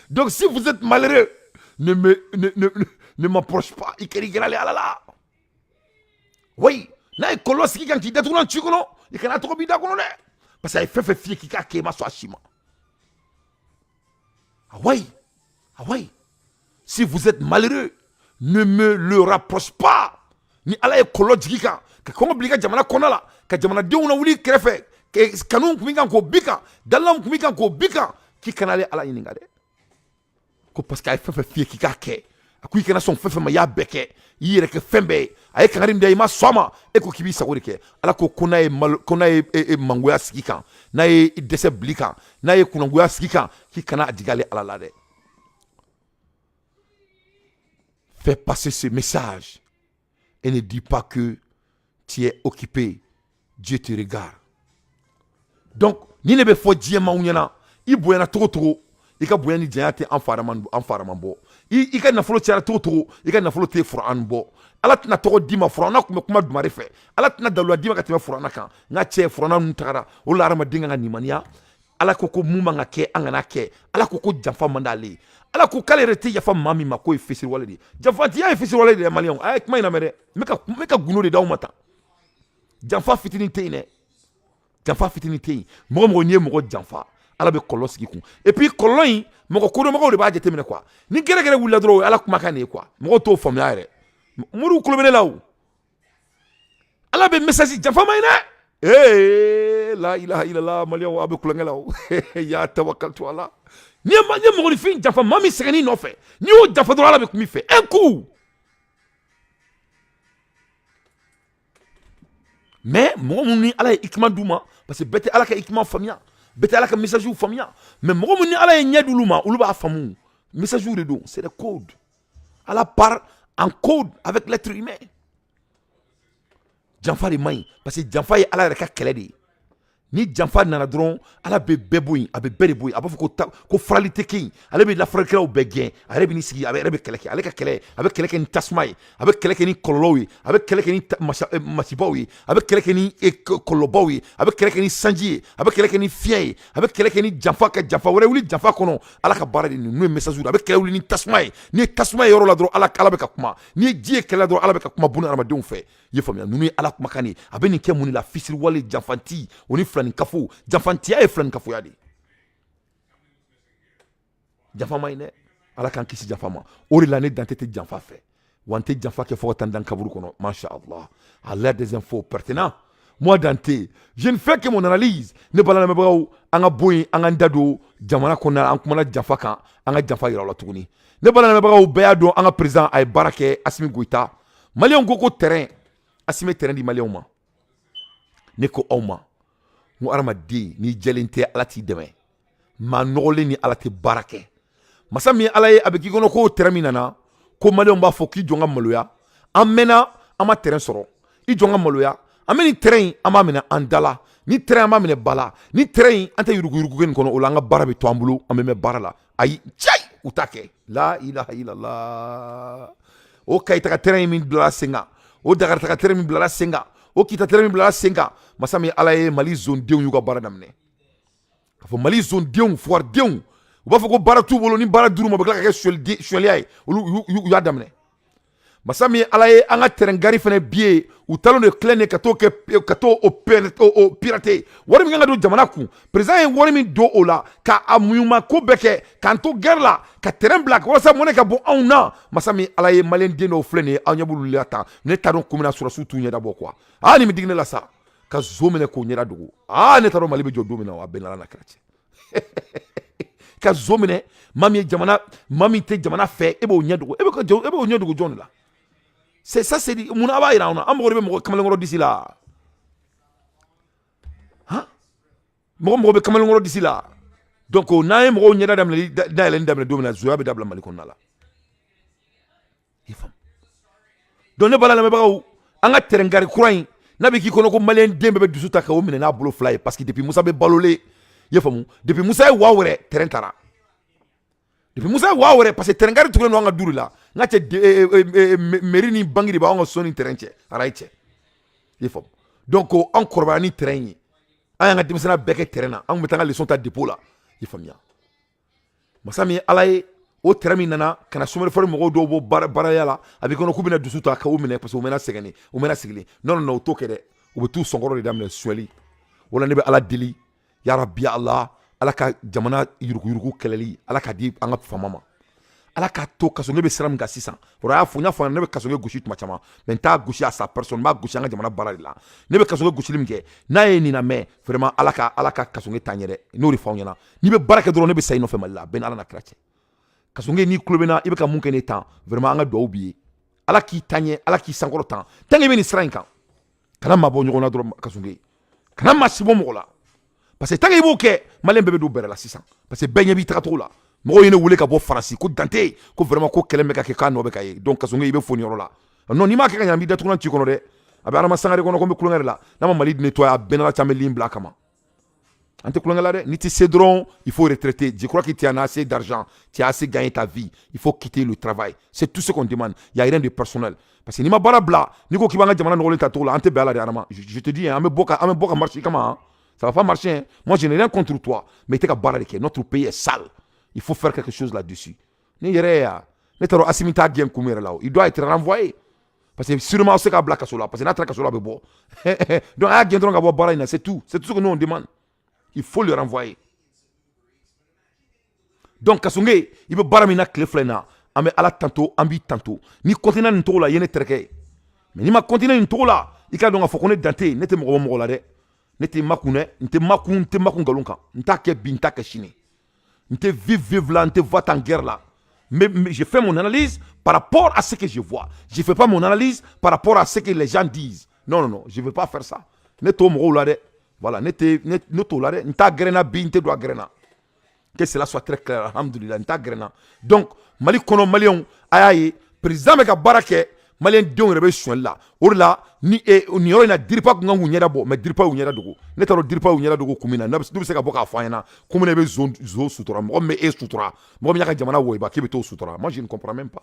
Donc si vous êtes malheureux, ne me ne ne ne m'approche pas. I kɛra i kɛra ale Ala la. Oui, n'a ye kɔlɔlɔ sigi kan k'i datugulan ci kɔnɔ, i kana tɔgɔ b'i da kɔnɔ dɛ, parce que a ye fɛn fɛn f'i ye k'i k'a kɛ, i ma sɔn a si ma. Ah oui, ah oui. Si vous êtes malheureux, ne me le rapproche pas. Ni Ala ye kɔlɔlɔ jigi kan, ka kɔngɔ bila i ka jamana kɔnɔ la, ka jamanadenw na wuli kɛrɛfɛ, kanu kun b'i kan k'o bi kan, dalilan kun b'i kan k'o bi kan, k'i kana ale Ala ɲininka dɛ. Ko parce que a ye fɛn fɛn f'i ye k'i k'a kɛ, a ko i kana sɔn fɛn fɛn ma, i y'a bɛɛ kɛ, i yɛrɛ kɛ fɛn bɛɛ ye. A ye kangari min da, i ma sɔn a ma, e ko k'i b'i sago de kɛ. Ala ko ko n'a ye malo, ko n'a ye mangoya sigi kan, n'a ye dɛsɛ bili kan, n'a ye kunangoya sigi kan, k'i kana a jigi ale Ala la dɛ. Fais passer ce message et ne dis pas que tu es occupé. Dieu te regarde. Donc ni ne bɛ fɔ diɲɛ maaw ɲɛna, i bonyana cogo cogo, i ka bonya ni janya tɛ an faraman bɔ. I ka nafolo cayara cogo cogo, i ka nafolo tɛ furan bɔ. Ala tɛna tɔgɔ d'i ma. Furanna tun bɛ kuma dumare fɛ. Ala tɛna daluya d'i ma ka tɛmɛ furanna kan. N ka cɛ, furanna ninnu tagara o la. Hadamaden kan ka nimaniya. Ala ko ko mun man ka kɛ, an kana kɛ. Ala ko ko janfa man d'ale ye. Ala ko k'ale yɛrɛ tɛ yafa maa min ma, k'o ye fisiriwale de ye. Janfantiya ye fisiriwale de ye. Maliyɛnw, a ye kuma in lamɛn dɛ. N bɛ ka gundo de d'aw ma tan. Janfa fitinin tɛ yen dɛ, janfa fitinin tɛ yen. Mɔgɔ mɔgɔ n'i ye mɔgɔ janfa, Ala bɛ kɔlɔlɔ sigi kun. Et puis kɔlɔlɔ in, mɔgɔ kodɔnbagaw de b'a jateminɛ quoi. Ni gɛrɛgɛrɛ wulila dɔrɔn, o ye Ala kumakan de ye quoi. Mɔgɔw t'o faamuya yɛrɛ. Moriw kulo bɛ ne la. O Ala bɛ message, janfa ma ɲi dɛ. Ee, la ilaha illallah. Maliyɛnw, aw bɛ kulonkɛ la. O ya tawakaltu ala. N'i ye mɔgɔninfin janfa, maa min sɛgɛnn'i nɔfɛ, n'i y'o janfa dɔrɔn, Ala bɛ kuma i fɛ un coup. Mais mɔgɔ minnu ni Ala ye hikima d'u ma, parce que bɛɛ tɛ Ala ka hikima faamuya, bɛɛ tɛ Ala ka message faamuya, mais mɔgɔ minnu ni Ala ye ɲɛ d'olu ma, olu b'a faamu. Message de don, c'est des codes. Ala parle en code avec l'être humain. Janfa de man ɲi, parce que janfa ye Ala yɛrɛ ka kɛlɛ de ye. Ni janfa nana dɔrɔn, Ala bɛ bɛɛ bɔ yen, a bɛ bɛɛ de bɔ yen. A b'a fɔ ko farali tɛ kɛ yen. Ale bɛ lafaralikɛlaw bɛɛ gɛn, a yɛrɛ bɛ n'i sigi, a yɛrɛ bɛ kɛlɛ kɛ. Ale ka kɛlɛ, a bɛ kɛlɛ kɛ ni tasuma ye, a bɛ kɛlɛ kɛ ni kɔlɔlɔw ye, a bɛ kɛlɛ kɛ ni masibaw ye, a bɛ kɛlɛ kɛ ni kɔlɔlɔbaw ye, a bɛ kɛlɛ kɛ ni sanji ye, a bɛ kɛlɛ kɛ ni fiɲɛ ye, a bɛ kɛlɛ kɛ ni janfa, ka janfa wɛrɛ wuli janfa kɔnɔ. Ala ka baara de ninnu ye message ye. A bɛ kɛlɛ wuli ni tasuma ye. Ni ye tasuma ye yɔrɔ la dɔrɔn, Ala bɛ ka kuma. Ni ye ji ye kɛlɛ la dɔrɔn, Ala bɛ ka kuma buna hadamadenw fɛ. I ye faamuya? Ninnu ye Ala kumakan de ye. A bɛ nin kɛ mun de la? Fisiriwale, janfanti, o ni. filani kafo, janfantiya ye filani kafoya de ye. Janfa ma ɲi dɛ, Ala k'an kisi janfa ma. O de la ne Dante tɛ janfa fɛ, wa n tɛ janfa kɛ fo ka taa n dan kaburu kɔnɔ. Masha Allah, à l'heure des infos pertinents, moi Dante, je ne fais que mon analyse. Ne bala lamɛnbagaw, an ka bɔ yen, an k'an da don jamana kɔnɔna. An kumana janfa kan, an ka janfa yira la tuguni. Ne bala lamɛnbagaw, bɛɛ y'a dɔn an ka président a ye baara kɛ, Assimi Goïta. Maliyɛnw ko ko terrain, Assimi terrain di maliyɛnw ma. Ne ko aw ma n ko hadamaden n'i jɛlen tɛ, Ala t'i dɛmɛ. Maa nɔgɔlen ni Ala tɛ baara kɛ. Masa min ye Ala ye, a bɛ k'i kɔnɔ ko terrain min nana, ko maliyɛnw b'a fɔ k'i jɔn ka maloya. An mɛnna, an ma terrain sɔrɔ. I jɔn ka maloya. An bɛ nin terrain in, an b'a minɛ an da la. Ni terrain, an b'a minɛ ba la. Ni terrain in, an tɛ yuruguyurugu kɛ nin kɔnɔ. O la, an ka baara bɛ to an bolo, an bɛ mɛn baara la. Ayi, cɛyi, u t'a kɛ. La ilaha illallah. O Kayitaga terrain min bilala sen kan, o Dakarataga terrain min bilala sen kan, o Kita terrain min bilala sen kan, masa min Ala ye, Mali zondenw y'u ka baara daminɛ. K'a fɔ Mali zondenw, fuwaridenw, u b'a fɔ ko baara t'u bolo. Ni baara d'u ma, u bɛ tila ka kɛ sonyaliya ye. Olu u y'a daminɛ. Masa min Ala ye, an ka terrain gari fana bi ye, u talen de filɛ nin ye ka t'o kɛ, ka t'o o pirater. Wari min kan ka don jamana kun, président ye wari min don o la, ka a muɲuma ko bɛɛ kɛ k'an to guerre la, ka terrain bila walasa mɔnɛ ka bɔ anw na. Masa min Ala ye, maliyɛn den dɔw filɛ nin ye, aw ɲɛ b'olu la tan. Ne t'a dɔn kun min na sɔrɔsiw t'u ɲɛda bɔ quoi. Aa, nin bɛ digi ne la sa, ka zo minɛ k'o ɲɛda dogo. Aa, ne t'a dɔn Mali bɛ jɔ don min na. A bɛɛ n'Ala n'a kira cɛ, ka zo minɛ, maa min ye jamana, maa min tɛ jamana fɛ, e b'o ɲɛ dogo. E bɛ ka jɔ, e b'o ɲɛ dogo jɔn de la? C'est ça, c'est mun na a b'a yira anw na? An mago de bɛ mɔgɔ kamalenkɔrɔ disi la. Han, mɔgɔ mɔgɔ bɛ kamalenkɔrɔ disi la. Donc n'an ye mɔgɔw ɲɛda daminɛ dayɛlɛni daminɛ don min na, zoya bɛ dabila Mali kɔnɔna la. I faamu? Donc ne bala lamɛnbagaw, an ka terrain gari kura in n'a bɛ k'i kɔnɔ ko maliyɛn den bɛɛ bɛ dusu ta k'o minɛ n'a bolo fila ye, parce que depuis Musa bɛ balolen, i ye faamu, depuis Musa ye wa wɛrɛ terrain taara, depuis Musa ye wa wɛrɛ, parce que terrain gari tugulen don an ka du de la. N ka cɛ, mairie ni banque de b'anw ka so ni terrain cɛ, arayi cɛ, i ye faamu? Donc an kɔrɔbaya ni terrain ye, an y'an ka denmisɛnninya bɛɛ kɛ terrain na. An tun bɛ taa an ka leçon ta dépôt la, i faamuya? Masa min ye Ala ye, o terrain min nana ka na somɛrɛfɛri mɔgɔw dɔw bɔ baaraya la, a b'i kɔnɔ k'u bɛna dusu ta k'o minɛ, parce que u mɛna sɛgɛnni, u mɛna sigilen. Non, non, non, u t'o kɛ dɛ. U bɛ t'u sɔnkɔrɔ de daminɛ suyɛli. O la, ne bɛ Ala deli, ya Rabi Allah, Ala ka jamana yuruguyurugu kɛlɛli, Ala ka di an ka faama ma. Ala k'a to Kassogué bɛ sira min kan sisan. O y'a fɔ, n y'a fɔ, ne bɛ Kassogué gosi tuma caman, mais n t'a gosi à sa personne, n b'a gosi an ka jamana baara de la. Ne bɛ Kassogué gosili min kɛ, n'a ye nin lamɛn, vraiment, Ala ka Kassogué taa ɲɛ dɛ. N'o de fɔ aw ɲɛna, n'i bɛ baara kɛ dɔrɔn, ne bɛ sa i nɔfɛ Mali la. A bɛɛ ni Ala n'a kira cɛ. Kassogué, n'i tulo bɛ n na, i bɛ ka mun kɛ ne tan, vraiment, an ka dugawu b'i ye. Ala k'i taa ɲɛ, Ala k'i sankɔrɔ tan. Tant que i bɛ nin sira in kan, kana maa bɔ ɲɔgɔn na dɔrɔn. Kassogué, kana maa si bɔ mɔgɔ la, parce que tant que i b'o kɛ, maliyɛn bɛɛ bɛ don bɛrɛ la sisan, parce que bɛɛ ɲɛ b'i tagacogo la. Mɔgɔw ye ne wele ka bɔ Faransi ko Dante, ko vraiment, ko kɛlɛ bɛ ka kɛ, k'a nɔ bɛ ka ye. Donc Kassogué, i bɛ fo nin yɔrɔ la. Non, n'i m'a kɛ ka ɲɛ, n b'i datugulan ci kɔnɔ dɛ. A bɛ Adama Sangare kɔnɔ ko n bɛ kulonkɛ de la. N'a ma Mali nettoyer, a bɛɛ n'Ala cɛ, an bɛ ligne bila a kama. An tɛ kulonkɛ la dɛ. N'i tɛ se dɔrɔn, il faut retraiter. Je crois que tu en as assez d'argent, tu as assez gagné ta vie, il faut quitter le travail. C'est tout ce qu'on demande, il y a rien de personnel, parce que n'i ma baara bila, n'i ko k'i b'an ka jamana nɔgɔlen ta cogo la, an tɛ bɛn a la dɛ. Adama, je te dis, an bɛ bɔ ka, an bɛ bɔ ka marcher kama, hein. Ça va pas marcher, hein. Moi, je n'ai rien contre toi, mais i tɛ ka baara de kɛ. Notre pays est sale, il faut faire quelque chose là-dessus. Ni yɛrɛ ya, ne taara Assimi t'a gɛn kun min yɛrɛ la, o il doit être renvoyé, parce que sûrement aw se k'a bila kaso la, parce que n'a taara kaso la, a bɛ bɔ. Donc a y'a gɛn dɔrɔn ka bɔ baara in na. C'est tout, c'est tout ce que nous on demande. Il faut le renvoyer. Donc Kassogué, i bɛ baara min na tile fila in na, an bɛ Ala tanto, an b'i tanto. Ni continuer nin cogo la, i ye ne terikɛ ye, mais n'i ma continuer nin cogo la, i k'a dɔn k'a fɔ ko ne Dante, ne tɛ mɔgɔ bɔ mɔgɔ la dɛ. Ne tɛ makun dɛ, n tɛ makun, n tɛ makun nkalon kan. N t'a kɛ bi, n t'a kɛ sini. N tɛ vive vive la, n tɛ va en guerre la. Mais je fais mon analyse par rapport à ce que je vois. Je fais pas mon analyse par rapport à ce que les gens disent. Non, non, non, je veux pas faire ça. Ne t'o mɔgɔw la dɛ. Voilà, ne tɛ ne t'o la dɛ. N t'a gɛrɛnna bi, n tɛ don a gɛrɛnna. Que cela soit très clair, alhamdulillah, n t'a gɛrɛnna. Donc Mali kɔnɔ maliyɛnw, a y'a ye président bɛ ka baara kɛ, maliyɛn denw yɛrɛ bɛ sonyali la. O de la, ni nin yɔrɔ in na, DIRPA kun kan k'u ɲɛda bɔ, mais DIRPA y'u ɲɛda dogo. Ne t'a dɔn DIRPA y'u ɲɛda dogo kun min na. N'u bɛ se ka bɔ k'a fɔ an ɲɛna kun min na. I bɛ zon zon sutura, mɔgɔ min bɛ e sutura, mɔgɔ min y'a ka jamana wɔyiba, k'e bɛ t'o sutura. Moi, je ne comprends même pas.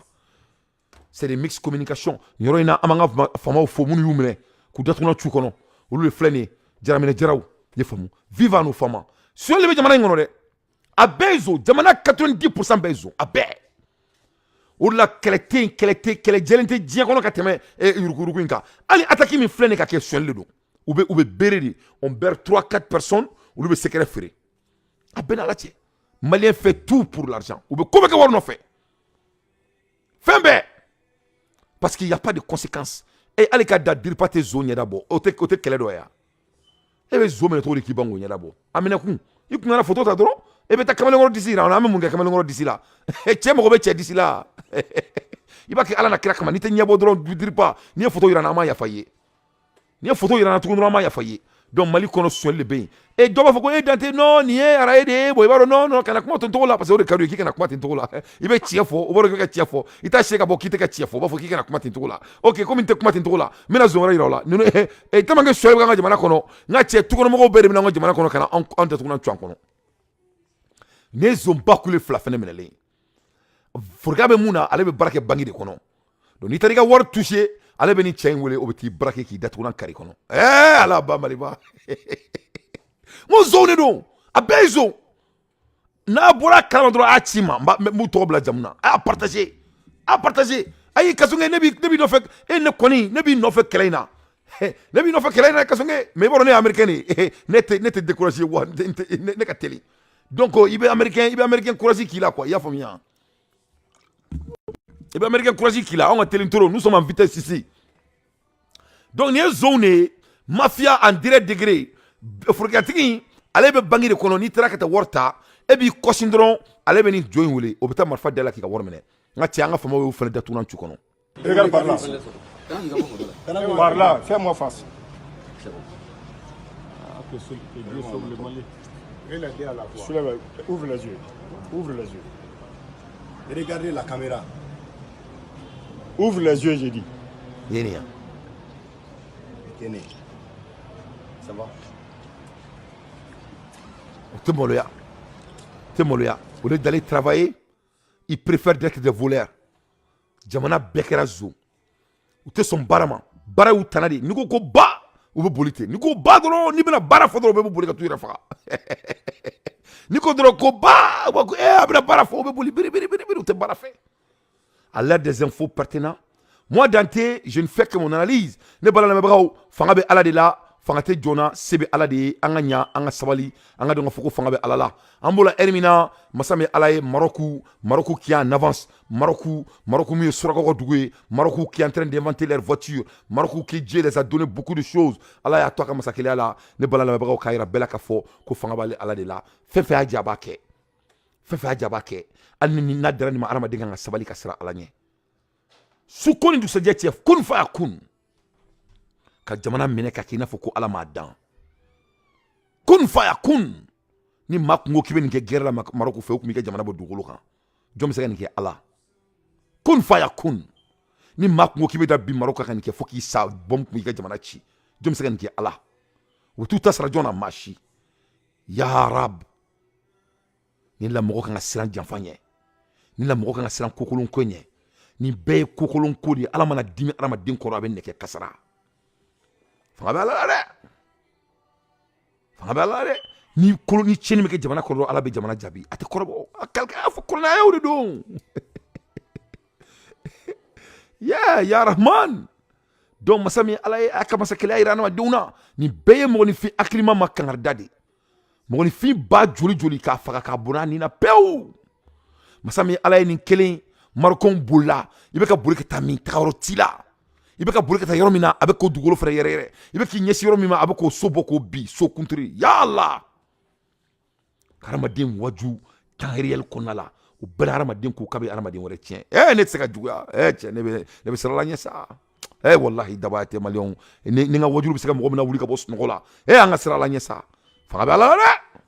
C'est des mixed communication. Nin yɔrɔ in na, an b'an ka faamaw fo, minnu y'u minɛ k'u datugulan cu kɔnɔ. Olu de filɛ nin ye, jaraminɛ jaraw, i ye faamu? Vive nos faama. Sonyali bɛ jamana in kɔnɔ dɛ, a bɛɛ ye zon. Jamana 90% bɛɛ ye zon, a bɛɛ. O de la, kɛlɛ tɛ yen, kɛlɛ tɛ, kɛlɛ jɛlen tɛ diɲɛ kɔnɔ ka tɛmɛ yuruguyurugu in kan. Hali attaque min filɛ nin ka kɛ, sonyali de don. U bɛ beurrer de. On beurre 3, 4 personnes, olu bɛ secret feere. A bɛɛ n'Ala cɛ, Malien fait tout pour l'argent. U bɛ ko bɛɛ kɛ wari nɔfɛ, fɛn bɛɛ, parce qu'il y a pas de conséquences. E hali ka da DIRPA tɛ zon ɲɛda bɔ, o tɛ kɛlɛ dɔ ye wa? E bɛ zon minɛ cogo di k'i ban k'o ɲɛda bɔ? A minɛ kun, i kun nana photo ta dɔrɔn, e bɛ taa kamalenkɔrɔ disi yira an bɛ mun kɛ kamalenkɔrɔ disi la? Cɛ mago bɛ cɛ disi la. I b'a kɛ Ala na kira kama. N'i tɛ ɲɛbɔ dɔrɔn, DIRPA, n'i ye photo yira n na, an b'a yafa i ye. N'i ye photo yira n na tuguni dɔrɔn, an b'a yafa i ye. Donc Mali kɔnɔ, sonyali de bɛ yen. E dɔ b'a fɔ ko e Dante, non, nin ye araye de ye. Bon, i b'a dɔn, non, non, kana kuma ten cogo la, parce que o de ka d'u ye k'i kana kuma ten cogo la. I bɛ tiɲɛ fɔ, o b'a dɔn k'i ka tiɲɛ fɔ. I t'a se ka bɔ k'i tɛ ka tiɲɛ fɔ, o b'a fɔ k'i kana kuma ten cogo la. Ok, komi n tɛ kuma ten cogo la, n bɛna zon wɛrɛ yira o la. Ninnu e tellement que sonyali bɛ an ka jamana kɔnɔ, n ka cɛ, tukɔnɔmɔgɔw bɛɛ de bɛna an ka jamana kɔnɔ ka na anw datugulan cu an kɔnɔ. Nin ye zonba kule fila fɛnɛ minɛlen ye. Forokɛ bɛ mun na? Ale bɛ baara kɛ banque de kɔnɔ. Donc n'i taara i ka wari toucher, ale bɛ ni cɛ in wele, o bɛ t'i braquer k'i datugulan kari kɔnɔ. Ɛɛ, ala ba Maliba, n ko zonw de don, a bɛɛ ye zon. N'a bɔra kalama dɔrɔn, a ci ma, n b'u tɔgɔ bila jamu na. A y'a partager, a y'a partager. Ayi, Kasɔnkɛ, ne b'i nɔfɛ. E ne kɔni, ne b'i nɔfɛ kɛlɛ in na, ne b'i nɔfɛ kɛlɛ in na, Kasɔnkɛ. Mais i b'a dɔn, ne ye Américain de ye, ne tɛ décourager wa ne ka teli. Donc i bɛ Américain courage k'i la quoi, i y'a faamuya? I bɛ Américain courage k'i la. Anw ka teli trop, nous sommes en vitesse ici. Donc nin ye zonw de ye, mafia en direct degré. Forokɛtigi, ale bɛ banque de kɔnɔ. N'i taara ka taa wari ta, e b'i kɔsin dɔrɔn, ale bɛ nin jo in wele, o bɛ taa marifa da la k'i ka wari minɛ. N ka cɛ, an ka faamaw y'o fana datugulan cu kɔnɔ. Regarde par là. Par là, fais-moi face. Que Dieu sauve le Mali. Soulève, ouvre les yeux. Ouvre les yeux. Regardez la caméra. Ouvre les yeux, j'ai dit. Nin ye nin ye. Tenez. Ça va? O tɛ maloya, o tɛ maloya. Au lieu d'aller travailler, ils préfèrent d'être des voleurs. Jamana bɛɛ kɛra zon, u tɛ sɔn baara ma. Baara y'u tana de ye. N'i ko ko ba, u bɛ boli ten. N'i ko ba dɔrɔn, n'i bɛna baara fɔ dɔrɔn, u bɛ boli ka t'u yɛrɛ faga. N'i ko dɔrɔn ko ba, u b'a ko a bɛna baara fɔ, u bɛ boli biri biri biri biri. U tɛ baara fɛ. À l'heure des infos pertinents, moi Dante, je ne fais que mon analyse. Ne bala lamɛnbagaw, fanga bɛ Ala de la, fanga tɛ joona, se bɛ Ala de ye. An ka ɲa, an ka sabali, an ka dɔn ka fɔ ko fanga bɛ Ala la. An b'o la ɛri min na, masa min Ala ye Maroc, Maroc qui est en avance, Maroc, Maroc min ye surakaw ka dugu ye, Maroc qui est en train d'inventer leur voiture, Maroc qui Dieu les a donné beaucoup de choses. Ala y'a to a ka masakɛya la. Ne bala lamɛnbagaw, k'a yira bɛɛ la k'a fɔ ko fanga b'ale Ala de la. Fɛn fɛn y'a diya, a b'a kɛ. Fɛn fɛn y'a diya, a b'a kɛ. Hali ni n'a dara nin ma, hadamaden kan ka sabali ka siran Ala ɲɛ. Su ko ni dugusajɛ cɛ, kun fa ya kun ka jamana minɛ ka kɛ i n'a fɔ ko Ala m'a dan. Kun fa ya kun, ni maa kun ko k'i bɛ nin kɛ guerre la Maroc fɛ, o tun b'i ka jamana bɔ dugukolo kan. Jɔn bɛ se ka nin kɛ Ala? Kun fa ya kun, ni maa kun ko k'i bɛ da bi Maroc kan ka nin kɛ, fo k'i sa, bɔn kun b'i ka jamana ci. Jɔn bɛ se ka nin kɛ Ala? U bɛ t'u ta sara jɔn na? Maa si. Ya Rab, nin la mɔgɔ kan ka siran janfa ɲɛ, nin la mɔgɔ kan ka siran kokolon ko ɲɛ. Nin bɛɛ ye kokolon ko de ye. Ala mana dimi hadamaden kɔrɔ, a bɛ nɛgɛ kasara. Fanga bɛ Ala la dɛ, fanga bɛ Ala la dɛ. Ni kolo ni tiɲɛni bɛ kɛ jamana kɔrɔ, Ala bɛ jamana jaabi. A tɛ kɔrɔbɔ a kalika a fɔ kɔrɔnaya de don. Ya ya Rahman. Donc masa min Ala ye, a ka masakɛlɛya yira adamadenw na. Nin bɛɛ ye mɔgɔninfin hakilima ma kangarida de. Mɔgɔninfin ba joli joli k'a faga k'a bɔnɛ a nin na pewu. Masa min Ala ye nin kelen, Marokɛnw bolila. I bɛ ka boli ka taa min? Tagayɔrɔ t'i la. I bɛ ka boli ka taa yɔrɔ min na, a bɛ k'o dugukolo fɛnɛ yɛrɛ yɛrɛ. I bɛ k'i ɲɛsin yɔrɔ min ma, a bɛ k'o so bɔ k'o bi so kuntiri. Ya Allah, hadamaden waju temps réel kɔnɔna la, o bɛɛ la hadamaden ko k'a bɛ hadamaden wɛrɛ tiɲɛ. Ne tɛ se ka juguya. Cɛ, ne bɛ siran Ala ɲɛ sa. Wallahi, dabaya tɛ Maliyɛnw. Ni n ka wajulu bɛ se ka mɔgɔ min wuli ka bɔ sunɔgɔ la, an ka siran Ala ɲɛ sa. Fanga bɛ Ala la dɛ,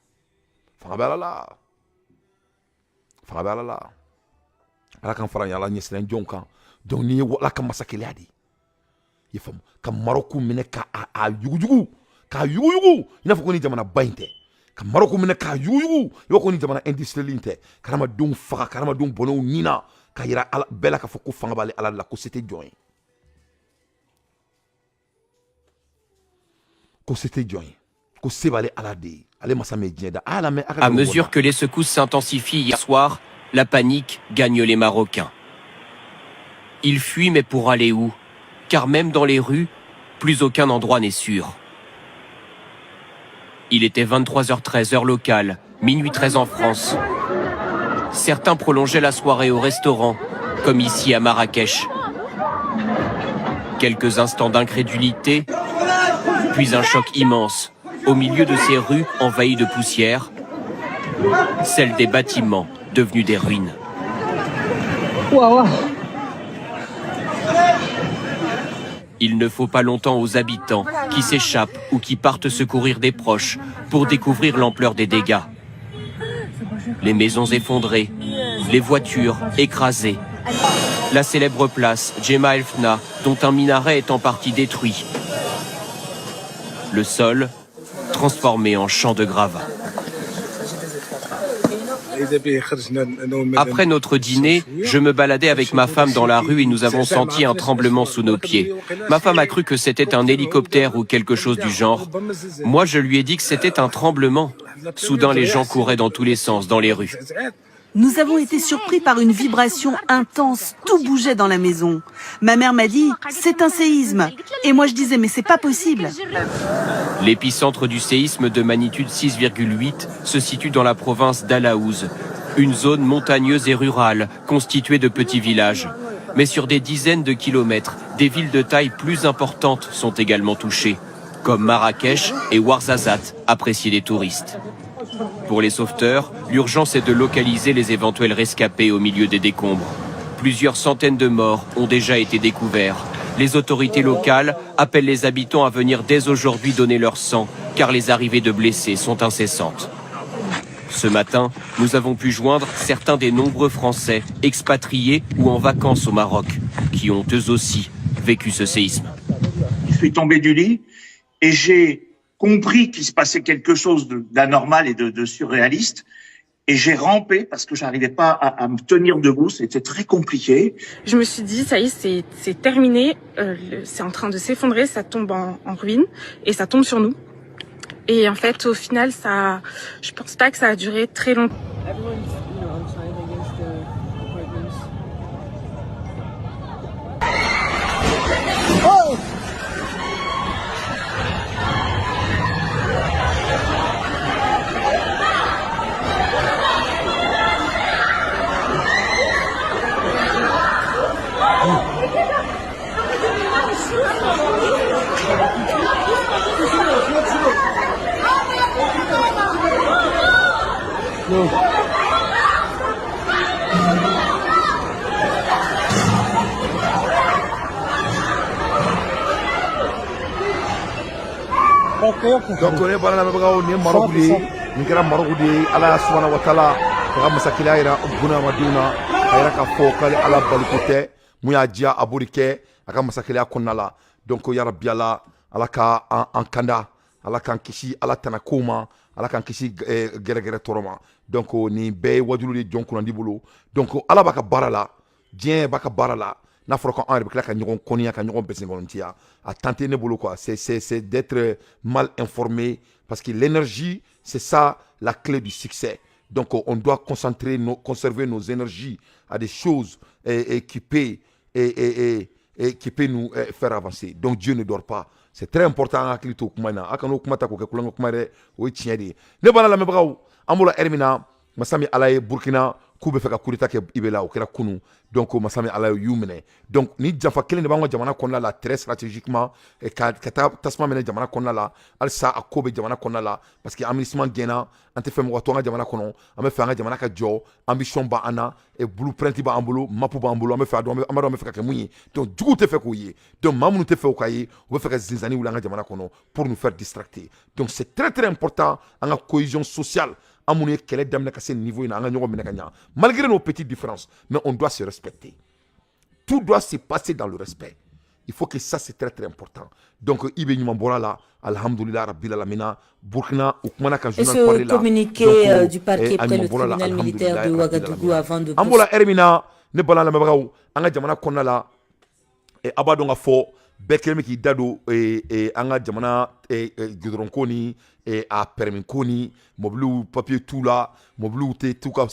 fanga bɛ Ala la, fanga bɛ Ala la. Ala kan fara Ala ɲɛsiran jɔnw kan. Donc ni ye Ala ka masakɛlɛya de ye, i faamu, ka Maroc minɛ ka a yuguyugu, k'a yuguyugu i n'a fɔ ko ni jamanaba in tɛ, ka Maroc minɛ k'a yuguyugu i b'a fɔ ko ni jamana industriel in tɛ, ka hadamadenw faga, ka hadamadenw bɔnɛ u nin na, ka yira Ala bɛɛ la k'a fɔ ko fanga b'ale Ala de la, ko se tɛ jɔn ye, ko se tɛ jɔn ye, ko se b'ale Ala de ye, ale masa min ye diɲɛ da. A y'a lamɛn a ka À mesure que les secousses s'intensifient hier soir, la panique gagne les Marocains. Ils fuient, mais pour aller où? Car même dans les rues, plus aucun endroit n'est sûr. Il était 23h13 heure locale, minuit 13 en France. Certains prolongeaient la soirée au restaurant, comme ici à Marrakech. Quelques instants d'incrédulité, puis un choc immense, au milieu de ces rues envahies de poussière, celle des bâtiments devenus des ruines. Il ne faut pas longtemps aux habitants qui s'échappent ou qui partent secourir des proches pour découvrir l'ampleur des dégâts. Les maisons effondrées, les voitures écrasées, la célèbre place Djemaa El Fna, dont un minaret est en partie détruit. Le sol transformé en champ de gravats. Après notre dîner, je me baladais avec ma femme dans la rue et nous avons senti un tremblement sous nos pieds. Ma femme a cru que c'était un hélicoptère ou quelque chose du genre. Moi, je lui ai dit que c'était un tremblement. Soudain, les gens couraient dans tous les sens dans les rues. Nous avons été surpris par une vibration intense. Tout bougeait dans la maison. Ma mère m'a dit, c'est un séisme. Et moi je disais, mais c'est pas possible. L'épicentre du séisme de magnitude 6,8 se situe dans la province d'Al Haouz, une zone montagneuse et rurale constituée de petits villages. Mais sur des dizaines de kilomètres, des villes de taille plus importante sont également touchées, comme Marrakech et Ouarzazate, appréciées des touristes. Pour les sauveteurs, l'urgence est de localiser les éventuels rescapés au milieu des décombres. Plusieurs centaines de morts ont déjà été découverts. Les autorités locales appellent les habitants à venir dès aujourd'hui donner leur sang, car les arrivées de blessés sont incessantes. Ce matin, nous avons pu joindre certains des nombreux Français expatriés ou en vacances au Maroc, qui ont eux aussi vécu ce séisme. Je suis tombé du lit et j'ai compris qu'il se passait quelque chose d'anormal et de surréaliste. Et j'ai rampé parce que j'arrivais pas à me tenir debout, c'était très compliqué. Je me suis dit, ça y est, c'est terminé, c'est en train de s'effondrer, ça tombe en ruine et ça tombe sur nous. Et en fait, au final, ça, je pense pas que ça a duré très longtemps. Everyone's outside, I guess, the apartments. Oh! Donc ne bala lamɛnbagaw, nin ye Maroc de ye, nin kɛra Maroc de ye. Ala subahana wa taala ka ka masakɛya yira bunahadamadenw na, a yira k'a fɔ k'ale Ala baliko tɛ, mun y'a diya a b'o de kɛ a ka masakɛya kɔnɔna la. Donc yarabi Ala, Ala ka an kanda, Ala k'an kisi Ala tana kow ma, Ala k'an kisi gɛrɛgɛrɛ tɔɔrɔ ma. Donc nin bɛɛ ye wajulu de jɔn kunnandi bolo. Donc Ala b'a ka baara la, diɲɛ b'a ka baara la. N'a fɔra ko an yɛrɛ bɛ tila ka ɲɔgɔn kɔniya, ka ɲɔgɔn bɛsɛnkɔnɔntiya, a tan tɛ ne bolo quoi. C'est d'être mal informé, parce que l'énergie, c'est ça la clé du succès. Donc on doit concentrer nos, conserver nos énergies à des choses et qui peut nous faire avancer. Donc Dieu ne dort pas, c'est très important. An hakili to kuma in na, a kana o kuma ta k'o kɛ kulonkɛ kuma dɛ, o ye tiɲɛ de ye. Ne b'a lamɛnbagaw, an b'o la ɛri min na, masa min Ala ye, Burkina k'u bɛ fɛ ka coup d'état kɛ IB la, o kɛra kunun. Donc masa min Ala y'u minɛ. Donc ni janfa kelen de b'an ka jamana kɔnɔna la, très stratégiquement, ka taa tasuma minɛ jamana kɔnɔna la. Halisa a ko bɛ jamana kɔnɔna la, parce que MINUSMA gɛnna. An tɛ fɛ mɔgɔ to an ka jamana kɔnɔ, an bɛ fɛ an ka jamana ka jɔ. Ambition b'an na, blueprint b'an bolo, map b'an bolo. An bɛ fɛ a dɔn, an b'a dɔn an bɛ fɛ ka kɛ mun ye. Donc juguw tɛ fɛ k'o ye. Donc maa minnu tɛ fɛ o ka ye, u bɛ fɛ ka zinzani wuli an ka jamana kɔnɔ pour nous faire distracter. Donc c'est très très important, an ka cohésion sociale, an minnu ye kɛlɛ daminɛ ka se niveau in na, an ka ɲɔgɔn minɛ ka ɲa malgré nos petites différences, mais on doit se respecter. Tout doit se passer dans le respect. Il faut que ça, c'est très très important. Donc IB ɲuman bɔra la, alhamdulillah rabbil alamina. Burkina u kumana ka Et journal parler ce la. communiqué Donc du parquet a près ɲuman le bɔra la, tribunal militaire alhamdulillah de rabbil Ouagadougou alamina. avant de An bɔra ɛri min na, ne bala lamɛnbagaw, an ka jamana kɔnɔna la, a b'a dɔn ka fɔ bɛɛ kɛlen bɛ k'i da don an ka jamana goudron ko ni a permis ko ni mobiliw papier t'u la, mobiliw tɛ t'u ka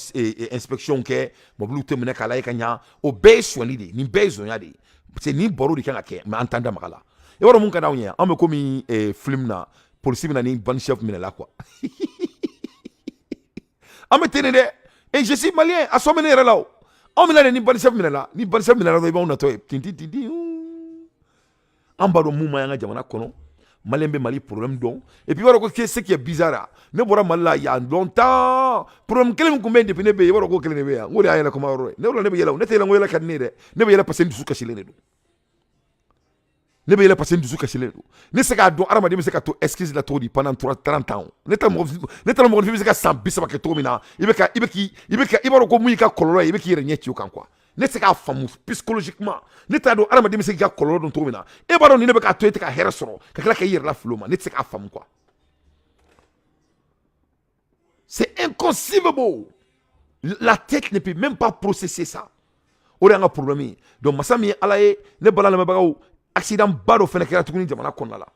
inspection kɛ, mobiliw tɛ minɛ k'a lajɛ ka ɲa. O bɛɛ ye sonyali de ye, nin bɛɛ ye zonya de ye, parce que nin baro de kan ka kɛ, mais an t'an da maga la. I b'a dɔn mun ka d'anw ye? An bɛ komi film na. Polisi bɛ na ni bande chef minɛla quoi. An bɛ ten de dɛ. Et je suis malien, a sɔn bɛ ne yɛrɛ la o. Anw bɛna de ni bande chef minɛla, ni bande chef minɛla dɔrɔn i b'anw natɔ ye tintin tintin. An b'a dɔn mun ma ɲi an ka jamana kɔnɔ. Malien bɛ Mali problème dɔn. Et puis i b'a dɔn ko ce qui est bizarre, ne bɔra Mali la il y a longtemps, problème kelen min tun bɛ yen depuis ne bɛ yen, i b'a dɔn k'o kelen de bɛ yan. N ko de y'a yɛlɛ kuma yɔrɔ ye. Ne ne bɛ yɛlɛ o, ne tɛ yɛlɛ, n ko yɛlɛ ka di ne ye dɛ. Ne bɛ yɛlɛ parce que n dusu kasilen de don. Ne bɛ yɛlɛ parce que n dusu kasilen don. Ne se k'a dɔn hadamaden bɛ se ka to excuse la cogo di pendant 3 30 ans. Ne tɛ mɔgɔ, ne tɛ mɔgɔninfin bɛ se ka san 30 kɛ cogo min na, i bɛ ka i bɛ k'i i bɛ ka i b'a dɔn ko mun y'i ka kɔlɔlɔ ye, i bɛ k'i yɛrɛ ɲɛ ci o kan quoi. Ne tɛ se k'a faamu psychologiquement. Ne t'a dɔn hadamaden bɛ se k'i ka kɔlɔlɔ dɔn cogo min na. E b'a dɔn ni ne bɛ k'a to e tɛ ka hɛrɛ sɔrɔ ka tila k'i yɛrɛ lafili o ma. Ne tɛ se k'a faamu quoi. C'est inconcevable. La tête ne peut même pas processer ça. O de y'an ka problème ye. Donc masa min ye Ala ye, ne bala lamɛnbagaw, accident ba dɔ fana kɛra tuguni jamana kɔnɔna la.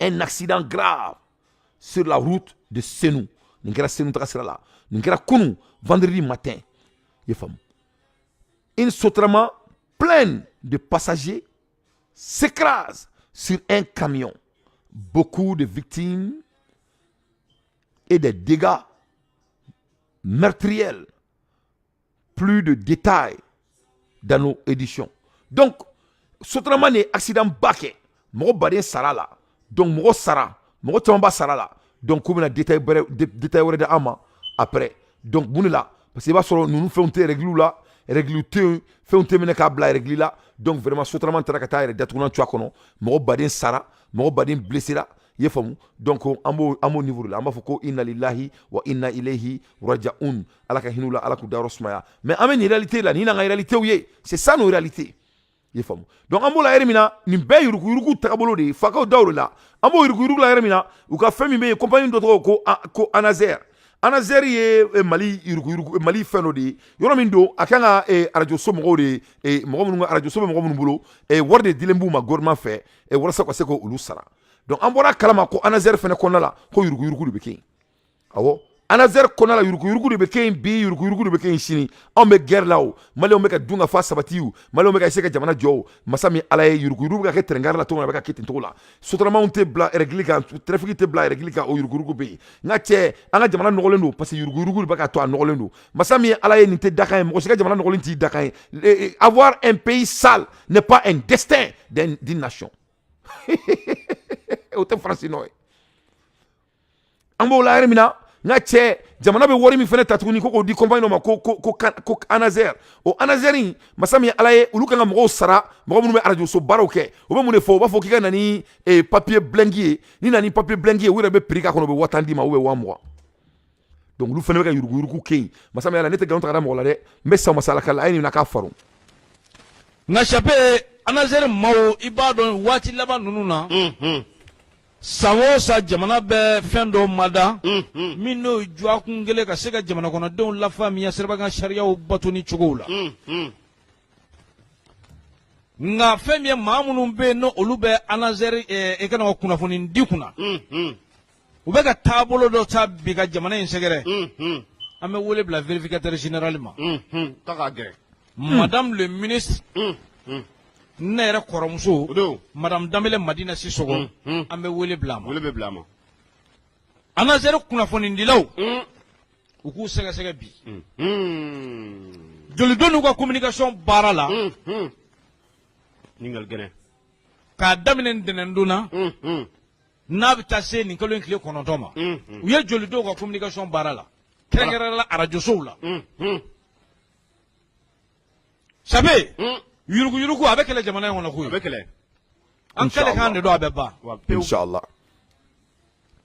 Un accident grave sur la route de Senou. Nin kɛra Senou taga sira la. Nin kɛra kunun vendredi matin. I ye faamu. Une Sotrama pleine de passagers s'écrase sur un camion. Beaucoup de victimes et des dégâts meurtriers. Plus de détails dans nos éditions. Donc, Sotrama ni accident ba kɛ, mɔgɔ baden sara la. Donc mɔgɔ sara, mɔgɔ caman ba sara la. Donc k'u bɛna détail wɛrɛ, détail wɛrɛ di an ma après. Donc mun de la? Parce que i b'a sɔrɔ ninnu fɛnw tɛ règle la, règle tɛ yen, fɛnw tɛ minɛ k'a bila règle la. Donc vraiment Sotrama taara ka taa yɛrɛ datugulan tu a kɔnɔ, mɔgɔ baden sara, mɔgɔ baden blessera. I ye faamu. Donc an b'o niveau de la. An b'a fɔ ko inna lillahi wa inna ilayhi rajaun. Ala ka hinɛ u la, Ala k'u dayɔrɔ sumaya. Mais an bɛ nin réalité la, nin n'an ka réalité ye, c'est ça nos réalités. I ye faamu. Donc an b'o la yɛrɛ min na, nin bɛɛ yuruguyurugu tagabolo de ye, fakaw daw de la. An b'o yuruguyurugu la yɛrɛ min na, u ka fɛn min bɛ yen, compagnie dɔ tɔgɔ ko Anazer. Anazer ye Mali yuruguyurugu, Mali fɛn dɔ de ye. Yɔrɔ min don, a kan ka arajo so mɔgɔw de, mɔgɔ minnu ka arajo so bɛ mɔgɔ minnu bolo, wari de dilen b'u ma gouvernement fɛ walasa ka se k'olu sara. Donc an bɔra kalama ko Anazer fɛnɛ kɔnɔna la, ko yuruguyurugu de bɛ kɛ yen. Awɔ, Anazer kɔnɔna la, yuruguyurugu de bɛ kɛ yen bi, yuruguyurugu de bɛ kɛ yen sini. Anw bɛ guerre la o, maliyɛnw bɛ ka dun ka fa sabati o, maliyɛnw bɛ ka essayer ka jamana jɔ o. Masa min Ala ye, yuruguyurugu bɛ ka kɛ tɛrɛnkari la cogo min na, a bɛ ka kɛ ten cogo la. Sotaramaw tɛ bila règle kan, trafic tɛ bila règle kan, o yuruguyurugu bɛ yen. N ka cɛ, an ka jamana nɔgɔlen don parce que yuruguyurugu de bɛ ka to a nɔgɔlen don. Masa min ye Ala ye, nin tɛ dakan ye, mɔgɔ si ka jamana nɔgɔlen t'i dakan ye. Avoir un pays sale n'est pas un destin d'une nation. O tɛ Faransi nɔ ye. An b'o la yɛrɛ min na, n ka cɛ, jamana bɛ wari min fana ta tuguni ko k'o di compagnie dɔ ma ko Anazer. O Anazer in, masa min ye Ala ye, olu kan ka mɔgɔw sara, mɔgɔ minnu bɛ arajo so baaraw kɛ. U bɛ mun de fɔ? U b'a fɔ k'i ka na ni papier blanc ye. N'i nana ni papier blanc ye, u yɛrɛ bɛ prix k'a kɔnɔ, u bɛ 10 000 d'i ma ou bien 20 000. Donc olu fana bɛ ka yuruguyurugu kɛ yen. Masa min ye Ala, ne tɛ nkalon ta ka da mɔgɔ la dɛ, n bɛ sa masalaka la, a ye nin na k'a faro. Nka Sape, Anazer maaw, i b'a dɔn waati laban ninnu na, san o san jamana bɛ fɛn dɔ mada min n'o ye dɔgɔkun kelen ka se ka jamana kɔnɔdenw lafaamuya sirabakan sariyaw batoni cogow la. Nka fɛn min ye, maa minnu bɛ yen n'o olu bɛ Anazer i kana ka kunnafoni di kunna, u bɛ ka taabolo dɔ ta bi ka jamana in sɛgɛrɛ. An bɛ wele bila vérificateur général ma, madame le ministre, ne yɛrɛ kɔrɔmuso madame Danbele Madina Sisɔgɔ, an bɛ wele bila a ma. Wele bɛ bila a ma. Anazer kunnafonidilaw, u k'u sɛgɛsɛgɛ bi jolidenw n'u ka communication baara la. Ɲininkali gɛlɛn. K'a daminɛ ntɛnɛndon na, n'a bɛ taa se nin kalo in tile 9 ma, u ye jolidenw ka communication baara la, kɛrɛnkɛrɛnnenya la arajosow la. Sabe, yuruguyurugu a bɛ kɛlɛ jamana in kɔnɔ koyi. A bɛ kɛlɛ. An kɛlɛ kan de don, a bɛ ban. Inshallah.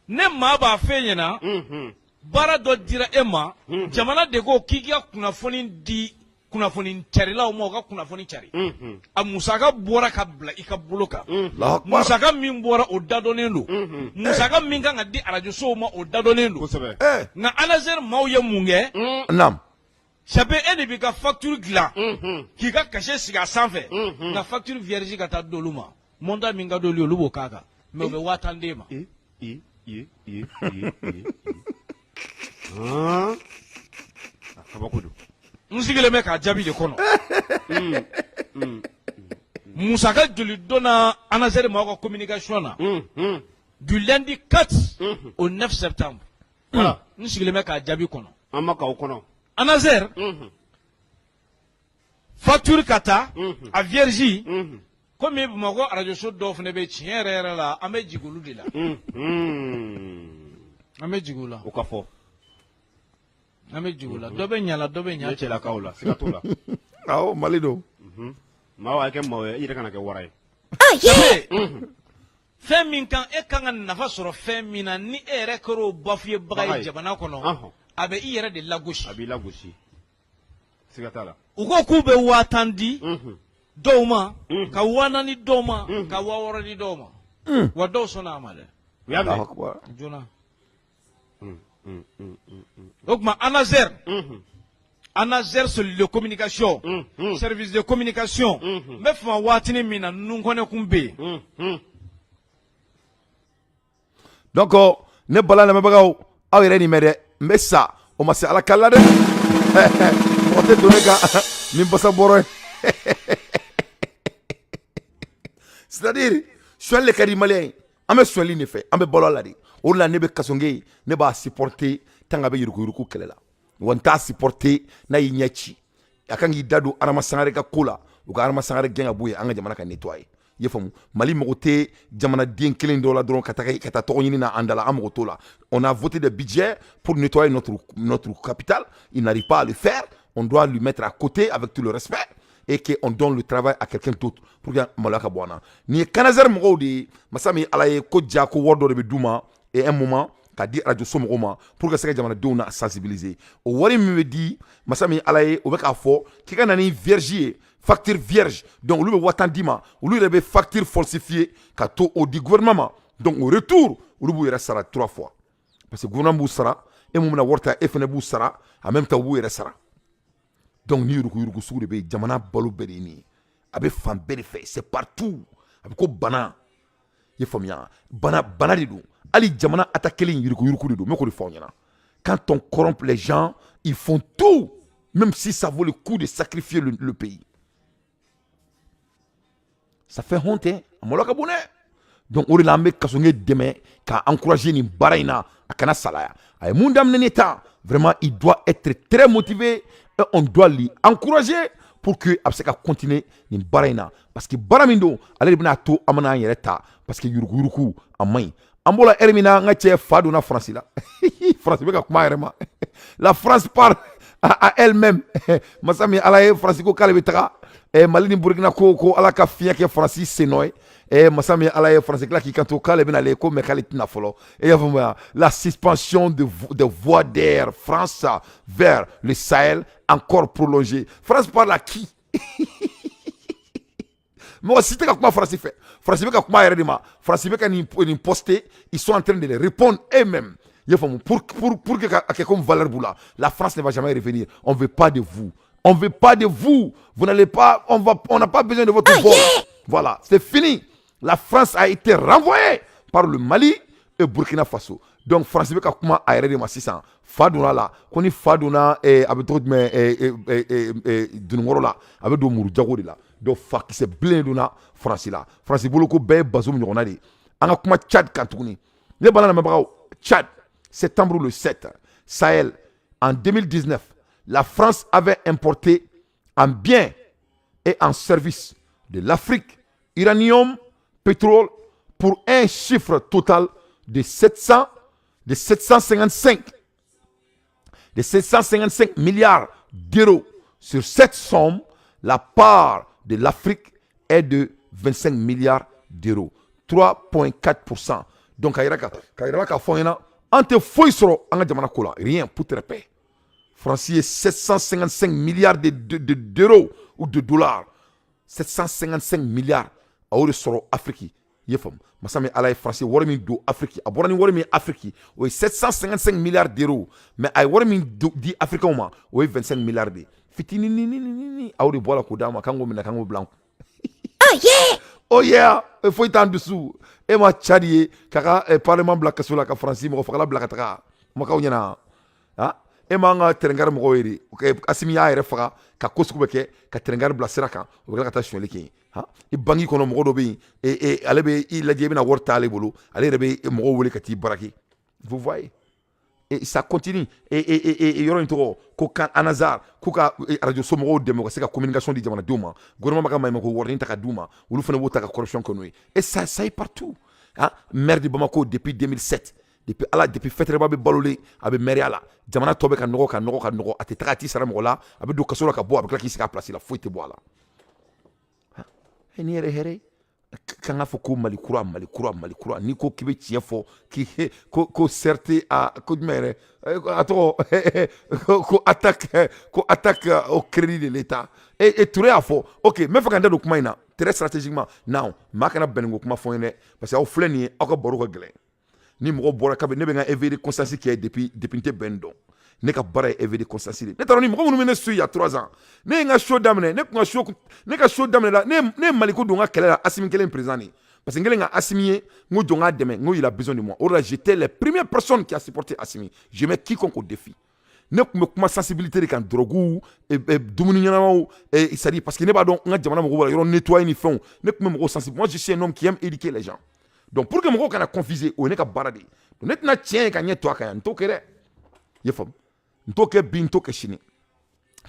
Ne maa b'a f'e ɲɛna, baara dɔ dira e ma, jamana de ko k'i ka kunnafoni di kunnafoni carilaw ma, u ka kunnafoni cari. A musaka bɔra ka bila i ka bolo kan. Musaka min bɔra, o dadɔnnen don. Musaka min kan ka di arajosow ma, o dadɔnnen don. Nka Anazer maaw ye mun kɛ? Naam. Sabe, e de b'i ka facture dilan k'i ka cachet sigi a sanfɛ, nka facture vierge ka taa d'olu ma, montant min ka d'olu ye, olu b'o k'a kan, mais u bɛ 10 000 d'e ma. I i i i i. Kabako don. N sigilen bɛ k'a jaabi de kɔnɔ. Musaka joli donna Anazer maaw ka communication na? Du lundi 4 au 9 septembre. Voilà. N sigilen bɛ k'a jaabi kɔnɔ. An ma k'aw kɔnɔ. ANASER facture ka taa a vierge komi Bamakɔ arajoso dɔw fana bɛ tiɲɛ yɛrɛ yɛrɛ la, an bɛ jigin olu de la. An bɛ jigin u la. O ka fɔ. An bɛ jigin u la, dɔ bɛ ɲa la, dɔ bɛ ɲa cɛlakaw la, siga t'o la. Awɔ, Mali don. Maa a kɛ maa ye, i yɛrɛ kana kɛ wara ye. Fɛn min kan e kan ka nafa sɔrɔ fɛn min na, ni e yɛrɛ kɛra o bafoué baga ye jamana kɔnɔ, a bɛ i yɛrɛ de lagosi. A b'i lagosi, siga t'a la. U ko k'u bɛ 10 000 di dɔw ma, ka 4000 dɔw ma, ka 6000 di dɔw ma. Wa dɔw sɔnna a ma dɛ. U y'a minɛ joona. O tuma ANASER, ANASER, cellule de communication, service de communication, n bɛ fama waatinin min na, Nunkɔnɛ kun bɛ yen. Donc ne bala lamɛnbagaw, aw yɛrɛ nin mɛn dɛ, n bɛ sa o ma se Ala kala dɛ, mɔgɔ tɛ don ne kan ni basa bɔrɔ ye. C'est à dire sonyali de ka di maliyɛn ye, an bɛ sonyali de fɛ, an bɛ balo a la de. O de la ne bɛ Kasɔnge, ne b'a supporter tant que a bɛ yuruguyurugu kɛlɛ la. Wa n t'a supporter n'a y'i ɲɛ ci. A kan k'i da don Adama Sangare ka ko la, u ka Adama Sangare gɛn ka bɔ yen, an ka jamana ka nettoyer. I y'a faamu? Mali mago tɛ jamanaden kelen dɔ la dɔrɔn ka taga ka taa tɔgɔ ɲini na an da la, an mago t'o la. On a voté des budgets pour nettoyer notre capitale, il n'arrive pas à le faire, on doit lui mettre à côté avec tout le respect et qu'on donne le travail à quelqu'un d'autre pour que maloya ka bɔ an na. Nin ye CANASER mɔgɔw de ye. Masa min Ala ye ko ja ko wari dɔ de bɛ d'u ma et un moment k'a di radio so mɔgɔw ma pour que se ka jamanadenw na sensibiliser. O wari min bɛ di, masa min Ala ye, o bɛ k'a fɔ k'i ka na ni vierge ye, facture vierge. Donc olu bɛ 10 000 d'i ma, olu yɛrɛ bɛ facture falsifier ka to o di gouvernement ma. Donc au retour, olu b'u yɛrɛ sara trois fois, parce que gouvernement b'u sara, e mun bɛna wari ta, e fana b'u sara, en même temps u b'u yɛrɛ sara. Donc ni yuruguyurugu sugu de bɛ yen, jamana balo bɛɛ de ye nin ye, a bɛ fan bɛɛ de fɛ, c'est partout. A bɛ ko bana, i ye faamuya, bana bana de don. Hali jamana attaquer yuruguyurugu de don, n bɛ k'o de fɔ aw ɲɛna. Quand on corrompt les gens, ils font tout, même si ça vaut le coup de sacrifier le pays. Ça fait honte, hein? A malo ka bon dɛ. Donc o de la an bɛ Kasɔnge dɛmɛ k'a encourager nin baara in na, a kana salaya. A ye mun daminɛ ni tan, vraiment il doit être très motivé et on doit lui encourager pour que a bɛ se ka continuer nin baara in na, parce que baara min don, ale de bɛna to an bɛna an yɛrɛ ta, parce que yuruguyurugu a man ɲi. An bɔra ɛri min na, n ka cɛ fa donna Faransi la, Faransi bɛ ka kuma a yɛrɛ ma. La France parle à elle-même. Masa min Ala ye, Faransi ko k'ale bɛ taga. Mali ni Burukina ko ko Ala ka fiɲɛ kɛ Faransi sen nɔ ye. Masa min Ala ye, Faransi tila k'i kanto k'ale bɛna ale ko, mais k'ale tɛna fɔlɔ. E y'a faamuya? La suspension de voies d'Air France vers le Sahel encore prolongée. France parle à qui? Mɔgɔ si tɛ ka kuma Faransi fɛ, Faransi bɛ ka kuma a yɛrɛ de ma. Faransi bɛ ka nin poster, ils sont en train de les répondre eux-mêmes. I y'a faamu? Pour que ka kɛ comme valeur b'u la. La France ne va jamais revenir. On veut pas de vous, on veut pas de vous, vous n'allez pas, on n'a pas besoin de votre vol. Voilà, c'est fini. La France a été renvoyée par le Mali et Burkina Faso. Donc France bɛ ka kuma a yɛrɛ de ma sisan. Fa donna la ko ni fa donna a bɛ tɔgɔ jumɛn dununkɔrɔ la, a bɛ don muru jago de la. Donc fa kisɛ bilen donna Faransi la. Faransi bolo ko bɛɛ ye Bazoum ɲɔgɔnna de ye. An ka kuma Tchad kan tuguni, ne bala lamɛnbagaw. Tchad, septembre le 7, Sahel, en 2019, la France avait importé en biens et en services de l'Afrique uranium, pétrole, pour un chiffre total de 755 milliards d'euros. Sur cette somme, la part de l'Afrique est de 25 milliards d'euros, 3,4%. Donc, a yira k'a fɔ an ɲɛna, an tɛ foyi sɔrɔ an ka jamana ko la, rien pour très peu. France ye 755 milliards d'euros ou de dollars, 755 milliards, a y'o de sɔrɔ Afrique. I ye faamu? Masa min Ala ye, France ye wari min don Afrique, a bɔra ni wari min ye Afrique, o ye 755 milliards d'euros, mais a ye wari min di Africains ma, o ye 25 milliards de ye, fitinininin. A y'o de bɔ a la k'o d'an ma, k'an k'o minɛ, k'an k'o bila an kun. Oh yeah, oh yeah. Foyi t'an dusu. E ma Tchad ye k'a ka parlement bila kaso la, ka Faransi mɔgɔ fagala bila ka taga kumakaw ɲɛna. Ah, e m'an ka tɛrɛnkari mɔgɔw ye de, Asimi y'a yɛrɛ faga ka ko sugu bɛ kɛ ka tɛrɛnkari bila sira kan, o bɛ tila ka taa sonyali kɛ yen. I banque kɔnɔ, mɔgɔ dɔ bɛ yen, ale bɛ i lajɛ, i bɛna wari ta ale bolo, ale yɛrɛ bɛ mɔgɔw wele ka t'i braquer. Vous voyez, et ça continue. Et yɔrɔ in tɔgɔ ko kan Anazar, k'u ka radio somɔgɔw dɛmɛ u ka se ka communication di jamanadenw ma. Gouvernement b'a ka maɲumako warinin ta ka d'u ma, olu fana b'o ta ka corruption kɛ n'o ye. Et ça, ça est partout, hein. Maire de Bamako depuis 2007, depuis ala, depuis Fɛtɛrɛba bɛ balolen, a bɛ maire la. Jamana tɔ bɛ ka nɔgɔ, ka nɔgɔ, ka nɔgɔ. A tɛ taga, a t'i sara mɔgɔ la, a bɛ don kaso la ka bɔ, a bɛ tila k'i sigi a place la, foyi tɛ bɔ a la. Ni yɛrɛ hɛrɛ kan k'a fɔ ko Mali kura, Mali kura, Mali kura. N'i ko k'i bɛ tiɲɛ fɔ, k'i ko CRT a ko jumɛn yɛrɛ, a tɔgɔ ko attaque au crédit de l'État. Et Touré y'a fɔ. Ok, n bɛ fɛ ka n da don kuma in na très stratégiquement. Non, maa kana bɛnni ko kuma fɔ n ye dɛ, parce que aw filɛ nin ye, aw ka baro ka gɛlɛn. Ni mɔgɔ bɔra kabi ne bɛ n ka éveil de conscience kɛ depuis n tɛ bɛn dɔn. Ne ka baara ye éveil de conscience de. Ne taara ni mɔgɔ minnu bɛ ne suit il y a 3 ans, ne ye n ka show daminɛ, ne kun ka show, ne ka show daminɛ la, ne ye Maliko don n ka kɛlɛ la. Asimi kelen président de, parce que n kɛlen ka Asimi ye, n ko jɔn k'a dɛmɛ, n ko il a besoin de moi. O de la, j'étais les premières personnes qui a supporté Asimi. Je mets quiconque au défi. Ne tun bɛ kuma sensibilité de kan, drogue, dumuni ɲɛnamaw, c'est à dire parce que ne b'a dɔn n ka jamana mɔgɔw b'a la yɔrɔ nettoyer ni fɛnw. Ne tun bɛ mɔgɔw sensibiliser. Moi, je suis un homme qui aime éduquer les gens. Donc pour que mɔgɔw kana confuser, o ye ne ka baara de ye. Donc ne tɛna tiɲɛ ye ka ɲɛ to a kan yan, n t'o kɛ dɛ. I ye faamu? N t'o kɛ bi, n t'o kɛ sini.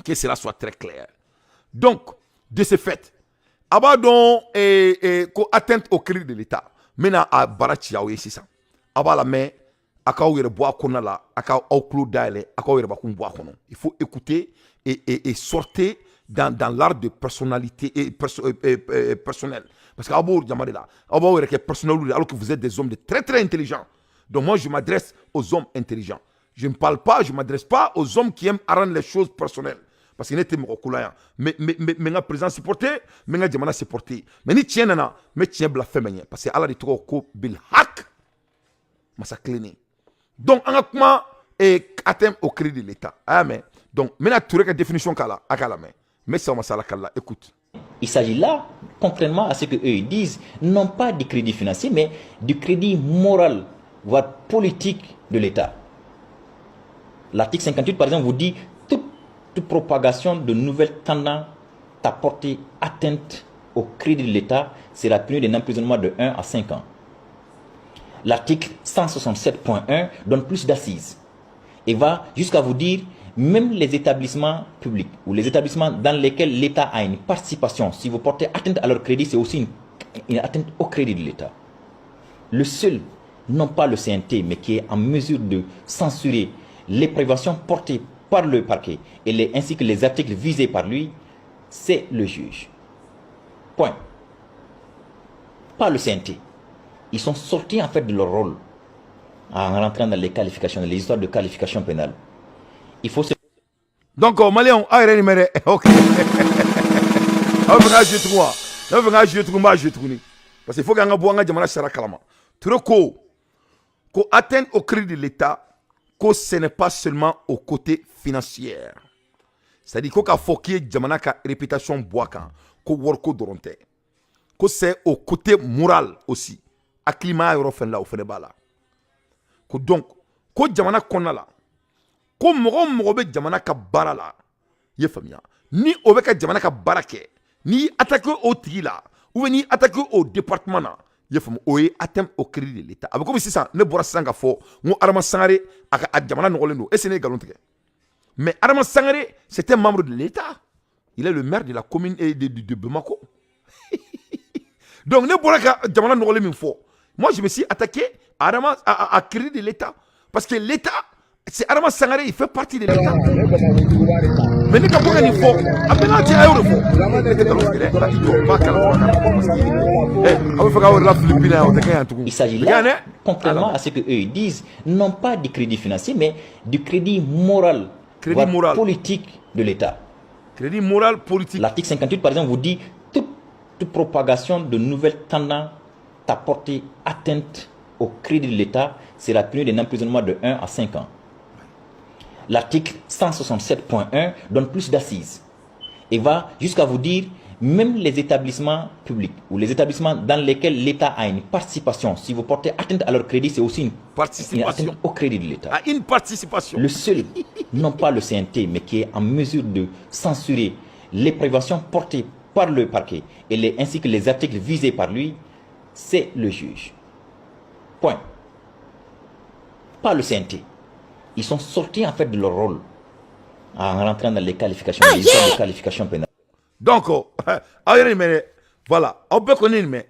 Que cela soit très clair. Donc de ce fait, a b'a dɔn ko atteinte au crédit de l'État, n bɛna a baara ci aw ye sisan. A b'a lamɛn, a k'aw yɛrɛ bɔ a kɔnɔna la, a k'aw tulo dayɛlɛ, a k'aw yɛrɛ bakun bɔ a kɔnɔ. Il faut écouter et sortez dans l'art de personnalité et personnel, parce que aw b'o jama de la, aw b'aw yɛrɛ kɛ personnel de, alors que vous êtes des hommes de très très intelligents. Donc moi, je m'adresse aux hommes intelligents. Je ne parle pas, je m'adresse pas aux hommes qui aiment rendre les choses personnelles, parce que ne tɛ mɔgɔ ko la yan. Mais n ka président supporter, n bɛ n ka jamana supporter, mais ni tiɲɛ nana, n bɛ tiɲɛ bila fɛn bɛɛ ɲɛ, parce que Ala de tɔgɔ ko bilhak masa tilennen. Donc an ka kuma atteinte au crédit de l'État, a y'a mɛn. Donc n bɛna Touré ka définition k'a la, a k'a lamɛn. N bɛ segin masala kala, écoute. Il s'agit là, contrairement à ce que eux ils disent, non pas du crédit financier, mais du crédit moral, voire politique de l'État. L'article 58, par exemple, vous dit: toute propagation de nouvelles tendant à porter atteinte au crédit de l'État sera punie d'un emprisonnement de 1 à 5 ans. L'article 167.1 donne plus d'assises et va jusqu'à vous dire: même les établissements publics ou les établissements dans lesquels l'État a une participation, si vous portez atteinte à leur crédit, c'est aussi une atteinte au crédit de l'État. Le seul, non pas le CNT, mais qui est en mesure de censurer les préventions portées par le parquet ainsi que les articles visés par lui, c'est le juge. Point. Pas le CNT. Ils sont sortis en fait de leur rôle en rentrant dans les qualifications, dans les histoires de qualification pénale. Il faut se. Donc, Malien, aw yɛrɛ nin mɛn dɛ. Ok, aw bɛ fɛ k'a jouer tugun wa? N'aw bɛ fɛ k'a jouer tugun, n b'a jouer tuguni, parce que il faut k'an ka bɔ an ka jamana sariya kalama. Touré ko atteinte au crédit de l'État, ko ce n'est pas seulement au côté financier, c'est-à-dire ko k'a fɔ k'i ye jamana ka réputation bɔ a kan, ko wariko dɔrɔn tɛ, ko c'est au côté moral aussi, hakilimaya yɔrɔ fɛnɛ la, o fɛnɛ b'a la. Ko donc ko jamana kɔnɔna la, ko mɔgɔ o mɔgɔ bɛ jamana ka baara la, i ye faamuya, ni o bɛ ka jamana ka baara kɛ, n'i attaqué o tigi la ou bien n'i attaqué o département na, i ye faamu, o ye atteinte au crédit de l'État. A bɛ komi sisan ne bɔra sisan ka fɔ n ko Adama Sangare, a ka a jamana nɔgɔlen don. Est ce que ne ye nkalon tigɛ? Mais Adama Sangare, c'est un membre de l'État, il est le maire de la commune de Bamako. Donc ne bɔra ka jamana nɔgɔlen min fɔ, moi, je me suis attaqué à Adama, à crédit de l'État, parce que l'État, c'est Adama Sangare, il fait partie de l'État. Mais ne ka bɔ ka nin fɔ, a bɛɛ n'a cɛ, a y'o de fɔ. Ne tɛ nkalon tigɛ dɛ, i jɔ, n b'a kalan fɔ ka parce que aw bɛ fɛ k'aw yɛrɛ lafili bi na yan, o tɛ kɛ yan tugun. Il s'agit là, contrairement à ce que eux ils disent, non pas du crédit financier, mais du crédit moral, crédit voire moral politique de l'État. Crédit moral politique. L'article 58, par exemple, vous dit: toute propagation de nouvelles tendant à porter atteinte au crédit de l'État sera punie d'un emprisonnement de 1 à 5 ans. L'article 167.1 donne plus d'assises et va jusqu'à vous dire: même les établissements publics ou les établissements dans lesquels l'État a une participation, si vous portez atteinte à leur crédit, c'est aussi une participation atteinte au crédit de l'État. À une participation. Le seul, non pas le CNT, mais qui est en mesure de censurer les préventions portées par le parquet et ainsi que les articles visés par lui, c'est le juge. Point. Pas le CNT. Ils sont sortis en fait de leur rôle en rentrant dans les qualifications, les histoires de qualification pénale. Donc, aw yɛrɛ nin mɛn dɛ. Voilà, aw bɛɛ kɔni nin mɛn.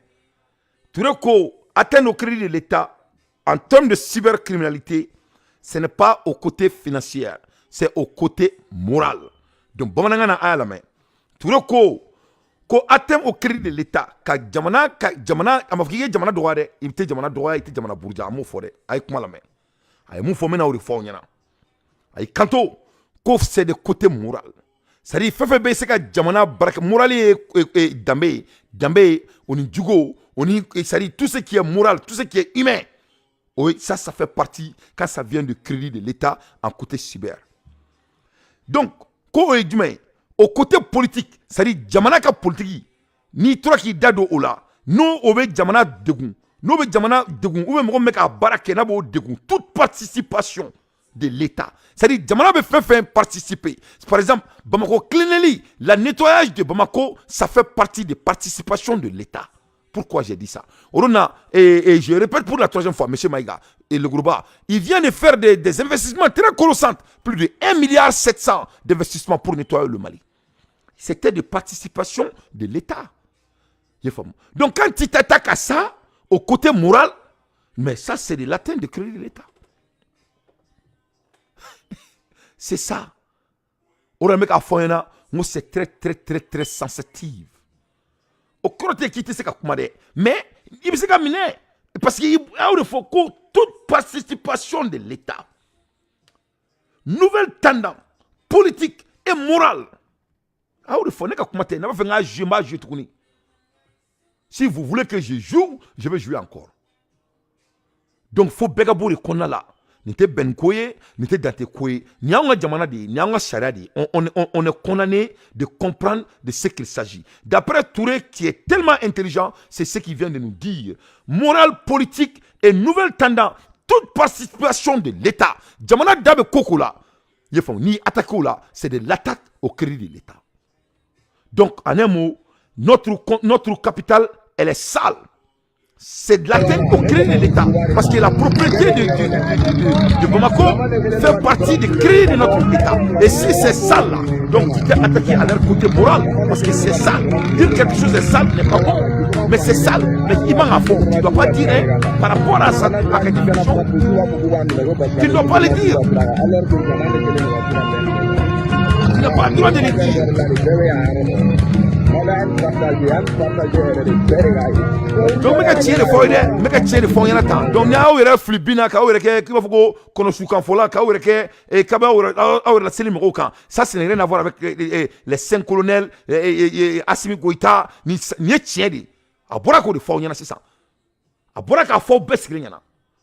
Touré ko atteinte au crédit de l'État en termes de cybercriminalité, ce n'est pas au côté financier, c'est au côté moral. Donc bamanankan na, a y'a lamɛn. Touré ko atteinte au crédit de l'État, ka jamana, a ma fɔ k'i ye jamana dɔgɔya dɛ, i tɛ jamana dɔgɔya, i tɛ jamana buruja, a m'o fɔ dɛ. A ye kuma lamɛn, a ye mun fɔ, n bɛna o de fɔ aw ɲɛna. A y'i kanto ko c'est de côté moral, c'est à dire fɛn fɛn bɛ se ka jamana barika. Moral ye danbe ye, danbe ye, o ni jugo o ni, c'est à dire tout ce qui est moral, tout ce qui est humain. Oui, ça fait partie quand ça vient du crédit de l'État en côté cyber. Donc ko o ye jumɛn ye? Au côté politique, c'est à dire jamana ka politique, n'i tora k'i da don o la, n'o o bɛ jamana degun, n'o bɛ jamana degun, ou bien mɔgɔ min bɛ k'a baara kɛ n'a b'o degun, toute participation de l'État. C'est-à-dire, jamana bɛ fɛn fɛn participer. Par exemple, Bamako cleanly, la nettoyage de Bamako, ça fait partie des participations de l'État. Pourquoi j'ai dit ça? Orona, et je répète pour la troisième fois, M. Maïga et le groupe, il vient de faire des investissements très colossaux, plus de 1 milliard 700 d'investissements pour nettoyer le Mali. C'était des participations de l'État. Donc quand tu t'attaques à ça, au côté moral, mais ça c'est de l'atteinte de crédit de l'État. C'est ça. C'est très très très très sensitive. O kɔrɔ tɛ k'i tɛ se ka kuma dɛ, mais i bɛ se ka minɛ parce que aw de fɔ ko toute participation de l'État, nouvelle tendance politique et morale. Aw de fɔ, ne ka kuma tɛ. N'a b'a fɛ n k'a jouer, n b'a jouer tuguni. Si vous voulez que je joue, je vais jouer encore. Donc fo bɛɛ ka b'o de kɔnɔna la. Nin tɛ bɛn ko ye, nin tɛ dante ko ye, nin y'anw ka jamana de ye, nin y'anw ka sariya de ye. On est condamné de comprendre de ce qu'il s'agit. D'après Touré, qui est tellement intelligent, c'est ce qu'il vient de nous dire: morale, politique et nouvelle tendance, toute participation de l'État. Jamana da bɛ ko ko la, i ye faamu, n'i attaqué o la, c'est de l'attaque au crédit de l'État. Donc en un mot, notre capitale, elle est sale, c'est de l'atteinte au crédit de l'État. Parce que la propriété de Bamako fait partie du crédit de notre État. Et si c'est sale là, donc tu t'es attaqué à leur côté moral, parce que c'est sale. Dire quelque chose est sale n'est pas bon. Mais c'est sale. Mais il m'en a faux. Tu ne dois pas dire, hein, par rapport à sa, à la définition. Tu ne dois pas le dire. Tu n'as pas le droit de le dire. Donc n bɛ ka tiɲɛ de fɔ aw ye dɛ, n bɛ ka tiɲɛ de fɔ aw ɲɛna tan. Donc ni aw yɛrɛ fili bin na, k'aw yɛrɛ kɛ k'i b'a fɔ ko kɔnɔsukanfɔla, k'aw yɛrɛ kɛ k'a bɛ aw yɛrɛ laseli mɔgɔw kan, ça, ce n'est rien à voir avec les cinq colonels, Assimi Goïta. Nin ye tiɲɛ de ye. A bɔra k'o de fɔ aw ɲɛna sisan, a bɔra k'a fɔ aw bɛɛ sigilen ɲɛna.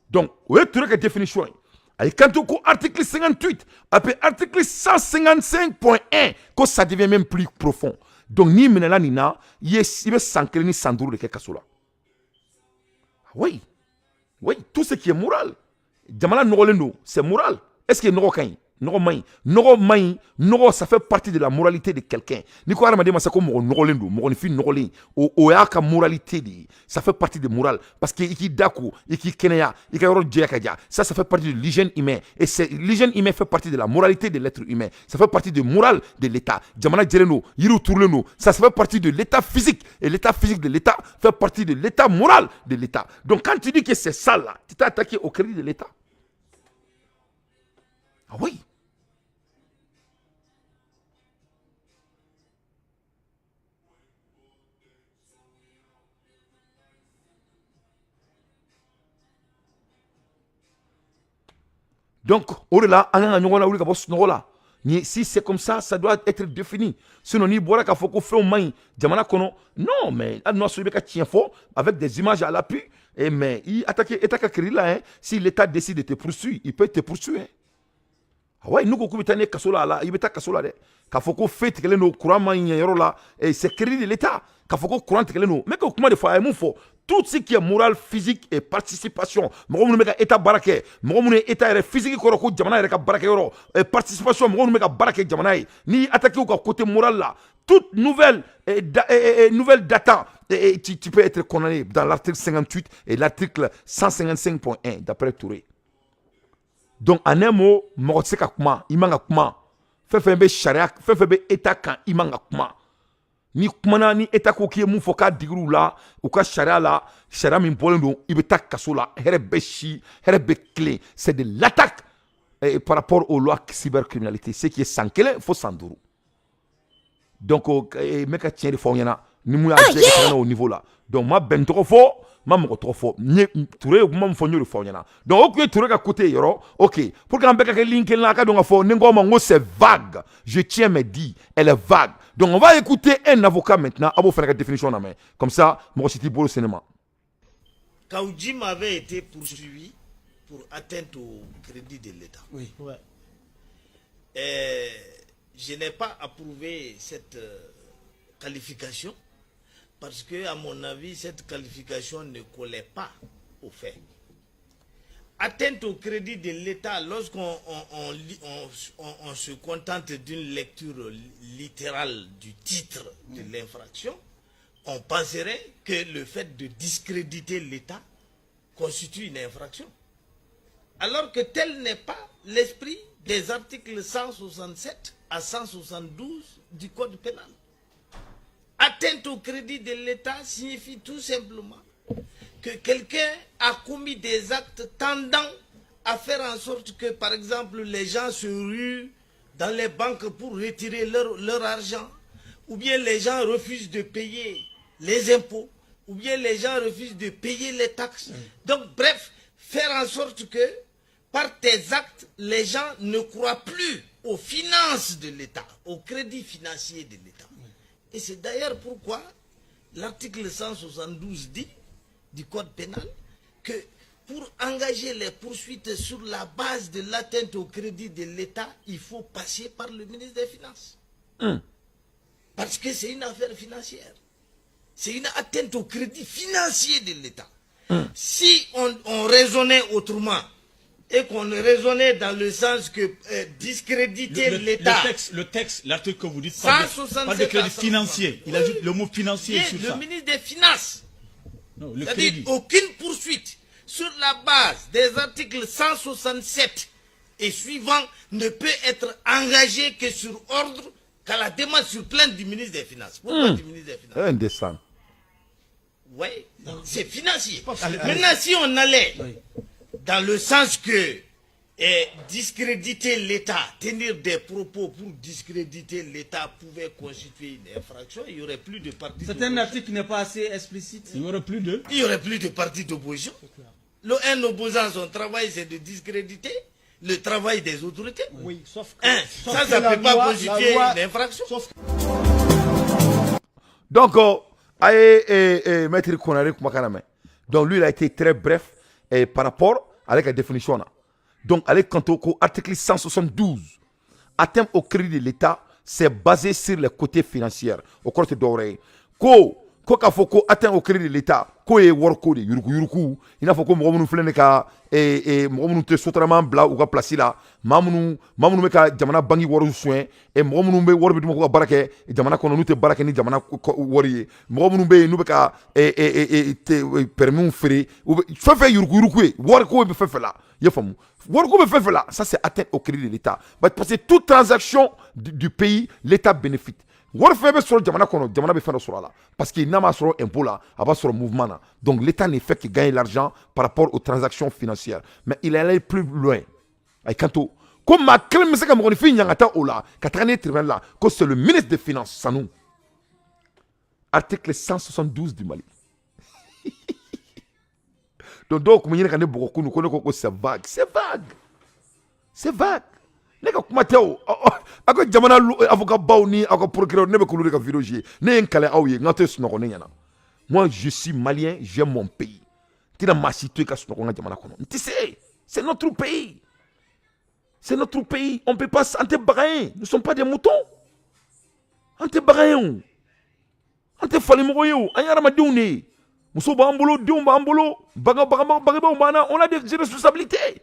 Donc o ye Touré ka définition ye. A y'i kanto ko article 58, après article 155.1, ko ça devient même plus profond. Donc n'i minɛla nin na, i ye, i bɛ san 1 ni san 5 de kɛ kaso la. Oui, tout ce qui est moral, jamana nɔgɔlen don, c'est moral. Est ce que nɔgɔ ka ɲi? Nɔgɔ man ɲi, nɔgɔ man ɲi. Nɔgɔ, ça fait partie de la moralité de quelqu'un. N'i ko hadamaden ma sa ko mɔgɔ nɔgɔlen don, mɔgɔninfin nɔgɔlen, o y'a ka moralité de ye. Ça fait partie de morale, parce que i k'i da ko, i k'i kɛnɛya, i ka yɔrɔ jɛya ka ja, ça, ça fait partie de l'hygiène humaine. Et c'est l'hygiène humaine fait partie de la moralité de l'être humain. Ça fait partie de morale de l'État. Jamana jɛlen don, yiriw turulen don, ça, ça fait partie de l'état physique, et l'état physique de l'État fait partie de l'état moral de l'État. Donc quand tu dis que c'est ça là, tu t'es attaqué au crédit de l'État. Ah oui. Donc o de la, an kan ka ɲɔgɔn lawuli ka bɔ sunɔgɔ la. Ni si c'est comme ça, ça doit être défini. Sinon n'i bɔra k'a fɔ ko fɛnw man ɲi jamana kɔnɔ, non, mais hali n'o y'a sɔrɔ i bɛ ka tiɲɛ fɔ avec des images à l'appui, et mais i attaqué État ka crédit la, hein. Si l'État décide de te poursuivre, il peut te poursuivre, hein. Ah ouais, n'u ko k'u bɛ taa ne kaso la, a la i bɛ taa kaso la dɛ. K'a fɔ ko feu tigɛlen don, courant ma ɲɛ yɔrɔ la, et c'est crédit de l'État. K'a fɔ ko courant tigɛlen don, n bɛ k'o kuma de fɔ. A ye mun fɔ? Tout ce qui est moral, physique et participation, mɔgɔ minnu bɛ ka état baara kɛ, mɔgɔ minnu ye état yɛrɛ physique kɔrɔ ko jamana yɛrɛ ka baarakɛyɔrɔ, participation, mɔgɔ minnu bɛ ka baara kɛ jamana ye, n'i attaqué u ka côté moral la, toute nouvelle datant, tu peux être condamné dans l'article 58 et l'article 155.1 d'après Touré. Donc en un mot, mɔgɔ tɛ se ka kuma, i man ka kuma. Fɛn fɛn bɛ sariya, fɛn fɛn bɛ état kan, i man ka kuma. Ni kumana, ni état ko k'i ye mun fɔ k'a digir'u la u ka sariya la, sariya min bɔlen don, i bɛ taa kaso la. Hɛrɛ bɛ si, hɛrɛ bɛ tilen. C'est de l'attaque par rapport aux lois cybercriminalité, ce qui est san 1 fo san 5. Donc n bɛ ka tiɲɛ de fɔ aw ɲɛna ni mun y'a jɛ ka taga au niveau la. Donc ma bɛn tɔgɔ fɔ, ma mɔgɔ tɔgɔ fɔ, n ye Ture ye kuma min fɔ, n y'o de fɔ aw ɲɛna. Donc o tun ye Ture ka côté yɔrɔ. Ok, pour que an bɛɛ ka kɛ ligne kelen na, a ka dɔn k'a fɔ ni n ko ma n ko c'est vague, je tiens mes dits, elle est vague. Donc on va écouter un avocat maintenant, a b'o fana ka définition lamɛn, comme ça mɔgɔ si t'i bolo sɛnɛ ma. Kaou Djim avait été poursuivi pour atteinte au crédit de l'État. Oui. Ouais. Je n'ai pas approuvé cette qualification parce que, à mon avis, cette qualification ne collait pas au fait. Atteinte au crédit de l'État, lorsqu'on on se contente d'une lecture littérale du titre de l'infraction, on penserait que le fait de discréditer l'État constitue une infraction. Alors que tel n'est pas l'esprit des articles 167 à 172 du Code pénal. Atteinte au crédit de l'État signifie tout simplement que quelqu'un a commis des actes tendant à faire en sorte que, par exemple, les gens se ruent dans les banques pour retirer leur argent, ou bien les gens refusent de payer les impôts, ou bien les gens refusent de payer les taxes. Donc, bref, faire en sorte que, par tes actes, les gens ne croient plus aux finances de l'État, au crédit financier de l'État. Et c'est d'ailleurs pourquoi l'article 172 dit du Code pénal que pour engager les poursuites sur la base de l'atteinte au crédit de l'État, il faut passer par le ministre des Finances. Parce que c'est une affaire financière. C'est une atteinte au crédit financier de l'État. Si on raisonnait autrement et qu'on raisonnait dans le sens que discréditer l'État. Le texte, l'article que vous dites, parle de crédit financier. Il ajoute le mot financier sur le ça. Le ministre des Finances. C'est-à-dire aucune poursuite sur la base des articles 167 et suivants ne peut être engagée que sur ordre, qu'à la demande sur plainte du ministre des Finances. Pourquoi du ministre des Finances? Indécent. Oui, c'est financier. Maintenant, si on allait dans le sens que discréditer l'État, tenir des propos pour discréditer l'État pouvait constituer une infraction, il n'y aurait plus de parti. C'est un article qui n'est pas assez explicite. Il n'y aurait plus de. Il n'y aurait plus de parti d'opposition. Un opposant, son travail, c'est de discréditer le travail des autorités. Oui, sauf que. Hein, sauf ça que ne peut pas loi, constituer loi, une infraction. Sauf... Donc, Maître Konaré kumakan lamɛn. Donc, lui, il a été très bref et par rapport avec la définition là. Donc, ale kanto ko article 172, atteinte au crédit de l'État, c'est basé sur les côtés financiers. O kɔrɔ tɛ dɔwɛrɛ ye. Ko k'a fɔ ko atteinte au crédit de l'État, k'o ye wariko de yuruku yuruku, i n'a fɔ ko mɔgɔ minnu filɛ nin ka mɔgɔ minnu tɛ Sotrama bila u ka place la, maa minnu bɛ ka jamana banque wariw suɲɛ, mɔgɔ minnu bɛ wari bɛ d'u ma k'u ka baara kɛ jamana kɔnɔ, n'u tɛ baara kɛ ni jamana wari ye, mɔgɔ minnu bɛ yen n'u bɛ ka permis feere, u bɛ fɛn fɛn yuruku yuruku ye, wariko bɛ fɛn fɛn la, i y'a faamu, wariko bɛ fɛn fɛn la, ça c'est atteinte au crédit de l'État, parce que toute transaction du pays, l'État bénéficie. Wari fɛn bɛ sɔrɔ jamana kɔnɔ, jamana bɛ fɛn dɔ sɔrɔ a la, parce que n'a m'a sɔrɔ impôt la, a b'a sɔrɔ mouvement na. Donc l'État ne fait que gagner l'argent par rapport aux transactions financières. Mais il est allé plus loin, a y'i kanto ko maa kelen bɛ se ka mɔgɔninfin ɲangata o la ka taga n'i ye tribunal la, ko c'est le ministre des Finances Sanu, article 172 du Mali. Donc dɔw tun bɛ ɲini ka ne bugɔ kunun ko ne ko c'est vague, c'est vague, c'est vague. Ne ka kuma tɛ o, aw ka jamana avocat baw ni aw ka procureur, ne bɛ k'olu de ka vidéo jouer. Ne ye n kale aw ye, n ka tɛ sunɔgɔ ne ɲɛna. Moi, je suis malien, j'aime mon pays. N tɛna maa si to yen ka sunɔgɔ n ka jamana kɔnɔ, n tɛ se. C'est notre pays, c'est notre pays, on peut pas. An tɛ bagan ye, nous sommes pas des moutons. An tɛ bagan ye o, an tɛ falimɔgɔ ye o, an ye hadamadenw de ye. Muso b'an bolo, denw b'an bolo, bagan bagan bangebaaw b'an na, on a des responsabilités.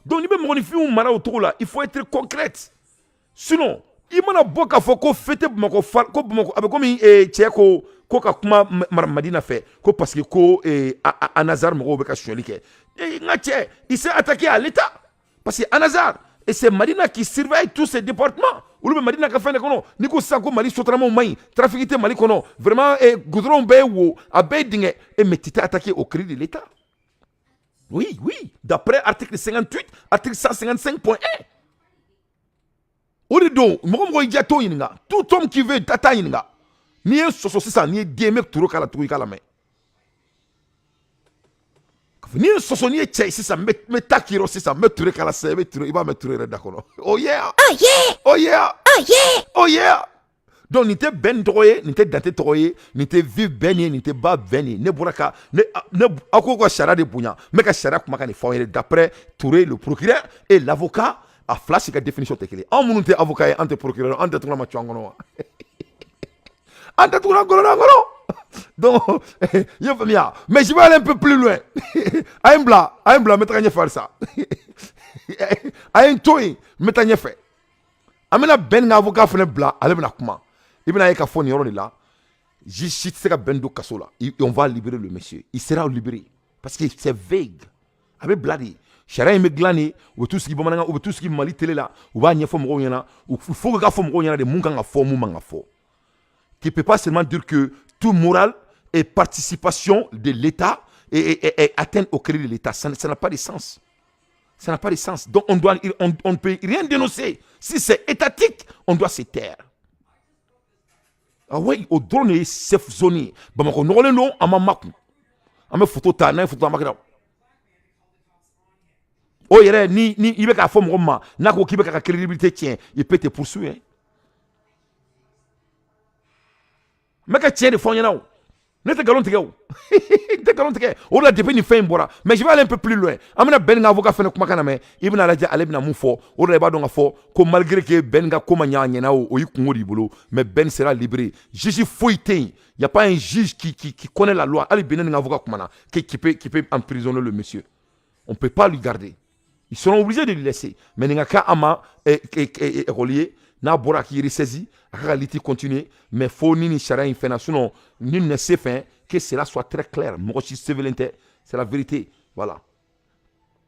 Donc n'i bɛ mɔgɔninfinw mara o cogo la, il faut être concrète. Sinon i mana bɔ k'a fɔ ko feu tɛ Bamakɔ fa ko Bamakɔ a bɛ komi cɛ ko ko ka kuma Madina fɛ ko parce que ko Anazar mɔgɔw bɛ ka sonyali kɛ. N ka cɛ, il s'est attaqué à l'État parce que Anazar et c'est Madina qui surveille tous ces départements. Olu bɛ Madina ka fɛn de kɔnɔ. N'i ko sisan ko Mali sotaramaw man ɲi, trafic tɛ Mali kɔnɔ vraiment, goudron bɛɛ ye wo, a bɛɛ ye dingɛ et mais tu t'es attaqué au crédit de l'État. Oui, d'après article 58, article 155.1. O de don, mɔgɔ mɔgɔ y'i diya t'o ɲininka. Tout homme qui veut ta taa ɲininka. N'i ye sɔsɔ sisan, n'i ye den bɛ toro k'a la tugun i k'a lamɛn. N'i ye sɔsɔ, n'i ye cɛ ye sisan, n bɛ taa k'i yɔrɔ sisan, n bɛ ture k'a la sisan, i bɛ ture, i b'a mɛn ture yɛrɛ da kɔnɔ. Oh yeah! Oh yeah! Oh yeah! Oh yeah! Oh yeah! Donc nin tɛ bɛn tɔgɔ ye, nin tɛ dante tɔgɔ ye, nin tɛ vive bɛn ye, nin tɛ ba bɛn ye. Ne bɔra ka ne ne aw ko ka sariya de bonya, n bɛ ka sariya kumakan de fɔ aw ye d'après Touré le procureur et l'avocat. A fila si ka définition tɛ kelen. Anw minnu tɛ avocat ye, an tɛ procureur, an tɛ tuguna ma cu an kɔnɔ wa, an tɛ tuguna kɔnɔ an kɔnɔ. Donc i y'a faamuya, mais je vais aller un peu plus loin. A ye n bila, a ye n bila, n bɛ taga ɲɛfɛ halisa. A ye n to yen, n bɛ taa ɲɛfɛ. An bɛna bɛn ni ka avocat fana bila, ale bɛna kuma. I bɛna ye k'a fɔ nin yɔrɔ de la, juge si tɛ se ka bɛn don kaso la. On va libérer le monsieur, il sera libéré parce que c'est vague. A bɛ bila de, sariya in bɛ dilan de, u bɛ t'u sigi bamanankan, u bɛ t'u sigi Mali télé la, u b'a ɲɛfɔ mɔgɔw ɲɛna. Il faut que k'a fɔ mɔgɔw ɲɛna de mun kan ka fɔ, mun man ka fɔ. Tu peux pas seulement dire que tout moral et participation de l'État et atteinte au crédit de l'État. Ça n'a pas de sens, ça n'a pas de sens. Donc on ne peut rien dénoncer. Si c'est étatique, on doit se taire. Ah oui, o dɔrɔn de ye safe zone ye. Bamakɔ nɔgɔlen don, an ma makun, an bɛ photo ta, n'an ye photo, an b'a kɛ o yɛrɛ. Ni i bɛ k'a fɔ mɔgɔ min ma n'a ko k'i bɛ k'a ka crédibilité tiɲɛ, il peut te poursuivre. N bɛ ka tiɲɛ de fɔ aw ɲɛna o, ne tɛ nkalon tigɛ o, n tɛ nkalon tigɛ. O de la depuis nin fɛn in bɔra, mais je vais aller un peu plus loin. An bɛna Ben ka avocat fɛnɛ kumakan lamɛn, i bɛna lajɛ ale bɛna mun fɔ. O de la i b'a dɔn k'a fɔ ko malgré que Ben ka ko ma ɲɛ a ɲɛna o, o y'i kungo de bolo, mais Ben sera libéré. Juge foyi tɛ yen, y a pas un juge qui connaît la loi, hali bi ne ni n ka avocat kumana, qui peut emprisonner le monsieur. On peut pas lui garder, ils seront obligés de lui laisser. Mais nin ka kɛ a ma école ye, n'a bɔra a k'i ressaisi, a ka lutte continuer, mais fo ni nin sariya in fɛnna. Sinon nul ne sait fin, que cela soit très clair, mɔgɔ si sɛbɛnlen tɛ, c'est la vérité, voilà.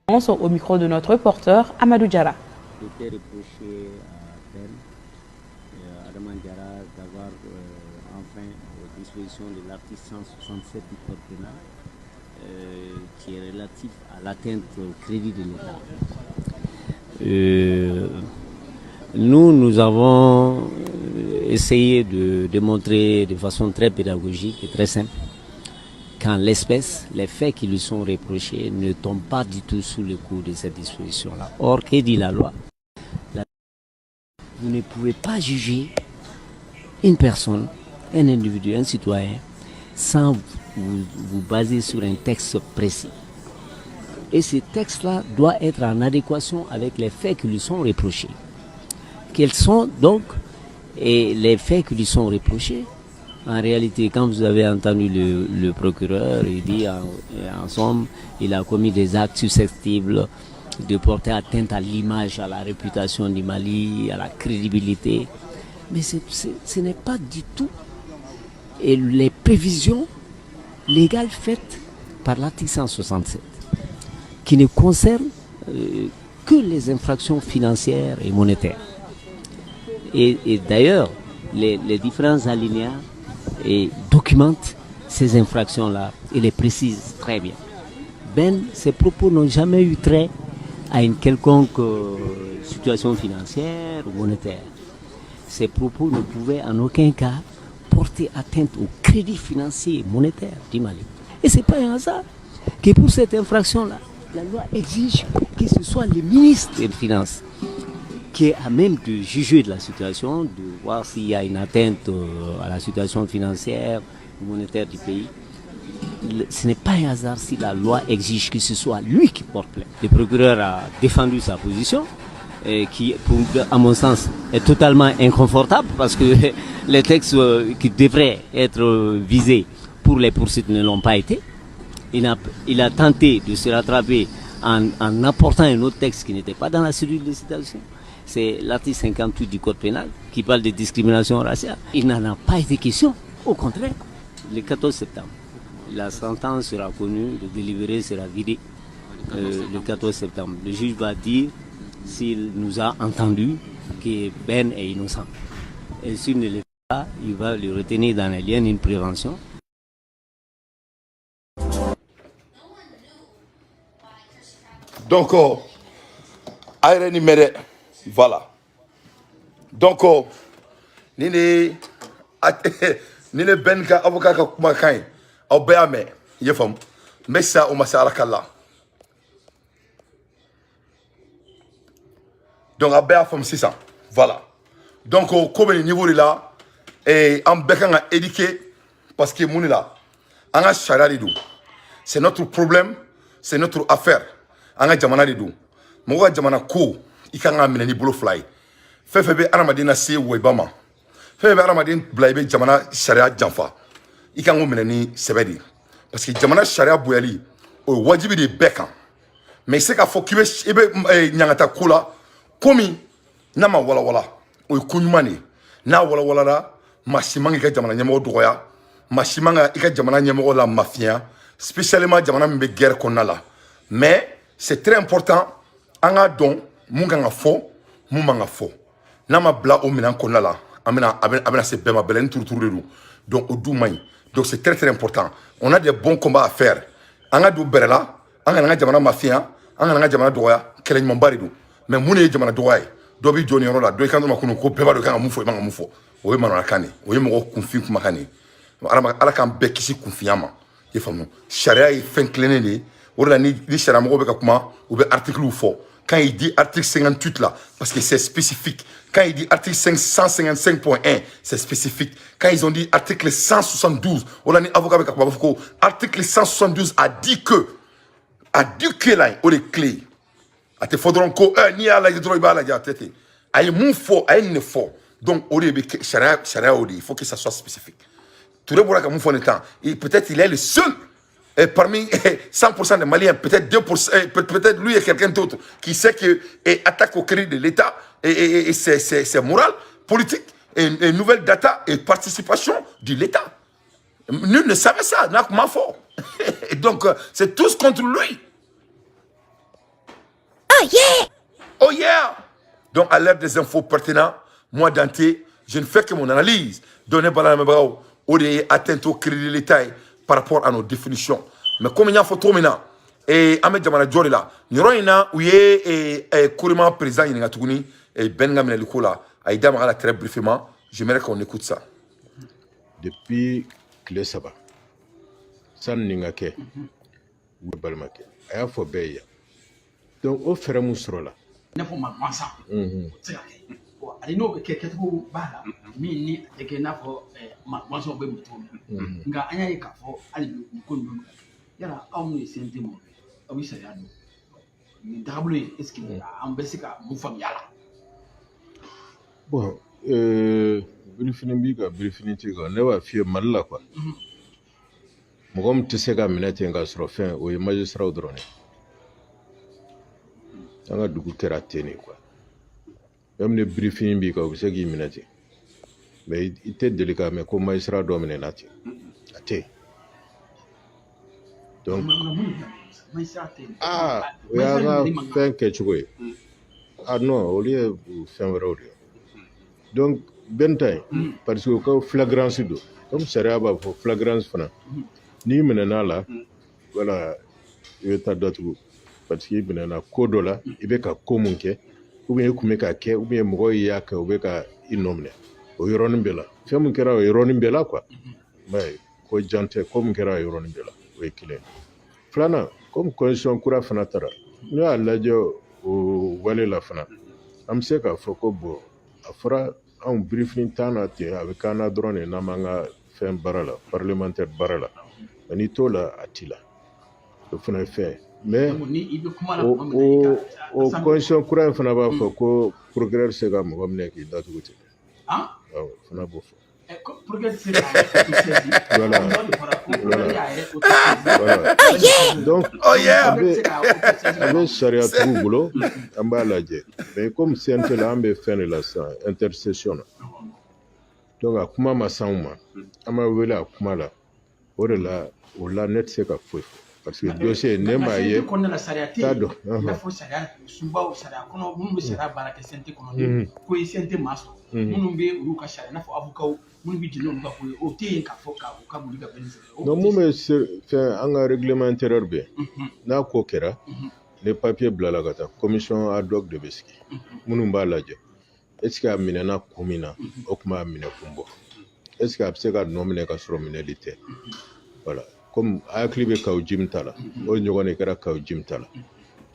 Au micro de notre reporter Amadou Diarra. Il était reproché à Ben Adama Diarra d'avoir enfreint aux dispositions de l'article 167 du Code pénal qui est relatif à l'atteinte au crédit de l'État. Nous, nous avons essayé de démontrer de façon très pédagogique et très simple qu'en l'espèce, les faits qui lui sont reprochés ne tombent pas du tout sous le coup de cette disposition-là. Or, que dit la loi? Vous ne pouvez pas juger une personne, un individu, un citoyen, sans vous baser sur un texte précis. Et ce texte-là doit être en adéquation avec les faits qui lui sont reprochés. Quels sont donc et les faits qui lui sont reprochés? En réalité, quand vous avez entendu le procureur, il dit en somme, il a commis des actes susceptibles de porter atteinte à l'image, à la réputation du Mali, à la crédibilité. Mais ce n'est pas du tout et les prévisions légales faites par l'article 167, qui ne concerne que les infractions financières et monétaires. Et d'ailleurs, les différents alinéas et documentent ces infractions-là et les précisent très bien. Ben, ces propos n'ont jamais eu trait à une quelconque situation financière ou monétaire. Ces propos ne pouvaient en aucun cas porter atteinte au crédit financier et monétaire du Mali. Et ce n'est pas un hasard que pour cette infraction-là, la loi exige que ce soit le ministre des Finances qui est à même de juger de la situation, de voir s'il y a une atteinte à la situation financière ou monétaire du pays. Ce n'est pas un hasard si la loi exige que ce soit lui qui porte plainte. Le procureur a défendu sa position, et qui, à mon sens, est totalement inconfortable parce que les textes qui devraient être visés pour les poursuites ne l'ont pas été. Il a tenté de se rattraper en apportant un autre texte qui n'était pas dans la cellule de citation. C'est l'article 58 du Code pénal qui parle de discrimination raciale. Il n'en a pas été question. Au contraire, le 14 septembre, la sentence sera connue, le délibéré sera vidé le 14 septembre. Le juge va dire s'il nous a entendu que Ben est innocent. Et s'il ne le fait pas, il va le retenir dans les liens d'une prévention. Donc a yɛrɛ ni mɛn dɛ. Voilà, donc ni ne Ben ka avocat ka kumakan ye, aw bɛɛ y'a mɛn, i ye faamu. N bɛ sa, o ma se Ala ka la. Donc a bɛɛ y'a faamu sisan. Voilà, donc ko bɛ nin niveau de la an bɛɛ kan ka éduquer, parce que mun de la, an ka sariya de don. C'est notre problème, c'est notre affaire. An ka jamana de don. Mɔgɔ ka jamana ko, i kan k'a minɛ ni bolo fila ye. Fɛn fɛn bɛ adamaden lase wɔyiba ma, fɛn fɛn bɛ adamaden bila i bɛ jamana sariya janfa, i kan k'o minɛ ni sɛbɛ de ye, parce que jamana sariya bonyali, o ye wajibi de ye bɛɛ kan. Mais i se k'a fɔ k'i bɛ i bɛ ɲangata ko la, komi n'a ma walawala, o ye ko ɲuman de ye. N'a walawalala, maa si man k'i ka jamana ɲɛmɔgɔ dɔgɔya, maa si man ka i ka jamana ɲɛmɔgɔ la mafiya, spécialement jamana min bɛ guerre kɔnɔna la. Mais c'est très important an k'a dɔn mun kan ka fɔ, mun man ka fɔ. N'a ma bila o minɛn kɔnɔna la, an bɛna a bɛna se bɛɛ ma, bɛlɛni turuturu de don. Donc o dun man ɲi. Donc c'est très très important, on a des bons combats à faire. An ka don bɛrɛ la, an kana an ka jamana mafiya, an kana an ka jamana dɔgɔya. Kɛlɛ ɲumanba de don. Mais mun de ye jamana dɔgɔya ye? Dɔ b'i jɔ nin yɔrɔ la, dɔ i kan ma kunu ko bɛɛ b'a dɔn i kan ka mun fɔ, i man ka mun fɔ. O ye manamanakan de ye, o ye mɔgɔ kunfin kumakan de ye. Ala k'an bɛɛ kisi kunfinya ma. I faamu, sariya ye fɛn tilennen de ye. O de la, ni sariya mɔgɔw bɛ ka kuma, u bɛ articles fɔ. Quand il dit article 58 là, parce que c'est spécifique. Quand il dit article 555.1, c'est spécifique. Quand ils ont dit article 172, o la ni avocat bɛ ka kuma, b'a fɔ ko article 172 a dit que là, o de clé. A tɛ fɔ dɔrɔn ko n'i y'a lajɛ dɔrɔn, i b'a lajɛ, a tɛ ten. A ye mun fɔ, a ye nin de fɔ. Donc o de bɛ kɛ sariya. Sariya o de, il faut que ça soit spécifique. Touré bɔra ka mun fɔ nin temps, peut-être il est le seul et parmi 100% des Maliens, peut-être 2%, peut-être lui et quelqu'un d'autre qui sait que et attaque au crédit de l'État et c'est moral, politique, et nouvelle data et participation de l'État. Nul ne savait ça, n'a comment fort. Et donc, c'est tous contre lui. Oh yeah! Oh yeah! Donc, à l'ère des infos pertinentes, moi, Dante, je ne fais que mon analyse. Donner Bala o de ye atteinte au crédit de l'État par rapport à nos définitions. Mais comme il y a photo maintenant, et an bɛ jamana jɔ de la, nin yɔrɔ in na, u ye Korema président ɲininka tuguni Ben ka minɛli ko la, a y'i da maga la très brièvement. J'aimerais qu'on écoute ça. Depuis tile 3 sani nin ka kɛ, u ye balimakɛ a y'a fɔ bɛɛ ye yan. Donc o fɛɛrɛ mun sɔrɔla? I n'a fɔ maa gansan, o tɛ se ka kɛ. Bon, ani n'o bɛ kɛ, kɛcogo b'a la min ni a tɛ kɛ i n'a fɔ maa gansanw bɛ minɛ cogo min na. Nka an y'a ye k'a fɔ hali bi nin ko ninnu bɛ ka kɛ. Yala aw minnu ye CNT mɔgɔw ye, aw bɛ sariya dɔn, nin tagabolo in, est ce que an bɛ se ka mun faamuya a la? Bon, birifini b'i kan, birifini t'i kan, ne b'a f'i ye, Mali la quoi, mɔgɔ min tɛ se ka minɛ ten k'a sɔrɔ fɛn, o ye magistrat dɔrɔn de ye. An ka dugu kɛra ten de quoi. Même ni birifini b'i kan, u bɛ se k'i minɛ ten, mais i tɛ deli k'a mɛn ko magistrat dɔ minɛna ten, a tɛ yen. Donc aa, o y'an ka fɛn kɛcogo ye. Ah non, olu ye fɛn wɛrɛw de ye. Donc Ben ta ye, parce que o ka flagrance don, comme sariya b'a fɔ flagrance fana, n'i minɛna la, voilà, i bɛ taa datugu, parce que i minɛna ko dɔ la, i bɛ ka ko mun kɛ, ou bien i kun bɛ ka kɛ, ou bien mɔgɔw y'a kɛ, u bɛ ka i nɔ minɛ o yɔrɔnin bɛɛ la. Fɛn mun kɛra o yɔrɔnin bɛɛ la quoi, i m'a ye, ko jan tɛ, ko mun kɛra o yɔrɔnin bɛɛ la, o ye kelen ye. Filanan, comme constitution kura fana taara, n'u y'a lajɛ o wale la fana, an bɛ se k'a fɔ ko bon, a fɔra anw birifini t'an na ten, a bɛ k'an na dɔrɔn de n'an m'an ka fɛn baara la, parlementaire baara la. Mais n'i t'o la, a t'i la, o fana ye fɛn ye. Mais o constitution kura in fana b'a fɔ ko procureur tɛ se ka mɔgɔ minɛ k'i datugu ten. Awɔ, o fana b'o fɔ. Voilà. Voilà. Donc, oh yeah. A bɛ sariya tigiw bolo, an b'a lajɛ. Mais comme CNT la, an bɛ fɛn de la sisan, intersession na. Donc a kuma ma s'anw ma, an ma wele a kuma la. O de la, o la ne tɛ se ka foyi fɔ. Parce que dossier ne m'a ye. Kɔnɔna la, sariya tɛ T'a yen dɔn. i n'a fɔ sariya sunbaw, sariya kɔnɔ minnu bɛ sariya baara kɛ CNT kɔnɔ, ni ko ye CNT maa sɔrɔ, minnu bɛ olu ka sariya, i n'a fɔ avocat minnu bɛ jɛn n'olu ka ko ye, o tɛ yen k'a fɔ ka u ka wuli ka bɛn ni sariya o Non, tɛ. mun bɛ fɛn, an ka règlement intérieur bɛ yen. N'a ko kɛra, ni papier bilala ka taa, commission ad hoc de bɛ sigi. Minnu b'a lajɛ. Est ce que a minɛna kun min na, o tun b'a minɛ kun bɔ. Est ce que a bɛ se ka nɔ minɛ ka sɔrɔ minɛli tɛ? Voilà. Comme a hakili bɛ Kaou Djim ta la, o ɲɔgɔn de kɛra Kaou Djim ta la.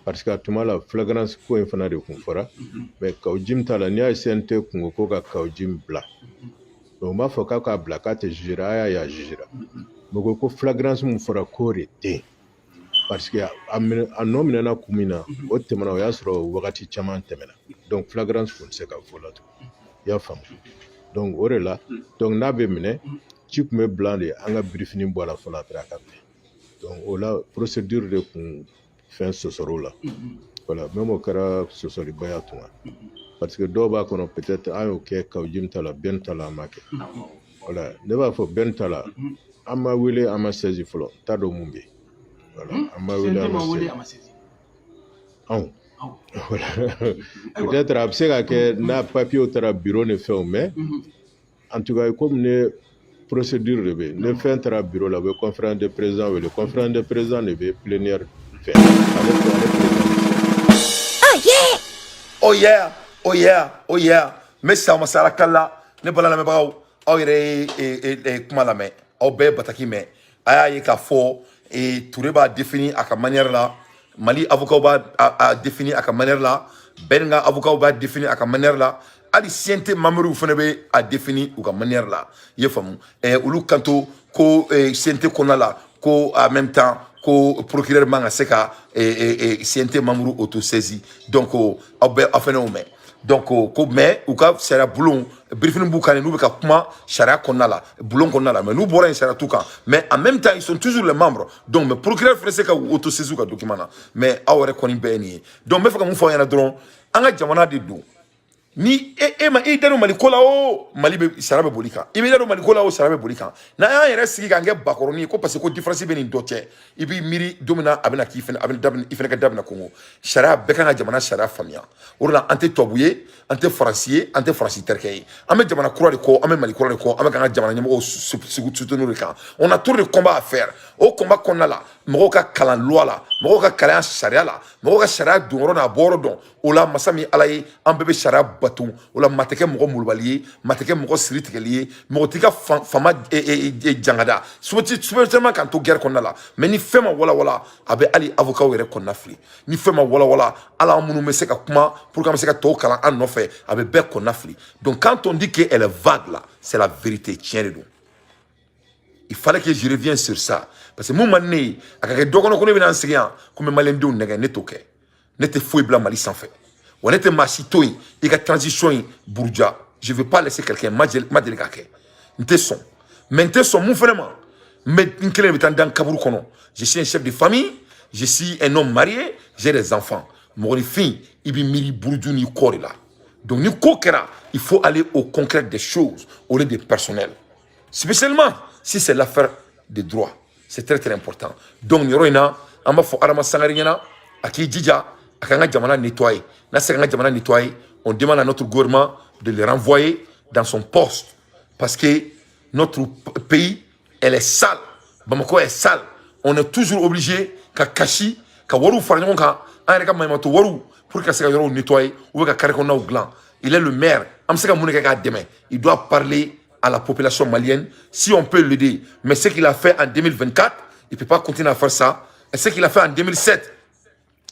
Parce que a tuma la, flagrance ko in fana de kun fɔra. Mais Kaou Djim ta la, n'i y'a ye CNT kun ko ko ka Kaou Djim bila. Mais u m'a fɔ k'a k'a bila k'a tɛ jugera, a y'a ye a jugera. Mais ko flagrance mun fɔra, k'o de tɛ yen. Parce que a minɛ, a nɔ minɛna kun min na, o tɛmɛna, o y'a sɔrɔ wagati caman tɛmɛna. Donc flagrance kun tɛ se ka fɔ la tugun. I y'a faamu? Donc o de la, donc n'a bɛ minɛ, ci kun bɛ bila de, an ka briefing bɔ a la fɔlɔ, après a ka minɛ. Donc o la, procédure de kun fɛn sɔsɔr'o la. Voilà, même o kɛra sɔsɔliba ye a tuma. Parce que dɔw b'a kɔnɔ, peut-être an y'o kɛ Kaou Djim ta la, Ben ta la, an m'a kɛ. Voilà, ne b'a fɔ Ben ta la, an ma wele, an ma saisi fɔlɔ, n t'a dɔn mun bɛ yen. Voilà, an ma wele, CNT an ma ma wele, saisi. A ma saisi. Anw. Voilà. Peut-être a bɛ se ka kɛ n'a papier taara bureau ni fɛnw, mais en tout cas, comme ne procédure de bɛ yen, ni fɛn taara bureau la, u bɛ conférence de président wele, conférence de président de bɛ plénière fɛ. Ale président bɛ se. Oh yeah, oh yeah, oh yeah. N bɛ sa masala kala ne bala lamɛnbagaw, aw yɛrɛ ye kuma lamɛn, aw bɛɛ ye bataki mɛn. A y'a ye k'a fɔ Touré b'a défini a ka manière la, Mali avocat b'a a défini a ka manière la, Ben ka avocat b'a défini a ka manière la, hali CNT membres fana bɛ a défini u ka manière la. I ye faamu? Olu kanto ko CNT kɔnɔna la, ko en même temps ko procureur man ka se ka CNT membre auto-saisi. Donc aw bɛɛ, aw fana y'o mɛn. Donc ko mais u ka sariya bulon briefing b'u kan, n'u bɛ ka kuma sariya kɔnɔna la, bulon kɔnɔna la, mais n'u bɔra yen, sariya t'u kan. Mais en même temps, ils sont toujours les membres. Donc mais procureur fana se ka auto-saisi u ka document na. Mais aw yɛrɛ kɔni bɛɛ ye nin ye. Donc n bɛ fɛ ka mun fɔ aw ɲɛna dɔrɔn, an ka jamana de don. Ni e ma i da don Mali ko la, o Mali bɛ sariya bɛ boli kan. I bɛ da don Mali ko la, o sariya bɛ boli kan. N'an y'an yɛrɛ sigi k'an kɛ bakɔrɔni ye ko parce que ko différence bɛ nin dɔ cɛ, i b'i miiri don min na a bɛna k'i fɛnɛ, a bɛ daminɛ, i fɛnɛ ka daminɛ Kongo sariya bɛɛ kan ka jamana sariya faamuya. O de la, an tɛ tubabu ye, an tɛ Faransi ye, an tɛ Faransi terikɛ ye. An bɛ jamana kura de kɔ, an bɛ Mali kura de kɔ, an bɛ k'an ka jamana ɲɛmɔgɔw soutenir de kan. On a trop de combats à faire. O combat kɔnɔna la, mɔgɔw ka kalan loi la, mɔgɔw ka kalan sariya la, mɔgɔw ka sariya don yɔrɔ n'a bɔ yɔrɔ dɔn. O la, masa min Ala ye, an bɛɛ bɛ sariya bato. O la, maa tɛ kɛ mɔgɔ molobali ye, maa tɛ kɛ mɔgɔ siri tigɛli ye, mɔgɔ t'i ka fama jangada spécialement k'an to guerre kɔnɔna la. Mais ni fɛn ma walawala, a bɛ hali avocat yɛrɛ kɔnɔna fili. Ni fɛn ma walawala, hali an minnu bɛ se ka kuma pour que an bɛ se ka tɔw kalan an nɔfɛ, a bɛ bɛɛ kɔnɔna fili. Donc quand on dit qu'elle est vague là, c'est la vérité, tiɲɛ de don. Il fallait que je revienne sur ça parce que mun man di ne ye, a ka kɛ dɔ kɔnɔ ko ne bɛna n sigi yan ko n bɛ maliyɛndenw nɛgɛ. Ne t'o kɛ. Ne tɛ foyi bila Mali sanfɛ wa ne tɛ maa si to yen i ka transition in buruja. Je veux pas laisser quelqu'un ma deli k'a kɛ. N tɛ sɔn, mais n tɛ sɔn mun fɛnɛ ma, n bɛ n kelen de bɛ taa n da n kaburu kɔnɔ. Je suis un chef de famille, je suis un homme marié, j'ai des enfants. Mɔgɔninfin, i bɛ miiri buruju n'i kɔ de la. Donc ni ko kɛra, il faut aller au concret des choses au lieu de personnel, spécialement si c'est l'affaire de droit. C'est très très important. Donc nin yɔrɔ in na, an b'a fɔ Adama Sangare ɲɛna, a k'i jija a k'an ka jamana nettoyer. N'a sera k'an ka jamana nettoyer, on demande à notre gouvernement de le renvoyer dans son poste parce que notre pays, elle est sale. Bamako est sale. On est toujours obligé ka kasi ka wariw fara ɲɔgɔn kan, an yɛrɛ ka maɲumatɔ wariw, pour que ka se ka yɔrɔw nettoyer ou bien ka carré kɔnɔnaw dilan. Il est le maire, an bɛ se ka mun de kɛ k'a dɛmɛ? Il doit parler à la population malienne si on peut l'aider. Mais ce qu'il a fait en 2024, il ne peut pas continuer à faire ça. Et ce qu'il a fait en 2007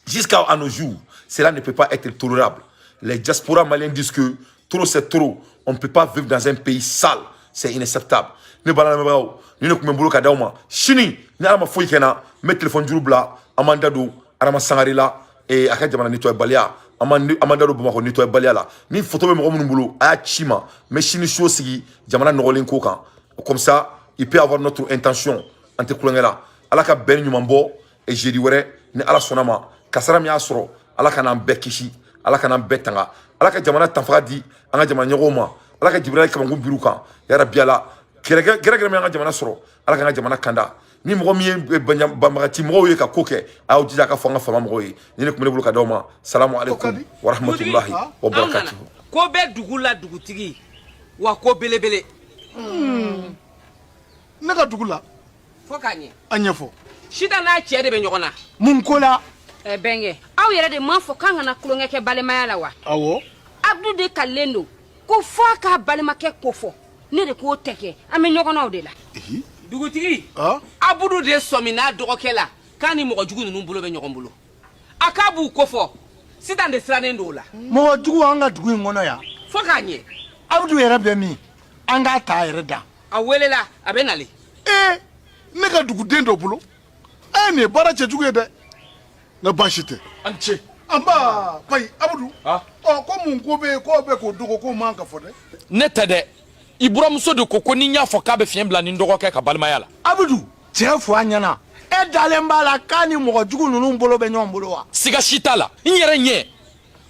jusqu'à à nos jours, cela ne peut pas être tolérable. Les diasporas maliens disent que trop c'est trop. On ne peut pas vivre dans un pays sale, c'est inacceptable. Ne bala lamɛnbagaw, ni ne tun bɛ n bolo ka d'aw ma. Sini ni Ala ma foyi kɛ n na, n bɛ telefɔni juru bila, an b'an da don Adama Sangare la, a ka jamana nettoyer baliya. An b'an da don Bamakɔ nettoyebaliya la. Ni photo bɛ mɔgɔ minnu bolo, a y'a ci ma. N bɛ sini so sigi jamana nɔgɔlen ko kan, comme ça il peut avoir notre intention. An tɛ kulonkɛ la. Ala ka bɛn ɲuman bɔ. Et jeudi wɛrɛ, ni Ala sɔnna ma, kasara min y'a sɔrɔ, Ala ka n'an bɛɛ kisi, Ala ka n'an bɛɛ tanga, Ala ka jamana tanfaga di an ka jamana ɲɛmɔgɔw ma, Ala ka Jibirila kamakun biru kan. Yarabi Ala, gɛrɛgɛrɛ min an ka jamana sɔrɔ, Ala k'an ka jamana kanda. Ni mɔgɔ min ye banbagati mɔgɔw ye ka ko kɛ, a y'aw jija a ka fɔ an ka faama mɔgɔw ye. Ni ne tun bɛ ne bolo ka d'aw ma. Salamu aleykum wa rahmatulahi wa barakatuhu. Ko bɛ dugu la, dugutigi wa, ko belebele. Ne ka dugu la? Fo k'a ɲɛ. A ɲɛfɔ. Sita n'a cɛ de bɛ ɲɔgɔn na. Mun ko la? Ɛ bɛnkɛ, aw yɛrɛ de m'a fɔ k'an kana tulonkɛ kɛ balimaya la wa? Awɔ. Abudu de kalilen don ko fo a k'a balimakɛ kofɔ. Ne de k'o tɛ kɛ, an bɛ ɲɔgɔn na o de la. Dugutigi, Abudu de sɔmin'a dɔgɔkɛ la k'a ni mɔgɔ jugu ninnu bolo bɛ ɲɔgɔn bolo, a k'a b'u kofɔ. Sitan de sirannen don o la. Mɔgɔ jugu an ka dugu in kɔnɔ yan? Fo k'a ɲɛ. Abudu yɛrɛ bɛ min? An k'a ta a yɛrɛ da. A welela, a bɛ nalen. Ee, ne ka duguden dɔ bolo, ee, nin ye baara cɛjugu ye dɛ, nka baasi tɛ. An ce. Anba payi Abudu. Ɔ, ko mun ko bɛ yen k'o bɛ k'o dogo, k'o man ka fɔ dɛ? Ne tɛ dɛ, i buramuso de ko ko ni n y'a fɔ k'a bɛ fiɲɛ bila ni n dɔgɔkɛ ka balimaya la. Abudu, tiɲɛ fɔ an ɲɛna, e dalen b'a la k'a ni mɔgɔ jugu ninnu bolo bɛ ɲɔgɔn bolo wa? Siga si t'a la, n yɛrɛ ɲɛ,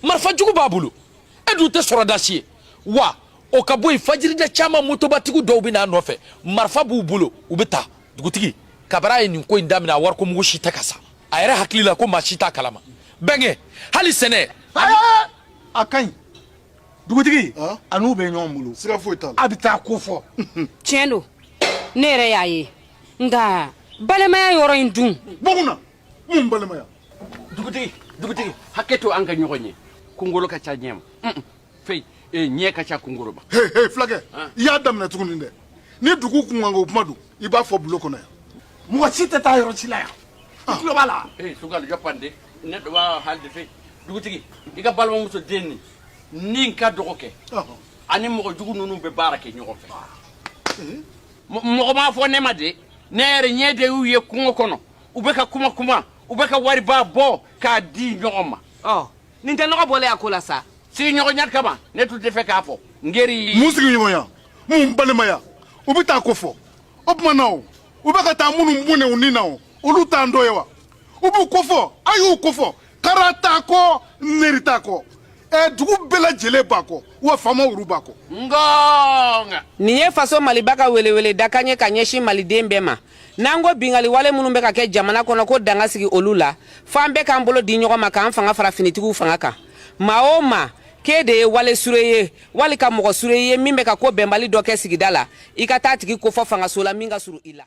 marifa jugu b'a bolo. E dun tɛ sɔrɔdasi ye wa? O ka bɔ yen, fajirida caman motobatigiw dɔw bɛ n'a nɔfɛ, marifa b'u bolo, u bɛ taa. Dugutigi, kabara ye nin ko in daminɛ, a wariko mugu si tɛ ka sa. A yɛrɛ hakili la ko maa si t'a kalama. Bɛnkɛ, hali sɛnɛ. A ka ɲi, dugutigi, a n'u bɛ ɲɔgɔn bolo. Siga foyi t'a la. A bɛ taa ko fɔ. Tiɲɛ don, ne yɛrɛ y'a ye, nka balimaya yɔrɔ in dun. Bɔ na, mun balimaya? Dugutigi, dugutigi, hakɛ to an ka ɲɔgɔn ye. Kungolo ka ca ɲɛ ma fɛn, ɲɛ ka ca kungolo ma. He he, fulakɛ, i y'a daminɛ tuguni dɛ. Ni dugu kunkanko kuma don, i b'a fɔ bulon kɔnɔ yan. Mɔgɔ si tɛ taa yɔrɔ si la yan, i tulo b'a la. Ee, sukalu jɔpande, neɗɗo wawa haalde fewi. Dugutigi, i ka balimamuso den nin ni n ka dɔgɔkɛ ani mɔgɔ jugu ninnu bɛ baara kɛ ɲɔgɔn fɛ. Mɔgɔ m'a fɔ ne ma de, ne yɛrɛ ɲɛ de y'u ye kungo kɔnɔ, u bɛ ka kuma kuma, u bɛ ka wariba bɔ k'a di ɲɔgɔn ma. Ɔ, nin tɛ nɔgɔ bɔlen a ko la sa. Sigiɲɔgɔnya kama, ne tun tɛ fɛ k'a fɔ n geri. Mun sigiɲɔgɔnya, mun balimaya? U bɛ taa ko fɔ o tuma na, o u bɛ ka taa minnu bɔnɛ u ni na, o olu t'an dɔ ye wa? U b'u kofɔ, a y'u kofɔ. Kara t'a kɔ, neri t'a kɔ, ɛ, dugu bɛɛ lajɛlen b'a kɔ wa, faamaw olu b'a kɔ. Ngonga. Nin ye Faso Maliba ka welewele dakan ye ka ɲɛsin maliden bɛɛ ma. N'an ko bingali wale minnu bɛ ka kɛ jamana kɔnɔ, ko danga sigi olu la, f'an bɛɛ k'an bolo di ɲɔgɔn ma, k'an fanga fara finitigiw fanga kan. Maa o maa k'e de ye wale sure ye, wali ka mɔgɔ sure ye min bɛ ka ko bɛnbali dɔ kɛ sigida la, i ka taa tigi kofɔ fangaso la min ka surun i la.